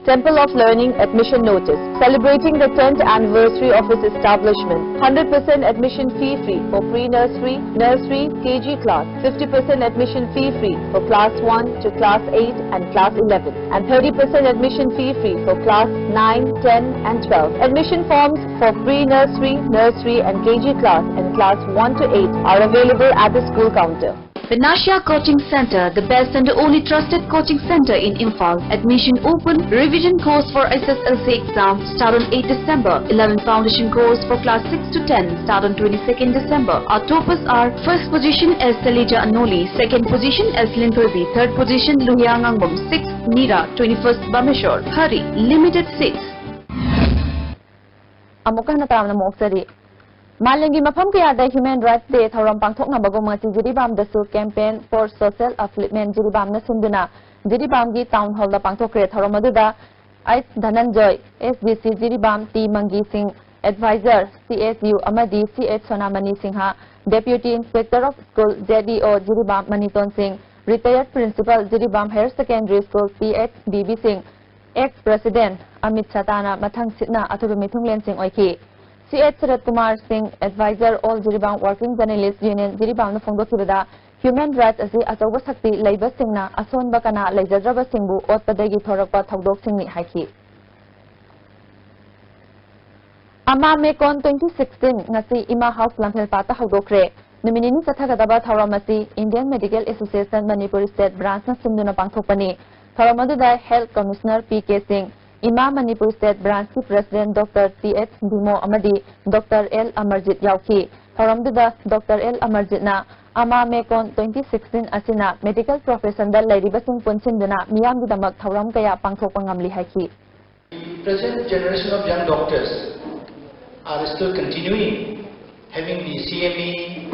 Temple of Learning admission notice. Celebrating the tenth anniversary of its establishment, hundred percent admission fee free for pre-nursery, nursery, K G class, fifty percent admission fee free for class one to class eight and class eleven, and thirty percent admission fee free for class nine, ten and twelve. Admission forms for pre-nursery, nursery and K G class and class one to eight are available at the school counter. Panacea Coaching Center, the best and only trusted coaching center in Imphal. Admission open. Revision course for S S L C exam start on eighth December. Eleven foundation course for class six to ten start on twenty-second December. Our toppers are: first position is Salija Anoli, second position is Linthoibi, third position Luhia Ngangbam, sixth Nira, twenty-first Bameshwar. Hurry, limited seats. ꯑꯃꯨꯛꯀ ꯍꯟꯅ ꯇꯔꯥꯝꯅ ꯑꯃꯨꯛ ꯑꯣꯛꯆꯔꯤ꯫ ꯃꯥꯂꯦꯝꯒꯤ ꯃꯐꯝ ꯀꯌꯥꯗ Human Rights Day ꯊꯧꯔꯝ ꯄꯥꯡꯊꯣꯛꯅꯕꯒꯨꯝ ꯉꯁꯤ ꯖꯤꯔꯤꯕꯥꯝꯗꯁꯨ Campaign for Social Upliftment ꯖꯤꯔꯤꯕꯥꯝꯅ ꯁꯤꯟꯗꯨꯅ ꯖꯤꯔꯤꯕꯥꯝꯒꯤ ꯇꯥꯎꯟ ꯍꯣꯜꯗ ꯄꯥꯡꯊꯣꯛꯈ꯭ꯔꯦ꯫ ꯊꯧꯔꯝ ꯑꯗꯨꯗ ꯑꯩꯆ ꯙꯅꯟꯖꯣꯏ, ꯑꯦꯁ ꯗꯤ ꯁꯤ ꯖꯤꯔꯤꯕꯥꯝ, ꯇꯤ ꯃꯪꯒꯤ ꯁꯤꯡ, ꯑꯦꯗꯚꯥꯏꯖꯔ, ꯁꯤ ꯑꯦꯁ ꯌꯨ, ꯑꯃꯗꯤ C H Sonamani Singh, Deputy Inspector of School, Z E O Jiribam Maniton Singh, Retired Principal Jiribam Higher Secondary School, P H B B Singh, ex president ꯑꯃꯤꯠ ꯁꯇꯥꯅ ꯃꯊꯪ ꯁꯤꯠꯅ ꯑꯊꯣꯏꯕ ꯃꯤꯊꯨꯡꯂꯦꯟꯁꯤꯡ ꯑꯣꯏꯈꯤ꯫ Ch Suret Kumar Singh, Advisor, All Jiribam Working Journalist Union, Jiribamꯅ ꯐꯣꯡꯗꯣꯛꯈꯤꯕꯗ, human rights ꯑꯁꯤ ꯑꯆꯧꯕ ꯁꯛꯇꯤ ꯂꯩꯕꯁꯤꯡꯅ ꯑꯁꯣꯟꯕ ꯀꯅꯥ ꯂꯩꯖꯗ꯭ꯔꯕꯁꯤꯡꯕꯨ ꯑꯣꯠꯄꯗꯒꯤ ꯊꯣꯔꯛꯄ ꯊꯧꯗꯣꯛꯁꯤꯡꯅꯤ ꯍꯥꯏꯈꯤ꯫ ꯑꯃꯥ ꯃꯦꯀꯣꯟ twenty sixteen ꯉꯁꯤ ꯏꯃꯥ ꯍꯥꯎꯁ ꯂꯝꯐꯦꯜꯄꯥꯠꯇ ꯍꯧꯗꯣꯛꯈ꯭ꯔꯦ꯫ ꯅꯨꯃꯤꯠ ꯅꯤꯅꯤ ꯆꯠꯊꯒꯗꯕ ꯊꯧꯔꯝ ꯑꯁꯤ Indian Medical Association Manipur State Branchꯅ ꯁꯤꯟꯗꯨꯅ ꯄꯥꯡꯊꯣꯛꯄꯅꯤ꯫ ꯊꯧꯔꯝ ꯑꯗꯨꯗ Health Commissioner P K Singh, ꯏꯃꯥ Manipur State Branchꯀꯤ President Doctor T H Bhimo ꯑꯃꯗꯤ Doctor L Amarjit ꯌꯥꯎꯈꯤ꯫ ꯊꯧꯔꯝꯗꯨꯗ Doctor L Amarjitꯅ ꯑꯃꯥ ꯃꯦꯀꯣꯟ twenty sixteen ꯑꯁꯤꯅ medical professionꯗ ꯂꯩꯔꯤꯕꯁꯤꯡ ꯄꯨꯟꯁꯤꯟꯗꯨꯅ ꯃꯤꯌꯥꯝꯒꯤꯗꯃꯛ ꯊꯧꯔꯝ ꯀꯌꯥ ꯄꯥꯡꯊꯣꯛꯄ ꯉꯝꯂꯤ ꯍꯥꯏꯈꯤ꯫ The present generation of young doctors are still continuing having the C M E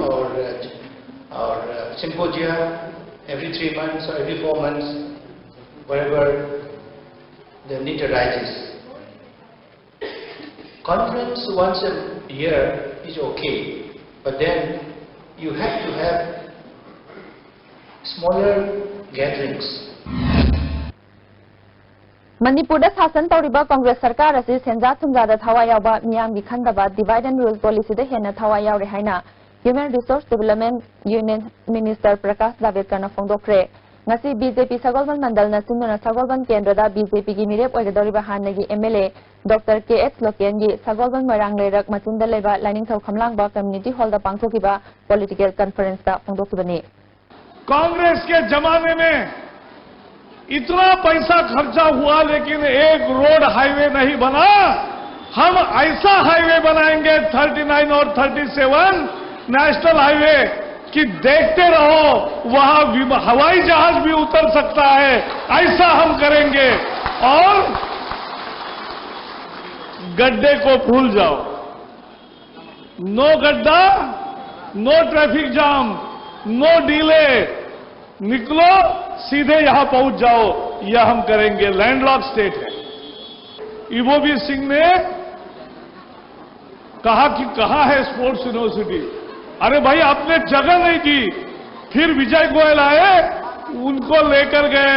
or, uh, or uh, symposia every three months or every four months, wherever the need arises. Conference once a year is okay, but then you have to have smaller gatherings. ꯃꯅꯤꯄꯨꯔꯗ ꯁꯥꯁꯟ ꯇꯧꯔꯤꯕ ꯀꯪꯒ꯭ꯔꯦꯁ ꯁꯔꯀꯥꯔ ꯑꯁꯤ ꯁꯦꯟꯖꯥ ꯊꯨꯝꯖꯥꯗ ꯊꯋꯥꯏ ꯌꯥꯎꯕ, ꯃꯤꯌꯥꯝꯒꯤ ꯈꯟꯗꯕ divide and rule policyꯗ ꯍꯦꯟꯅ ꯊꯋꯥꯏ ꯌꯥꯎꯔꯦ ꯍꯥꯏꯅ Human Resource Development Union Minister Prakash ꯖꯥꯚꯦꯗꯀꯔꯅ ꯐꯣꯡꯗꯣꯛꯈ꯭ꯔꯦ꯫ ꯉꯁꯤ B J P ꯁꯒꯣꯜꯕꯟ ꯃꯟꯗꯜꯅ ꯁꯤꯟꯗꯨꯅ ꯁꯒꯣꯜꯕꯟ ꯀꯦꯟꯗ꯭ꯔꯗ B J Pꯒꯤ ꯃꯤꯔꯦꯞ ꯑꯣꯏꯒꯗꯧꯔꯤꯕ ꯍꯥꯟꯅꯒꯤ M L A Doctor K H ꯂꯣꯀꯦꯟꯒꯤ ꯁꯒꯣꯜꯕꯟ ꯃꯣꯏꯔꯥꯡ ꯂꯩꯔꯛ ꯃꯆꯤꯟꯗ ꯂꯩꯕ ꯂꯥꯏꯅꯤꯡꯊꯧ ꯈꯝꯂꯥꯡꯕ Community Hallꯗ ꯄꯥꯡꯊꯣꯛꯈꯤꯕ political conferenceꯇ ꯐꯣꯡꯗꯣꯛꯈꯤꯕꯅꯤ꯫ कांग्रेस के जमाने में इतना पैसा खर्चा हुआ, लेकिन एक रोड हाईवे नहीं बना। हम ऐसा हाईवे बनाएंगे, थर्टी नाइन और थर्टी सेवन नेशनल हाईवे, कि देखते रहो, वहां विम-, हवाई जहाज भी उतर सकता है, ऐसा हम करेंगे। और गड्ढे को भूल जाओ, नो गड्ढा, no traffic jam, no delay, निकलो, सीधे यहां पहुंच जाओ, यह हम करेंगे। लैंडलॉक स्टेट है। इवोबी सिंह ने कहा कि कहां है स्पोर्ट्स यूनिवर्सिटी? अरे भाई, आपने जगह नहीं दी। फिर विजय गोयल आए, उनको लेकर गए,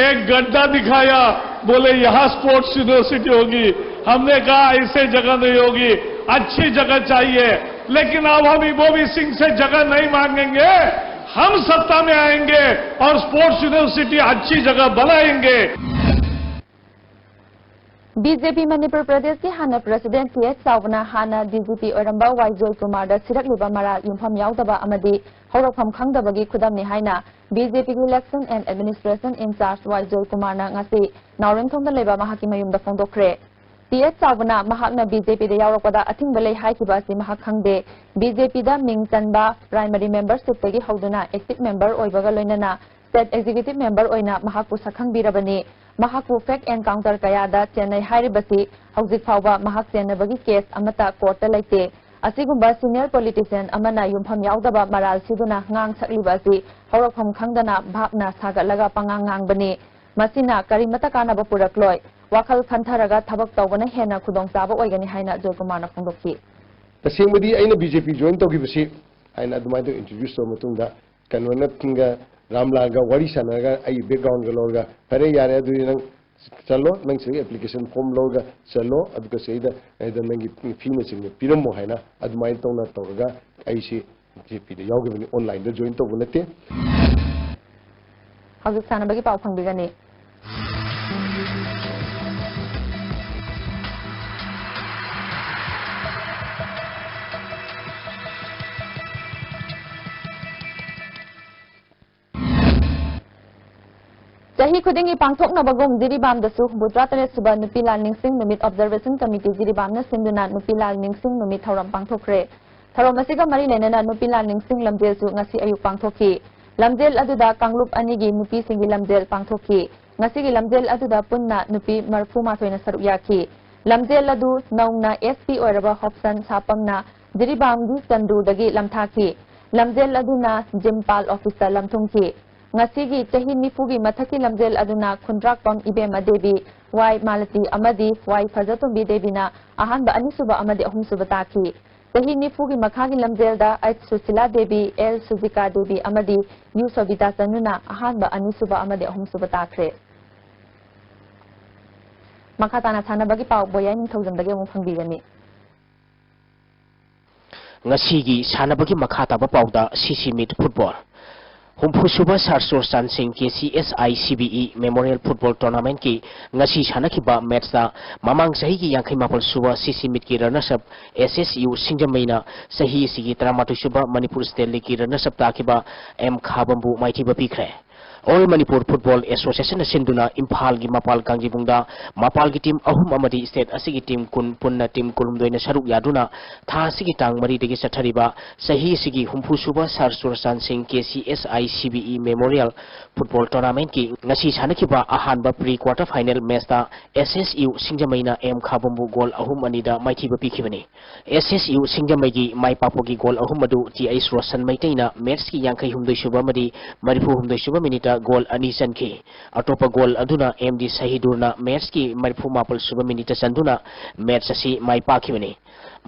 एक गड्ढा दिखाया, बोले, "यहां स्पोर्ट्स यूनिवर्सिटी होगी।" हमने कहा ऐसे जगह नहीं होगी, अच्छी जगह चाहिए, लेकिन अब हम इबोबी सिंह से जगह नहीं मांगेंगे। हम सत्ता में आएंगे और स्पोर्ट्स यूनिवर्सिटी अच्छी जगह बनाएंगे। ꯕꯤ ꯖꯦ ꯄꯤ ꯃꯅꯤꯄꯨꯔ ꯄ꯭ꯔꯗꯦꯁꯀꯤ ꯍꯥꯟꯅ ꯄ꯭ꯔꯁꯤꯗꯦꯟ ꯇꯤ ꯑꯦꯁ ꯆꯥꯎꯕꯅ ꯍꯥꯟꯅ ꯗꯤ ꯖꯤ ꯄꯤ ꯑꯣꯏꯔꯝꯕ ꯋꯥꯏ ꯖꯣꯏꯀꯨꯃꯥꯔꯗ ꯁꯤꯔꯛꯂꯤꯕ ꯃꯔꯥꯜ ꯌꯨꯝꯐꯝ ꯌꯥꯎꯗꯕ ꯑꯃꯗꯤ ꯍꯧꯔꯛꯐꯝ ꯈꯪꯗꯕꯒꯤ ꯈꯨꯗꯝꯅꯤ ꯍꯥꯏꯅ ꯕꯤ ꯖꯦ ꯄꯤꯒꯤ ꯏꯂꯦꯛꯁꯟ ꯑꯦꯟ ꯑꯦꯗꯃꯤꯅꯤꯁꯇ꯭ꯔꯦꯁꯟ ꯏꯟꯆꯥꯔꯖ ꯋꯥꯏ ꯖꯣꯏꯀꯨꯃꯥꯔꯅ ꯉꯁꯤ ꯅꯥꯎꯔꯦꯝꯊꯣꯡꯗ ꯂꯩꯕ ꯃꯍꯥꯛꯀꯤ ꯃꯌꯨꯝꯗ ꯐꯣꯡꯗꯣꯛꯈ꯭ꯔꯦ꯫ ꯇꯤ ꯑꯦꯁ ꯆꯥꯎꯕꯅ ꯃꯍꯥꯛꯅ ꯕꯤ ꯖꯦ ꯄꯤꯗ ꯌꯥꯎꯔꯛꯄꯗ ꯑꯊꯤꯡꯕ ꯂꯩ ꯍꯥꯏꯈꯤꯕ ꯑꯁꯤ ꯃꯍꯥꯛ ꯈꯪꯗꯦ꯫ ꯕꯤ ꯖꯦ ꯄꯤꯗ ꯃꯤꯡ ꯆꯟꯕ ꯄ꯭ꯔꯥꯏꯃꯔꯤ ꯃꯦꯝꯕꯔꯁꯤꯞꯇꯒꯤ ꯍꯧꯗꯨꯅ ꯑꯦꯛꯇꯤꯚ ꯃꯦꯝꯕꯔ ꯑꯣꯏꯕꯒ ꯂꯣꯏꯅꯅ ꯁ꯭ꯇꯦꯠ ꯑꯦꯛꯖꯤꯀ꯭ꯌꯨꯇꯤꯚ ꯃꯦꯝꯕꯔ ꯑꯣꯏꯅ ꯃꯍꯥꯛꯄꯨ ꯁꯛꯈꯪꯕꯤꯔꯕꯅꯤ꯫ ꯃꯍꯥꯛꯄꯨ ꯐꯦꯛ ꯑꯦꯟꯀꯥꯎꯟꯇꯔ ꯀꯌꯥꯗ ꯆꯦꯟꯅꯩ ꯍꯥꯏꯔꯤꯕꯁꯤ ꯍꯧꯖꯤꯛ ꯐꯥꯎꯕ ꯃꯍꯥꯛ ꯆꯦꯟꯅꯕꯒꯤ ꯀꯦꯁ ꯑꯃꯠꯇ ꯀꯣꯔꯠꯇ ꯂꯩꯇꯦ꯫ ꯑꯁꯤꯒꯨꯝꯕ ꯁꯤꯅꯤꯌꯔ ꯄꯣꯂꯤꯇꯤꯁꯤꯌꯟ ꯑꯃꯅ ꯌꯨꯝꯐꯝ ꯌꯥꯎꯗꯕ ꯃꯔꯥꯜ ꯁꯤꯗꯨꯅ ꯉꯥꯡ ꯁꯛꯂꯤꯕ ꯑꯁꯤ ꯍꯧꯔꯛꯐꯝ ꯈꯪꯗꯅ ꯚꯥꯞꯅ ꯁꯥꯒꯠꯂꯒ ꯄꯉꯥꯡ ꯉꯥꯡꯕꯅꯤ꯫ ꯃꯁꯤꯅ ꯀꯔꯤꯃꯠꯇ ꯀꯥꯟꯅꯕ ꯄꯨꯔꯛꯂꯣꯏ꯫ ꯋꯥꯈꯜ ꯈꯟꯊꯔꯒ ꯊꯕꯛ ꯇꯧꯕꯅ ꯍꯦꯟꯅ ꯈꯨꯗꯣꯡꯆꯥꯕ ꯑꯣꯏꯒꯅꯤ ꯍꯥꯏꯅ ꯖꯣꯏꯀꯨꯃꯥꯔꯅ ꯐꯣꯡꯗꯣꯛꯈꯤ꯫ ꯇꯁꯦꯡꯕꯗꯤ ꯑꯩꯅ ꯕꯤ ꯖꯦ ꯄꯤ ꯖꯣꯏꯟ ꯇꯧꯈꯤꯕꯁꯤ ꯍꯥꯏꯅ ꯑꯗꯨꯃꯥꯏꯅ ꯇꯧ ꯏꯟꯇ꯭ꯔꯣꯗ꯭ꯌꯨꯁ ꯇꯧꯔ ꯃꯇꯨꯡꯗ ꯀꯩꯅꯣꯅ ꯔꯥꯝꯂꯥꯜꯒ ꯋꯥꯔꯤ ꯁꯥꯟꯅꯔꯒ ꯑꯩ ꯕꯦꯛꯒ꯭ꯔꯥꯎꯟꯒ ꯂꯧꯔꯒ ꯐꯔꯦ ꯌꯥꯔꯦ ꯑꯗꯨꯗꯤ ꯅꯪ ꯆꯠꯂꯣ, ꯅꯪ ꯁꯤꯗꯒꯤ ꯑꯦꯄ꯭ꯂꯤꯀꯦꯁꯟ ꯐꯣꯝ ꯂꯧꯔꯒ ꯆꯠꯂꯣ, ꯑꯗꯨꯒ ꯁꯤꯗ ꯑꯩꯗ ꯅꯪꯒꯤ ꯐꯤꯅꯆꯤꯡꯕ ꯄꯤꯔꯝꯃꯣ ꯍꯥꯏꯅ ꯑꯗꯨꯃꯥꯏꯅ ꯇꯧꯅ ꯇꯧꯔꯒ ꯑꯩꯁꯤ ꯕꯤ ꯖꯦ ꯄꯤꯗ ꯌꯥꯎꯈꯤꯕꯅꯤ, ꯑꯣꯟꯂꯥꯏꯟꯗ ꯖꯣꯏꯟ ꯇꯧꯕ ꯅꯠꯇꯦ꯫ ꯍꯧꯖꯤꯛ ꯁꯥꯟꯅꯕꯒꯤ ꯄꯥꯎ ꯐꯪꯕꯤꯒꯅꯤ꯫ ꯆꯍꯤ ꯈꯨꯗꯤꯡꯒꯤ ꯄꯥꯡꯊꯣꯛꯅꯕꯒꯨꯝ ꯖꯤꯔꯤꯕꯥꯝꯗꯁꯨ ꯍꯨꯝꯐꯨꯇꯔꯥ ꯇꯔꯦꯠ ꯁꯨꯕ ꯅꯨꯄꯤ ꯂꯥꯜ ꯅꯤꯡꯁꯤꯡ ꯅꯨꯃꯤꯠ ꯑꯣꯕꯖꯔꯕꯦꯁꯟ ꯀꯃꯤꯇꯤ ꯖꯤꯔꯤꯕꯥꯝꯅ ꯁꯤꯟꯗꯨꯅ ꯅꯨꯄꯤ ꯂꯥꯜ ꯅꯤꯡꯁꯤꯡ ꯅꯨꯃꯤꯠ ꯊꯧꯔꯝ ꯄꯥꯡꯊꯣꯛꯈ꯭ꯔꯦ꯫ ꯊꯧꯔꯝ ꯑꯁꯤꯒ ꯃꯔꯤ ꯂꯩꯅꯅ ꯅꯨꯄꯤ ꯂꯥꯜ ꯅꯤꯡꯁꯤꯡ ꯂꯝꯖꯦꯜꯁꯨ ꯉꯁꯤ ꯑꯌꯨꯛ ꯄꯥꯡꯊꯣꯛꯈꯤ꯫ ꯂꯝꯖꯦꯜ ꯑꯗꯨꯗ ꯀꯥꯡꯂꯨꯞ ꯑꯅꯤꯒꯤ ꯅꯨꯄꯤꯁꯤꯡꯒꯤ ꯂꯝꯖꯦꯜ ꯄꯥꯡꯊꯣꯛꯈꯤ꯫ ꯉꯁꯤꯒꯤ ꯂꯝꯖꯦꯜ ꯑꯗꯨꯗ ꯄꯨꯟꯅ ꯅꯨꯄꯤ ꯃꯔꯤꯐꯨ ꯃꯥꯊꯣꯏꯅ ꯁꯔꯨꯛ ꯌꯥꯈꯤ꯫ ꯂꯝꯖꯦꯜ ꯑꯗꯨ ꯅꯧꯅ ꯑꯦꯁ ꯄꯤ ꯑꯣꯏꯔꯕ ꯍꯣꯞꯁꯟ ꯁꯥꯄꯝꯅ ꯖꯤꯔꯤꯕꯥꯝꯒꯤ ꯆꯟꯗꯨꯗꯒꯤ ꯂꯝꯊꯥꯈꯤ꯫ ꯂꯝꯖꯦꯜ ꯑꯗꯨꯅ ꯖꯤꯝꯄꯥꯜ ꯑꯣꯐꯤꯁꯇ ꯂꯝꯊꯨꯝꯈꯤ꯫ ꯉꯁꯤꯒꯤ ꯆꯍꯤ ꯅꯤꯐꯨꯒꯤ ꯃꯊꯛꯀꯤ ꯂꯝꯖꯦꯜ ꯑꯗꯨꯅ ꯈꯨꯟꯗ꯭ꯔꯥꯛꯄꯝ ꯏꯕꯦꯝꯃ ꯗꯦꯕꯤ, ꯋꯥꯏ ꯃꯥꯂꯇꯤ ꯑꯃꯗꯤ ꯋꯥꯏ ꯐꯖꯇꯣꯝꯕꯤ ꯗꯦꯕꯤꯅ ꯑꯍꯥꯟꯕ, ꯑꯅꯤꯁꯨꯕ ꯑꯃꯗꯤ ꯑꯍꯨꯝꯁꯨꯕ ꯇꯥꯈꯤ꯫ ꯆꯍꯤ ꯅꯤꯐꯨꯒꯤ ꯃꯈꯥꯒꯤ ꯂꯝꯖꯦꯜꯗ ꯑꯩꯆ ꯁꯨꯁꯤꯂꯥ ꯗꯦꯕꯤ, ꯑꯦꯜ ꯁꯨꯖꯤꯀꯥ ꯗꯦꯕꯤ ꯑꯃꯗꯤ ꯌꯨ ꯁꯣꯕꯤꯇꯥ ꯆꯅꯨꯅ ꯑꯍꯥꯟꯕ, ꯑꯅꯤꯁꯨꯕ ꯑꯃꯗꯤ ꯑꯍꯨꯝꯁꯨꯕ ꯇꯥꯈ꯭ꯔꯦ꯫ ꯃꯈꯥ ꯇꯥꯅ ꯁꯥꯟꯅꯕꯒꯤ ꯄꯥꯎ ꯕꯣꯌꯥꯏ ꯅꯤꯡꯊꯧꯖꯝꯗꯒꯤ ꯑꯃꯨꯛ ꯐꯪꯕꯤꯒꯅꯤ꯫ ꯉꯁꯤꯒꯤ ꯁꯥꯟꯅꯕꯒꯤ ꯃꯈꯥ ꯇꯥꯕ ꯄꯥꯎꯗ ꯁꯤꯁꯤ ꯃꯤꯠ ꯐꯨꯠꯕꯣꯜ꯫ ꯍꯨꯝꯐꯨꯁꯨꯕ ꯁꯥꯔ ꯆꯨꯔꯆꯥꯟ ꯁꯤꯡ K C S I C B E memorial football ꯇꯣꯔꯅꯥꯃꯦꯟꯠꯀꯤ ꯉꯁꯤ ꯁꯥꯟꯅꯈꯤꯕ ꯃꯦꯠꯁꯇ ꯃꯃꯥꯡ ꯆꯍꯤꯒꯤ ꯌꯥꯡꯈꯩ ꯃꯥꯄꯜ ꯁꯨꯕ ꯁꯤꯁꯤ ꯃꯤꯠꯀꯤ ꯔꯅꯔꯁ ꯑꯞ ꯑꯦꯁ ꯑꯦꯁ ꯌꯨ ꯁꯤꯡꯖꯃꯩꯅ ꯆꯍꯤ ꯑꯁꯤꯒꯤ ꯇꯔꯥꯃꯥꯊꯣꯏ ꯁꯨꯕ ꯃꯅꯤꯄꯨꯔ ꯁ꯭ꯇꯦꯠ ꯂꯤꯒꯀꯤ ꯔꯅꯔꯁ ꯑꯞ ꯇꯥꯈꯤꯕ ꯑꯦꯝ ꯈꯥꯕꯝꯕꯨ ꯃꯥꯏꯊꯤꯕ ꯄꯤꯈ꯭ꯔꯦ꯫ ꯑꯣꯜ ꯃꯅꯤꯄꯨꯔ ꯐꯨꯠꯕꯣꯜ ꯑꯦꯁꯣꯁꯤꯌꯦꯁꯟꯅ ꯁꯤꯟꯗꯨꯅ ꯏꯝꯐꯥꯜꯒꯤ ꯃꯄꯥꯜ ꯀꯥꯡꯖꯩꯕꯨꯡꯗ ꯃꯄꯥꯜꯒꯤ ꯇꯤꯝ ꯑꯍꯨꯝ ꯑꯃꯗꯤ ꯁ꯭ꯇꯦꯠ ꯑꯁꯤꯒꯤ ꯇꯤꯝ ꯀꯨꯟ, ꯄꯨꯟꯅ ꯇꯤꯝ ꯀꯨꯟꯍꯨꯝꯗꯣꯏꯅ ꯁꯔꯨꯛ ꯌꯥꯗꯨꯅ ꯊꯥ ꯑꯁꯤꯒꯤ ꯇꯥꯡ ꯃꯔꯤꯗꯒꯤ ꯆꯠꯊꯔꯤꯕ ꯆꯍꯤ ꯑꯁꯤꯒꯤ ꯍꯨꯝꯐꯨꯁꯨꯕ ꯁꯥꯔ ꯆꯨꯔꯆꯥꯟ ꯁꯤꯡ K C S I C B E memorial football ꯇꯣꯔꯅꯥꯃꯦꯟꯠꯀꯤ ꯉꯁꯤ ꯁꯥꯟꯅꯈꯤꯕ ꯑꯍꯥꯟꯕ ꯄ꯭ꯔꯤ ꯀ꯭ꯋꯥꯔꯇꯔ ꯐꯥꯏꯅꯦꯜ ꯃꯦꯠꯁꯇ ꯑꯦꯁ ꯑꯦꯁ ꯌꯨ ꯁꯤꯡꯖꯃꯩꯅ ꯑꯦꯝ ꯈꯥꯕꯝꯕꯨ ꯒꯣꯜ ꯑꯍꯨꯝ ꯑꯅꯤꯗ ꯃꯥꯏꯊꯤꯕ ꯄꯤꯈꯤꯕꯅꯤ꯫ ꯑꯦꯁ ꯑꯦꯁ ꯌꯨ ꯁꯤꯡꯖꯃꯩꯒꯤ ꯃꯥꯏ ꯄꯥꯛꯄꯒꯤ ꯒꯣꯜ ꯑꯍꯨꯝ ꯑꯗꯨ ꯇꯤ ꯑꯩꯆ ꯔꯣꯁꯟ ꯃꯩꯇꯩꯅ ꯃꯦꯠꯁꯀꯤ ꯌꯥꯡꯈꯩ ꯍꯨꯝꯗꯣꯏ ꯁꯨꯕ ꯑꯃꯗꯤ ꯃꯔꯤꯐꯨ ꯍꯨꯝꯗꯣꯏ ꯁꯨꯕ ꯃꯤꯅꯤꯠꯇ ꯒꯣꯜ ꯑꯅꯤ ꯆꯟꯈꯤ꯫ ꯑꯇꯣꯞꯄ ꯒꯣꯜ ꯑꯗꯨꯅ ꯑꯦꯝ ꯗꯤ ꯁꯍꯤꯗꯨꯔꯅ ꯃꯦꯠꯁꯀꯤ ꯃꯔꯤꯐꯨ ꯃꯥꯄꯜ ꯁꯨꯕ ꯃꯤꯅꯤꯠꯇ ꯆꯟꯗꯨꯅ ꯃꯦꯠꯁ ꯑꯁꯤ ꯃꯥꯏ ꯄꯥꯛꯈꯤꯕꯅꯤ꯫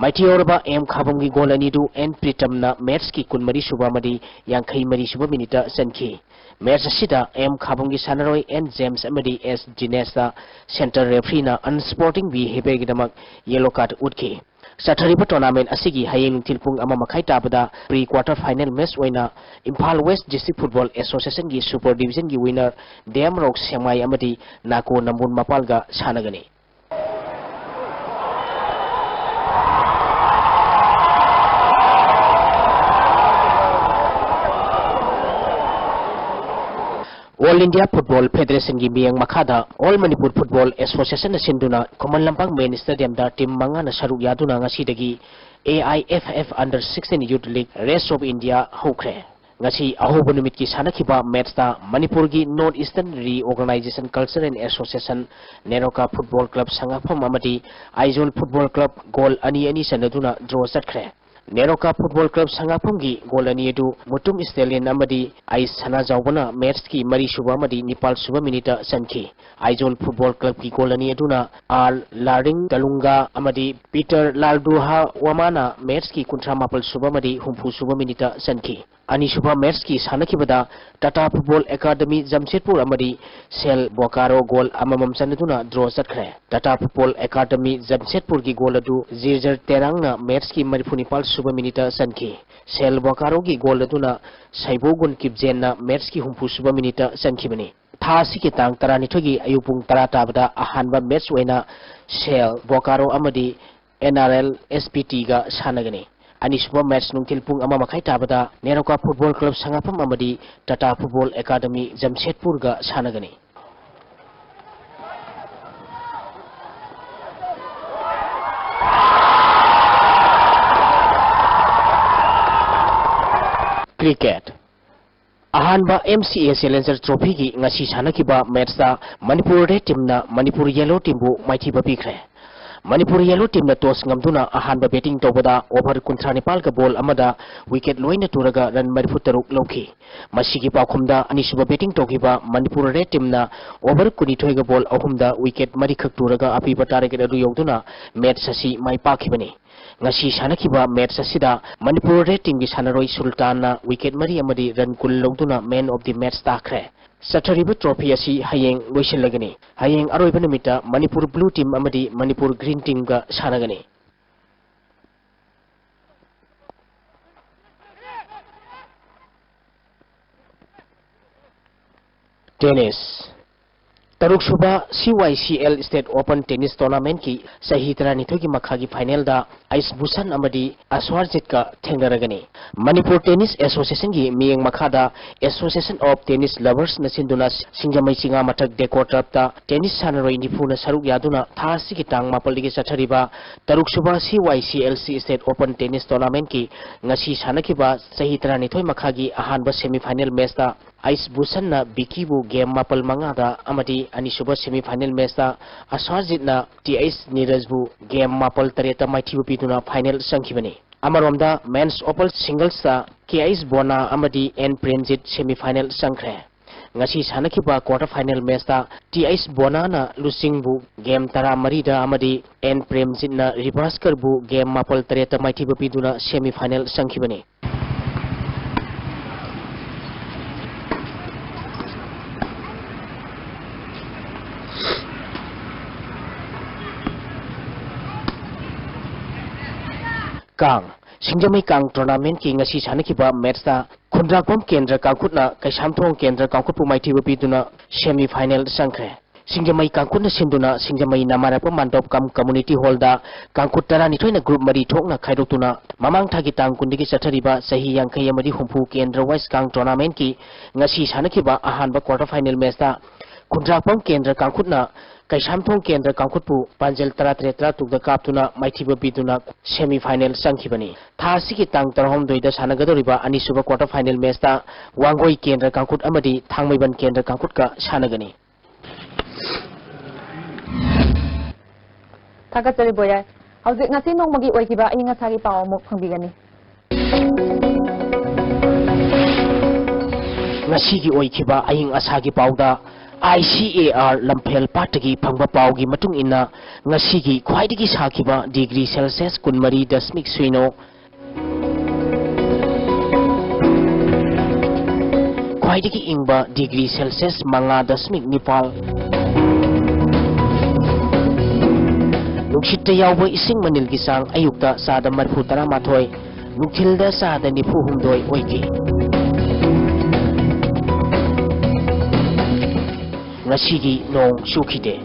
ꯃꯥꯏꯊꯤꯍꯧꯔꯕ ꯑꯦꯝ ꯈꯥꯕꯝꯒꯤ ꯒꯣꯜ ꯑꯅꯤꯗꯨ ꯑꯦꯟ ꯄ꯭ꯔꯤꯇꯝꯅ ꯃꯦꯠꯁꯀꯤ ꯀꯨꯟꯃꯔꯤ ꯁꯨꯕ ꯑꯃꯗꯤ ꯌꯥꯡꯈꯩ ꯃꯔꯤ ꯁꯨꯕ ꯃꯤꯅꯤꯠꯇ ꯆꯟꯈꯤ꯫ ꯃꯦꯠꯁ ꯑꯁꯤꯗ ꯑꯦꯝ ꯈꯥꯕꯝꯒꯤ ꯁꯥꯟꯅꯔꯣꯏ ꯑꯦꯟ ꯖꯦꯝꯁ ꯑꯃꯗꯤ ꯑꯦꯁ ꯗꯤꯅꯦꯁꯇ ꯁꯦꯟꯇꯔ ꯔꯦꯐ꯭ꯔꯤꯅ ꯑꯟꯁ꯭ꯄꯣꯔꯇꯤꯡ ꯕꯤꯍꯦꯕꯤꯌꯔꯒꯤꯗꯃꯛ ꯌꯦꯂꯣ ꯀꯥꯔꯗ ꯎꯠꯈꯤ꯫ ꯆꯠꯊꯔꯤꯕ ꯇꯣꯔꯅꯥꯃꯦꯟꯠ ꯑꯁꯤꯒꯤ ꯍꯌꯦꯡ ꯅꯨꯡꯊꯤꯜ ꯄꯨꯡ ꯑꯃ ꯃꯈꯥꯏ ꯇꯥꯕꯗ ꯄ꯭ꯔꯤ ꯀ꯭ꯋꯥꯔꯇꯔ ꯐꯥꯏꯅꯦꯜ ꯃꯦꯠꯁ ꯑꯣꯏꯅ ꯏꯝꯐꯥꯜ ꯋꯦꯁ ꯗꯤꯁꯇ꯭ꯔꯤꯛ ꯐꯨꯠꯕꯣꯜ ꯑꯦꯁꯣꯁꯤꯌꯦꯁꯟꯒꯤ ꯁꯨꯄꯔ ꯗꯤꯕꯤꯖꯟꯒꯤ ꯋꯤꯟꯅꯔ ꯗꯦꯝ ꯔꯣꯛ ꯁꯦꯡꯃꯥꯏ ꯑꯃꯗꯤ ꯅꯥꯀꯣ ꯅꯝꯕꯨꯜ ꯃꯄꯥꯜꯒ ꯁꯥꯟꯅꯒꯅꯤ꯫ ꯑꯣꯜ ꯏꯟꯗꯤꯌꯥ ꯐꯨꯠꯕꯣꯜ ꯐꯦꯗꯔꯦꯁꯟꯒꯤ ꯃꯤꯠꯌꯦꯡ ꯃꯈꯥꯗ ꯑꯣꯜ ꯃꯅꯤꯄꯨꯔ ꯐꯨꯠꯕꯣꯜ ꯑꯦꯁꯣꯁꯤꯌꯦꯁꯟꯅ ꯁꯤꯟꯗꯨꯅ ꯈꯨꯃꯟ ꯂꯝꯄꯥꯛ ꯃꯦꯟ ꯁ꯭ꯇꯦꯗꯤꯌꯝꯗ ꯇꯤꯝ ꯃꯉꯥꯅ ꯁꯔꯨꯛ ꯌꯥꯗꯨꯅ ꯉꯁꯤꯗꯒꯤ A I F F under sixteen youth league rest of India ꯍꯧꯈ꯭ꯔꯦ꯫ ꯉꯁꯤ ꯑꯍꯧꯕ ꯅꯨꯃꯤꯠꯀꯤ ꯁꯥꯟꯅꯈꯤꯕ ꯃꯦꯠꯁꯇ ꯃꯅꯤꯄꯨꯔꯒꯤ north eastern reorganization cultural association, NEROCA football club ꯁꯉꯥꯛꯐꯝ ꯑꯃꯗꯤ ꯑꯥꯏꯖꯣꯜ ꯐꯨꯠꯕꯣꯜ ꯀ꯭ꯂꯕ ꯒꯣꯜ ꯑꯅꯤ ꯑꯅꯤ ꯆꯟꯅꯗꯨꯅ ꯗ꯭ꯔꯣ ꯆꯠꯈ꯭ꯔꯦ꯫ ꯅꯦꯔꯣꯀꯥ ꯐꯨꯠꯕꯣꯜ ꯀ꯭ꯂꯕ ꯁꯉꯥꯛꯐꯝꯒꯤ ꯒꯣꯜ ꯑꯅꯤ ꯑꯗꯨ ꯃꯨꯇꯨꯝ ꯁ꯭ꯇꯦꯂꯤꯟ ꯑꯃꯗꯤ ꯑꯩꯁ ꯁꯅꯥꯖꯥꯎꯕꯅ ꯃꯦꯠꯁꯀꯤ ꯃꯔꯤꯁꯨꯕ ꯑꯃꯗꯤ ꯅꯤꯄꯥꯜꯁꯨꯕ ꯃꯤꯅꯤꯠꯇ ꯆꯟꯈꯤ꯫ ꯑꯥꯏꯖꯣꯜ ꯐꯨꯠꯕꯣꯜ ꯀ꯭ꯂꯕꯀꯤ ꯒꯣꯜ ꯑꯅꯤ ꯑꯗꯨꯅ ꯑꯥꯔ ꯂꯥꯔꯤꯡ ꯀꯂꯨꯡꯒꯥ ꯑꯃꯗꯤ ꯄꯤꯇꯔ ꯂꯥꯜꯗꯨꯍꯥꯋꯥꯃꯥꯅ ꯃꯦꯠꯁꯀꯤ ꯀꯨꯟꯊ꯭ꯔꯥ ꯃꯥꯄꯜ ꯁꯨꯕ ꯑꯃꯗꯤ ꯍꯨꯝꯐꯨ ꯁꯨꯕ ꯃꯤꯅꯤꯠꯇ ꯆꯟꯈꯤ꯫ ꯑꯅꯤꯁꯨꯕ ꯃꯦꯠꯁꯀꯤ ꯁꯥꯟꯅꯈꯤꯕꯗ ꯇꯥꯇꯥ ꯐꯨꯠꯕꯣꯜ ꯑꯦꯀꯥꯗꯃꯤ ꯖꯝꯁꯦꯠꯄꯨꯔ ꯑꯃꯗꯤ ꯁꯦꯜ ꯕꯣꯀꯥꯔꯣ ꯒꯣꯜ ꯑꯃꯃꯝ ꯆꯟꯅꯗꯨꯅ ꯗ꯭ꯔꯣ ꯆꯠꯈ꯭ꯔꯦ꯫ ꯇꯥꯇꯥ ꯐꯨꯠꯕꯣꯜ ꯑꯦꯀꯥꯗꯃꯤ ꯖꯝꯁꯦꯠꯄꯨꯔꯒꯤ ꯒꯣꯜ ꯑꯗꯨ ꯖꯤꯔꯖꯔ ꯇꯦꯔꯥꯡꯅ ꯃꯦꯠꯁꯀꯤ ꯃꯔꯤꯐꯨ ꯅꯤꯄꯥꯜ ꯁꯨꯕ ꯃꯤꯅꯤꯠꯇ ꯆꯟꯈꯤ꯫ ꯁꯦꯜ ꯕꯣꯀꯥꯔꯣꯒꯤ ꯒꯣꯜ ꯑꯗꯨꯅ ꯁꯩꯕꯣꯒꯨꯟ ꯀꯤꯞꯖꯦꯟꯅ ꯃꯦꯠꯁꯀꯤ ꯍꯨꯝꯐꯨ ꯁꯨꯕ ꯃꯤꯅꯤꯠꯇ ꯆꯟꯈꯤꯕꯅꯤ꯫ ꯊꯥ ꯑꯁꯤꯒꯤ ꯇꯥꯡ ꯇꯔꯥꯅꯤꯊꯣꯏꯒꯤ ꯑꯌꯨꯛ ꯄꯨꯡ ꯇꯔꯥ ꯇꯥꯕꯗ ꯑꯍꯥꯟꯕ ꯃꯦꯠꯁ ꯑꯣꯏꯅ ꯁꯦꯜ ꯕꯣꯀꯥꯔꯣ ꯑꯃꯗꯤ N R L S P ꯇꯤꯒ ꯁꯥꯟꯅꯒꯅꯤ꯫ ꯑꯅꯤꯁꯨꯕ ꯃꯦꯠꯁ ꯅꯨꯡꯊꯤꯜ ꯄꯨꯡ ꯑꯃ ꯃꯈꯥꯏ ꯇꯥꯕꯗ ꯅꯦꯔꯣꯀꯥ ꯐꯨꯠꯕꯣꯜ ꯀ꯭ꯂꯕ ꯁꯉꯥꯐꯝ ꯑꯃꯗꯤ ꯇꯥꯇꯥ ꯐꯨꯠꯕꯣꯜ ꯑꯦꯀꯥꯗꯃꯤ ꯖꯝꯁꯦꯠꯄꯨꯔꯒ ꯁꯥꯟꯅꯒꯅꯤ꯫ ꯀ꯭ꯔꯤꯀꯦꯠ꯫ ꯑꯍꯥꯟꯕ ꯑꯦꯝ ꯁꯤ ꯑꯦ ꯆꯦꯂꯦꯟꯖꯔ ꯇ꯭ꯔꯣꯐꯤꯒꯤ ꯉꯁꯤ ꯁꯥꯟꯅꯈꯤꯕ ꯃꯦꯠꯁꯇ ꯃꯅꯤꯄꯨꯔ ꯔꯦꯗ ꯇꯤꯝꯅ ꯃꯅꯤꯄꯨꯔ ꯌꯦꯂꯣ ꯇꯤꯝꯕꯨ ꯃꯥꯏꯊꯤꯕ ꯄꯤꯈ꯭ꯔꯦ꯫ ꯃꯅꯤꯄꯨꯔ ꯌꯦꯂꯣ ꯇꯤꯝꯅ ꯇꯣꯁ ꯉꯝꯗꯨꯅ ꯑꯍꯥꯟꯕ ꯕꯦꯇꯤꯡ ꯇꯧꯕꯗ ꯑꯣꯚꯔ ꯀꯨꯟꯊ꯭ꯔꯥ ꯅꯤꯄꯥꯜꯒ ꯕꯣꯜ ꯑꯃꯗ ꯋꯤꯀꯦꯠ ꯂꯣꯏꯅ ꯇꯨꯔꯒ ꯔꯟ ꯃꯔꯤꯐꯨ ꯇꯔꯨꯛ ꯂꯧꯈꯤ꯫ ꯃꯁꯤꯒꯤ ꯄꯥꯎꯈꯨꯝꯗ ꯑꯅꯤꯁꯨꯕ ꯕꯦꯇꯤꯡ ꯇꯧꯈꯤꯕ ꯃꯅꯤꯄꯨꯔ ꯔꯦꯗ ꯇꯤꯝꯅ ꯑꯣꯚꯔ ꯀꯨꯟꯅꯤꯊꯣꯏꯒ ꯕꯣꯜ ꯑꯍꯨꯝꯗ ꯋꯤꯀꯦꯠ ꯃꯔꯤꯈꯛ ꯇꯨꯔꯒ ꯑꯄꯤꯕ ꯇꯥꯔꯒꯦꯠ ꯑꯗꯨ ꯌꯧꯗꯨꯅ ꯃꯦꯠꯁ ꯑꯁꯤ ꯃꯥꯏ ꯄꯥꯛꯈꯤꯕꯅꯤ꯫ ꯉꯁꯤ ꯁꯥꯟꯅꯈꯤꯕ ꯃꯦꯠꯁ ꯑꯁꯤꯗ ꯃꯅꯤꯄꯨꯔ ꯔꯦꯗ ꯇꯤꯝꯒꯤ ꯁꯥꯟꯅꯔꯣꯏ ꯁꯨꯜꯇꯥꯟꯅ ꯋꯤꯀꯦꯠ ꯃꯔꯤ ꯑꯃꯗꯤ ꯔꯟ ꯀꯨꯟ ꯂꯧꯗꯨꯅ ꯃꯦꯟ ꯑꯣꯐ ꯗꯤ ꯃꯦꯠꯁ ꯇꯥꯈ꯭ꯔꯦ꯫ ꯆꯠꯊꯔꯤꯕ ꯇ꯭ꯔꯣꯐꯤ ꯑꯁꯤ ꯍꯌꯦꯡ ꯂꯣꯏꯁꯤꯜꯂꯒꯅꯤ꯫ ꯍꯌꯦꯡ ꯑꯔꯣꯏꯕ ꯅꯨꯃꯤꯠꯇ ꯃꯅꯤꯄꯨꯔ ꯕ꯭ꯂꯨ ꯇꯤꯝ ꯑꯃꯗꯤ ꯃꯅꯤꯄꯨꯔ ꯒ꯭ꯔꯤꯟ ꯇꯤꯝꯒ ꯁꯥꯟꯅꯒꯅꯤ꯫ Tennis. ꯇꯔꯨꯛꯁꯨꯕ C Y C L state open tennis ꯇꯣꯔꯅꯥꯃꯦꯟꯠꯀꯤ ꯆꯍꯤ ꯇꯔꯥꯅꯤꯊꯣꯏꯒꯤ ꯃꯈꯥꯒꯤ ꯐꯥꯏꯅꯦꯜꯗ ꯑꯩꯁ ꯚꯨꯁꯟ ꯑꯃꯗꯤ ꯑꯁ꯭ꯋꯥꯔꯖꯤꯠꯀ ꯊꯦꯡꯅꯔꯒꯅꯤ꯫ ꯃꯅꯤꯄꯨꯔ ꯇꯦꯅꯤꯁ ꯑꯦꯁꯣꯁꯤꯌꯦꯁꯟꯒꯤ ꯃꯤꯠꯌꯦꯡ ꯃꯈꯥꯗ ꯑꯦꯁꯣꯁꯤꯌꯦꯁꯟ ꯑꯣꯐ ꯇꯦꯅꯤꯁ ꯂꯚꯔꯁꯅ ꯁꯤꯟꯗꯨꯅ ꯁꯤꯡꯖꯃꯩ ꯆꯤꯉꯥ ꯃꯊꯛ ꯗꯦꯀꯣꯔ ꯇꯔꯐꯇ ꯇꯦꯅꯤꯁ ꯁꯥꯟꯅꯔꯣꯏ ꯅꯤꯐꯨꯅ ꯁꯔꯨꯛ ꯌꯥꯗꯨꯅ ꯊꯥ ꯑꯁꯤꯒꯤ ꯇꯥꯡ ꯃꯥꯄꯜꯗꯒꯤ ꯆꯠꯊꯔꯤꯕ ꯇꯔꯨꯛꯁꯨꯕ C Y C L C state open tennis ꯇꯣꯔꯅꯥꯃꯦꯟꯠꯀꯤ ꯉꯁꯤ ꯁꯥꯟꯅꯈꯤꯕ ꯆꯍꯤ ꯇꯔꯥꯅꯤꯊꯣꯏ ꯃꯈꯥꯒꯤ ꯑꯍꯥꯟꯕ ꯁꯦꯃꯤ ꯐꯥꯏꯅꯦꯜ ꯃꯦꯆꯇ ꯑꯩꯁ ꯚꯨꯁꯟꯅ ꯕꯤꯀꯤꯕꯨ ꯒꯦꯝ ꯃꯥꯄꯜ ꯃꯉꯥꯗ ꯑꯃꯗꯤ ꯑꯅꯤꯁꯨꯕ ꯁꯦꯃꯤ ꯐꯥꯏꯅꯦꯜ ꯃꯦꯆꯇ ꯑꯁ꯭ꯋꯥꯖꯤꯠꯅ ꯇꯤ ꯑꯩꯆ ꯅꯤꯔꯖꯕꯨ ꯒꯦꯝ ꯃꯥꯄꯜ ꯇꯔꯦꯠꯇ ꯃꯥꯏꯊꯤꯕ ꯄꯤꯗꯨꯅ ꯐꯥꯏꯅꯦꯜ ꯆꯪꯈꯤꯕꯅꯤ꯫ ꯑꯃꯔꯣꯝꯗ ꯃꯦꯟꯁ ꯑꯣꯄꯜ ꯁꯤꯡꯒꯜꯁꯇ ꯀꯦ ꯑꯩꯆ ꯕꯣꯅꯥ ꯑꯃꯗꯤ ꯑꯦꯟ ꯄ꯭ꯔꯦꯝꯖꯤꯠ ꯁꯦꯃꯤ ꯐꯥꯏꯅꯦꯜ ꯆꯪꯈ꯭ꯔꯦ꯫ ꯉꯁꯤ ꯁꯥꯟꯅꯈꯤꯕ ꯀ꯭ꯋꯥꯔꯇꯔ ꯐꯥꯏꯅꯦꯜ ꯃꯦꯆꯇ ꯇꯤ ꯑꯩꯆ ꯕꯣꯅꯥꯅ ꯂꯨꯆꯤꯡꯕꯨ ꯒꯦꯝ ꯇꯔꯥꯃꯔꯤꯗ ꯑꯃꯗꯤ ꯑꯦꯟ ꯄ꯭ꯔꯦꯝꯖꯤꯠꯅ ꯔꯤꯕꯥꯁꯀꯔꯕꯨ ꯒꯦꯝ ꯃꯥꯄꯜ ꯇꯔꯦꯠꯇ ꯃꯥꯏꯊꯤꯕ ꯄꯤꯗꯨꯅ ꯁꯦꯃꯤ ꯐꯥꯏꯅꯦꯜ ꯆꯪꯈꯤꯕꯅꯤ꯫ ꯀꯥꯡ, ꯁꯤꯡꯖꯃꯩ ꯀꯥꯡ ꯇꯣꯔꯅꯥꯃꯦꯟꯠꯀꯤ ꯉꯁꯤ ꯁꯥꯟꯅꯈꯤꯕ ꯃꯦꯠꯁꯇ ꯈꯨꯟꯗ꯭ꯔꯥꯛꯄꯝ ꯀꯦꯟꯗ꯭ꯔ ꯀꯥꯡꯈꯨꯠꯅ ꯀꯩꯁꯥꯝꯊꯣꯡ ꯀꯦꯟꯗ꯭ꯔ ꯀꯥꯡꯈꯨꯠꯄꯨ ꯃꯥꯏꯊꯤꯕ ꯄꯤꯗꯨꯅ ꯁꯦꯃꯤ ꯐꯥꯏꯅꯦꯜ ꯆꯪꯈ꯭ꯔꯦ꯫ ꯁꯤꯡꯖꯃꯩ ꯀꯥꯡꯈꯨꯠꯅ ꯁꯤꯟꯗꯨꯅ ꯁꯤꯡꯖꯃꯩ ꯅꯃꯥꯔꯛꯄ ꯃꯥꯟꯗꯣꯞ ꯀꯝ ꯀꯝꯃꯨꯅꯤꯇꯤ ꯍꯣꯜꯗ ꯀꯥꯡꯈꯨꯠ ꯇꯔꯥꯅꯤꯊꯣꯏꯅ ꯒ꯭ꯔꯨꯞ ꯃꯔꯤ ꯊꯣꯛꯅ ꯈꯥꯏꯗꯣꯛꯇꯨꯅ ꯃꯃꯥꯡ ꯊꯥꯒꯤ ꯇꯥꯡ ꯀꯨꯟꯗꯒꯤ ꯆꯠꯊꯔꯤꯕ ꯆꯍꯤ ꯌꯥꯡꯈꯩ ꯑꯃꯗꯤ ꯍꯨꯝꯐꯨ ꯀꯦꯟꯗ꯭ꯔ ꯋꯥꯏꯁ ꯀꯥꯡ ꯇꯣꯔꯅꯥꯃꯦꯟꯠꯀꯤ ꯉꯁꯤ ꯁꯥꯟꯅꯈꯤꯕ ꯑꯍꯥꯟꯕ ꯀ꯭ꯋꯥꯔꯇꯔ ꯐꯥꯏꯅꯦꯜ ꯃꯦꯠꯁꯇ ꯈꯨꯟꯗ꯭ꯔꯥꯛꯄꯝ ꯀꯦꯟꯗ꯭ꯔ ꯀꯥꯡꯈꯨꯠꯅ ꯀꯩꯁꯥꯝꯊꯣꯡ ꯀꯦꯟꯗ꯭ꯔ ꯀꯥꯡꯈꯨꯠꯄꯨ ꯄꯥꯟꯖꯜ ꯇꯔꯥꯇꯔꯦꯠ ꯇꯔꯥꯇꯔꯨꯛꯇ ꯀꯥꯞꯇꯨꯅ ꯃꯥꯏꯊꯤꯕ ꯄꯤꯗꯨꯅ ꯁꯦꯃꯤ ꯐꯥꯏꯅꯦꯜ ꯆꯪꯈꯤꯕꯅꯤ꯫ ꯊꯥ ꯑꯁꯤꯒꯤ ꯇꯥꯡ ꯇꯔꯥꯍꯨꯝꯗꯣꯏꯗ ꯁꯥꯟꯅꯒꯗꯧꯔꯤꯕ ꯑꯅꯤꯁꯨꯕ ꯀ꯭ꯋꯥꯔꯇꯔ ꯐꯥꯏꯅꯦꯜ ꯃꯦꯠꯁꯇ ꯋꯥꯡꯒꯣꯏ ꯀꯦꯟꯗ꯭ꯔ ꯀꯥꯡꯈꯨꯠ ꯑꯃꯗꯤ ꯊꯥꯡꯃꯩꯕꯟ ꯀꯦꯟꯗ꯭ꯔ ꯀꯥꯡꯈꯨꯠꯀ ꯁꯥꯟꯅꯒꯅꯤ꯫ ꯊꯥꯒꯠꯆꯔꯤ ꯕꯣꯌꯥꯏ꯫ ꯍꯧꯖꯤꯛ ꯉꯁꯤ ꯅꯣꯡꯃꯒꯤ ꯑꯣꯏꯈꯤꯕ ꯑꯏꯪ ꯑꯁꯥꯒꯤ ꯄꯥꯎ ꯑꯃꯨꯛ ꯐꯪꯕꯤꯒꯅꯤ꯫ ꯉꯁꯤꯒꯤ ꯑꯣꯏꯈꯤꯕ ꯑꯏꯪ ꯑꯁꯥꯒꯤ ꯄꯥꯎꯗ, ꯑꯥꯏ ꯁꯤ ꯑꯦ ꯑꯥꯔ ꯂꯝꯐꯦꯜ ꯄꯥꯠꯇꯒꯤ ꯐꯪꯕ ꯄꯥꯎꯒꯤ ꯃꯇꯨꯡ ꯏꯟꯅ, ꯉꯁꯤꯒꯤ ꯈ꯭ꯋꯥꯏꯗꯒꯤ ꯁꯥꯈꯤꯕ ꯗꯤꯒ꯭ꯔꯤ ꯁꯦꯜꯁꯤꯌꯁ ꯀꯨꯟꯃꯔꯤ ꯗꯁꯃꯤꯛ ꯁꯤꯅꯣ, ꯈ꯭ꯋꯥꯏꯗꯒꯤ ꯏꯪꯕ ꯗꯤꯒ꯭ꯔꯤ ꯁꯦꯜꯁꯤꯌꯁ ꯃꯉꯥ ꯗꯁꯃꯤꯛ ꯅꯤꯄꯥꯜ, ꯅꯨꯡꯁꯤꯠꯇ ꯌꯥꯎꯕ ꯏꯁꯤꯡ ꯃꯅꯤꯜꯒꯤ ꯆꯥꯡ ꯑꯌꯨꯛꯇ ꯆꯥꯗ ꯃꯔꯤꯐꯨ ꯇꯔꯥꯃꯥꯊꯣꯏ, ꯅꯨꯡꯊꯤꯜꯗ ꯆꯥꯗ ꯅꯤꯐꯨ ꯍꯨꯝꯗꯣꯏ ꯑꯣꯏꯈꯤ꯫ ꯉꯁꯤꯒꯤ ꯅꯣꯡ ꯆꯨꯈꯤꯗꯦ꯫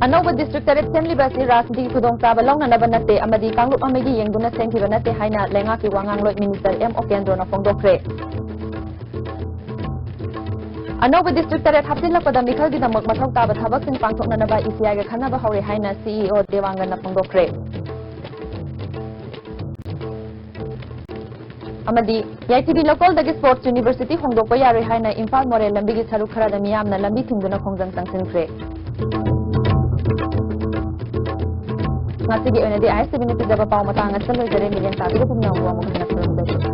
ꯑꯅꯧꯕ ꯗꯤꯁꯇ꯭ꯔꯤꯛ ꯇꯔꯦꯠ ꯁꯦꯝꯂꯤꯕ ꯑꯁꯤ ꯔꯥꯖꯅꯤꯇꯤꯒꯤ ꯈꯨꯗꯣꯡꯆꯥꯕ ꯂꯧꯅꯅꯕ ꯅꯠꯇꯦ ꯑꯃꯗꯤ ꯀꯥꯡꯂꯨꯞ ꯑꯃꯒꯤ ꯌꯦꯡꯗꯨꯅ ꯁꯦꯝꯈꯤꯕ ꯅꯠꯇꯦ ꯍꯥꯏꯅ ꯂꯩꯉꯥꯛꯀꯤ ꯋꯥ ꯉꯥꯡꯂꯣꯏ ꯃꯤꯅꯤꯁꯇꯔ ꯑꯦꯝ ꯑꯣꯀꯦꯟꯗ꯭ꯔꯣꯅ ꯐꯣꯡꯗꯣꯛꯈ꯭ꯔꯦ꯫ ꯑꯅꯧꯕ ꯗꯤꯁꯇ꯭ꯔꯤꯛ ꯇꯔꯦꯠ ꯍꯥꯞꯆꯤꯜꯂꯛꯄꯗ ꯃꯤꯈꯜꯒꯤꯗꯃꯛ ꯃꯊꯧ ꯇꯥꯕ ꯊꯕꯛꯁꯤꯡ ꯄꯥꯡꯊꯣꯛꯅꯅꯕ ꯏ ꯁꯤ ꯑꯥꯏꯒ ꯈꯟꯅꯕ ꯍꯧꯔꯦ ꯍꯥꯏꯅ ꯁꯤ ꯏ ꯑꯣ ꯗꯦꯋꯥꯡꯒꯟꯅ ꯐꯣꯡꯗꯣꯛꯈ꯭ꯔꯦ꯫ ꯑꯃꯗꯤ ꯌꯥꯏꯐꯤꯗꯤ ꯂꯧꯀꯣꯜꯗꯒꯤ ꯁ꯭ꯄꯣꯔꯠꯁ ꯌꯨꯅꯤꯚꯔꯁꯤꯇꯤ ꯍꯣꯡꯗꯣꯛꯄ ꯌꯥꯔꯣꯏ ꯍꯥꯏꯅ ꯏꯝꯐꯥꯜ ꯃꯣꯔꯦ ꯂꯝꯕꯤꯒꯤ ꯁꯔꯨꯛ ꯈꯔꯗ ꯃꯤꯌꯥꯝꯅ ꯂꯝꯕꯤ ꯊꯤꯡꯗꯨꯅ ꯈꯣꯡꯖꯪ ꯆꯪꯁꯤꯟꯈ꯭ꯔꯦ꯫ ꯉꯁꯤꯒꯤ ꯑꯣꯏꯅꯗꯤ ꯑꯥꯏ ꯑꯦꯁ ꯇꯤ ꯚꯤꯅ ꯄꯤꯖꯕ ꯄꯥꯎ ꯃꯇꯥꯡ ꯑꯁꯤꯗ ꯂꯣꯏꯖꯔꯦ꯫ ꯃꯤꯠꯌꯦꯡ ꯇꯥꯕꯤꯕ ꯄꯨꯝꯅꯃꯛꯄꯨ ꯑꯃꯨꯛ ꯍꯟꯅ ꯈꯨꯔꯨꯝꯖꯔꯤ꯫